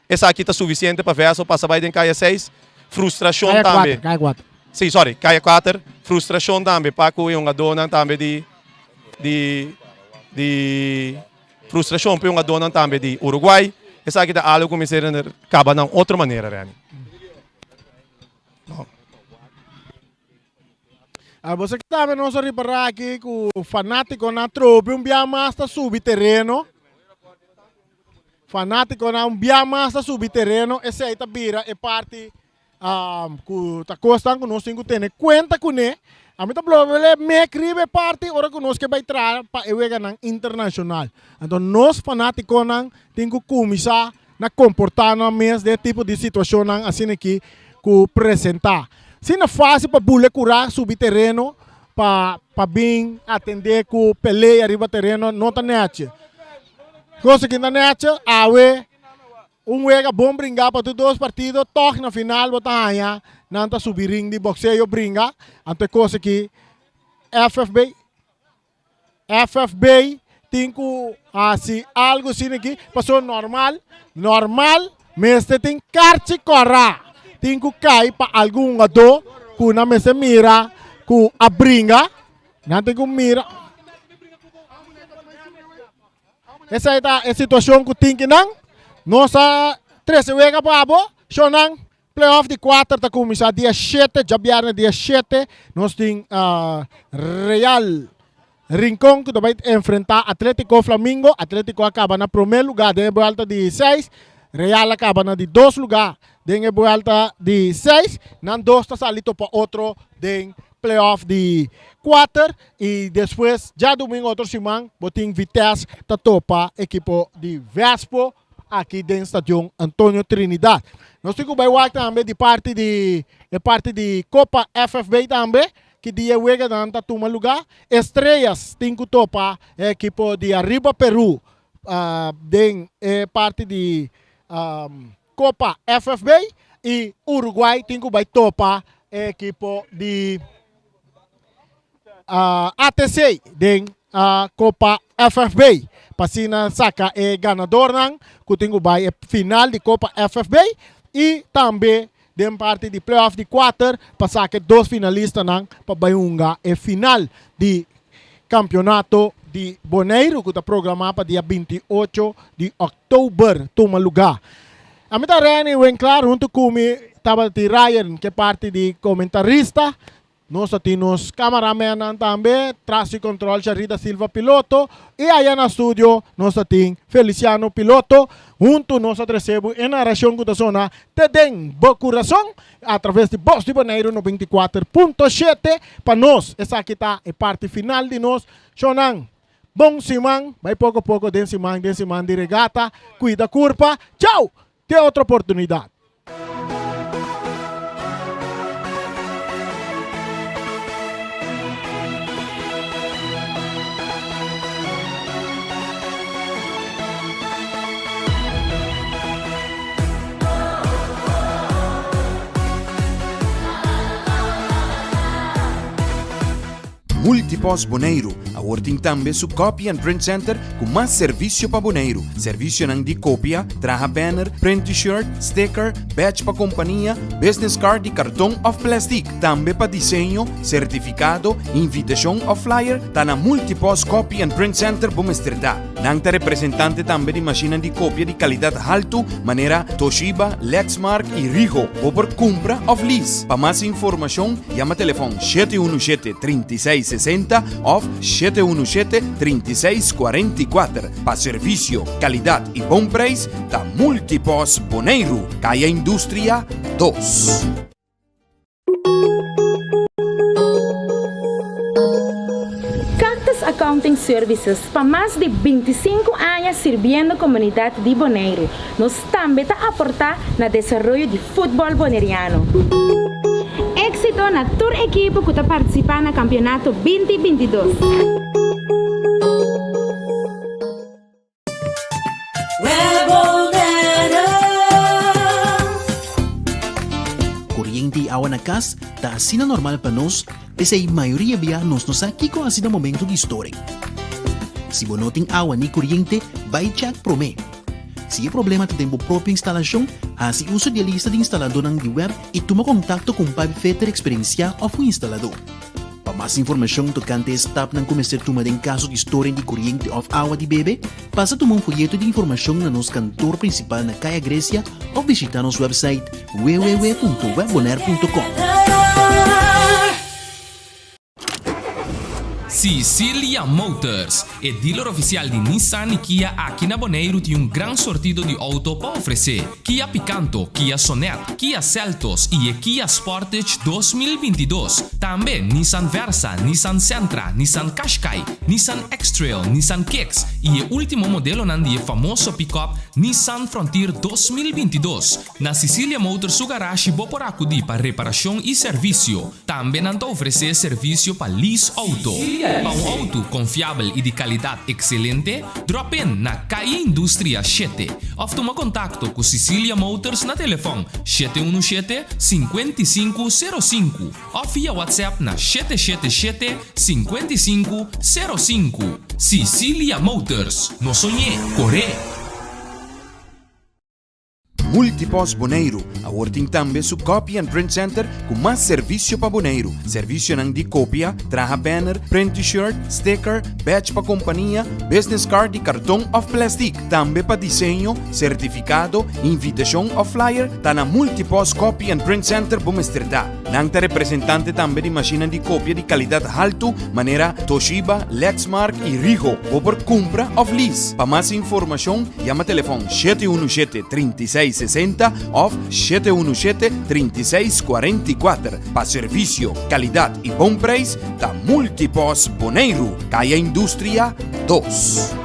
Esaki ta sufisiente pa Vessel pasa bai den kaya seis? Frustrashon Kaya tambe. kuater, kaya kuater. Si, sorry, Kaya 4. Frustrashon tambe pa ku e hungadónan tambe di di di frustrashon pa e hungadónan tambe di Uruguay. Esaki ta algu ku mester kaba na un otro manera, Renny. No. Ah, bo sa ki tambe nos a ripará aki ku fanátikonan trobe un bia mas ta subi tereno. Fanátikonan un bia mas ta subi tereno, esei ta bira e parti ku ta kosnan ku nos tin ku tene kuenta kuné. Ami ta blòbele mek riba e parti ora ku nos ke bai traha pa e weganan internashonal. Anto nos fanátikonan tin ku kuminsá na komportá nan mes den e tipo di situashonnan asina aki ku presentá. Asina fásil pa bule kurá subi tereno pa pa bin atendé ku pelea riba tereno no ta nèchi. Kos aki ta nèchi, awe un wega bon bringá pa tur dos partido tòg na final bo ta haña nan ta subi ring di bokseo bringa anto e kos aki FFB. FFB tin ku hasi algu asina aki pasobra normal normal mester tin karchi kòrá tin ku kai pa algun hungadó ku nan mester mira ku a bringa nan tin ku mira esei ta e situashon ku tin ki nan nos a trese wega pa abo shownan. Playoff di kuater ta kuminsá dia shete, djabièrnè dia shete nos tin Real Rincon ku ta bai enfrentá Atletico Flamingo. Atletico a kaba na promé lugá den e buèlta di seis, Real a kaba na di dos lugá den e buèlta di seis. Nan dos ta sali topa otro den playoff di kuater i despues djadumingu otro siman bo tin Vitesse ta topa ekipo di Vespo. aki den Stadion Antonio Trinidad. Nos tin ku bai wak tambe di parti di e parti di Copa FFB tambe, ki dia e weganan ta tuma lugá. Estrellas tin ku topa e ekipo di Arriba Peru den e parti di Copa FFB i Uruguay tin ku bai topa e ekipo di ATC den Copa FFB. Pa asina saca e ganadornan cu tin cu bay e final di Copa FFB y tambe den parti di playoff di cuater pa saca e dos finalistanan pa bay hunga e final di campeonato di Boneiru cu ta programa pa dia 28 di october tuma luga. Ami ta Renny Winklaar hunto cu mi tabata tin Ryan ke parti di comentarista. Nos ta tin nos camaramennan tambe, tras di control Sharida Silva piloto y aya na studio nos ta tin Feliciano piloto. Hunto nos a trece bo e narracion cu ta sona te den bo curason a traves di Bos di Boneiru 94.7. Pa nos esaki ta e parti final di nos shownan. Bon siman, bay poco poco den siman den siman di regata. Cuida curpa. Chao! Te otro oportunidad. Multipost Boneiru awor tin tambe su Copy and Print Center ku mas servisio pa Boneiru. Servisionan di kopia, traha banner, print t-shirt, sticker, badge pa kompania, business card di karton òf plèstik. Tambe pa diseño, sertifikado, invitashon òf flyer, ta na Multipost Copy and Print Center bo mester ta. Nan ta representante tambe di mashinnan di kopia di kalidat haltu manera Toshiba, Lexmark i Ricoh. Bo por kumpra òf lease. Pa mas informashon yama telefòn 717 36 60 òf 717 36 44. Pa servisio, kalidat i bon preis ta Multipost Boneiru, Kaya Industria 2. Cactus Accounting Services pa mas di 25 aña sirbiendo komunidat di Boneiru. Nos tambe ta aportá na desaroyo di futbòl boneriano. Éksito na tur ekipo ku ta partisipá na kampionato 20 22. Koriente i awa na kas ta asina normal pa nos, p'esei mayoria bia nos no sa kiko hasi na momento di storing. Si bo no tin awa ni koriente, bai chèk promé. Si e problema ta den bo propio instalashon, Hasi uso di e lista di instaladónan di web i tuma kontakto ku un pipefitter eksperensiá òf un instaladó. Pa mas informashon tokante e stapnan ku mester tuma den kaso di storing di koriente òf awa di bebe, pasa tuma un foyeto di informashon na nos kantor prinsipal na Kaya Grecia òf bishitá nos wèpsait www.webbonaire.com. Sicilia Motors, e dealer oficial di Nissan y Kia aki na Boneiru tin un gran sortido di auto pa ofrece. Kia Picanto, Kia Sonet, Kia Seltos y e Kia Sportage 2022. Tambe Nissan Versa, Nissan Sentra, Nissan Qashqai, Nissan X-Trail, Nissan Kicks y e ultimo modelonan di e famoso pick-up Nissan Frontier 2022. Na Sicilia Motors su garashi bo por acudi pa reparacion y servicio. Tambe nan ta ofrece servicio pa lease auto. Pa un auto confiabel y di calidad excelente, drop in na Calle Industria 7 of tuma contacto cu Sicilia Motors na telefon 717 5505 of via WhatsApp na 777 5505. Sicilia Motors, no soñ'é, cor'é! Multipost Boneiru awor tin tambe su Copy and Print Center ku mas servisio pa Boneiru. Servisionan di kopia, traha banner, print t-shirt, sticker, badge pa kompania, business card di karton òf plèstik. Tambe pa diseño, sertifikado, invitashon òf flyer ta na Multipost Copy and Print Center bo mester ta. Nan ta representante tambe di mashinnan di kopia di kalidat haltu manera Toshiba, Lexmark i Ricoh. Bo por kumpra òf lease. Pa mas informashon yama telefòn 717 36 60 òf 717 36 44. Pa servisio, kalidat i bon preis ta Multipost Boneiru, Kaya Industria 2.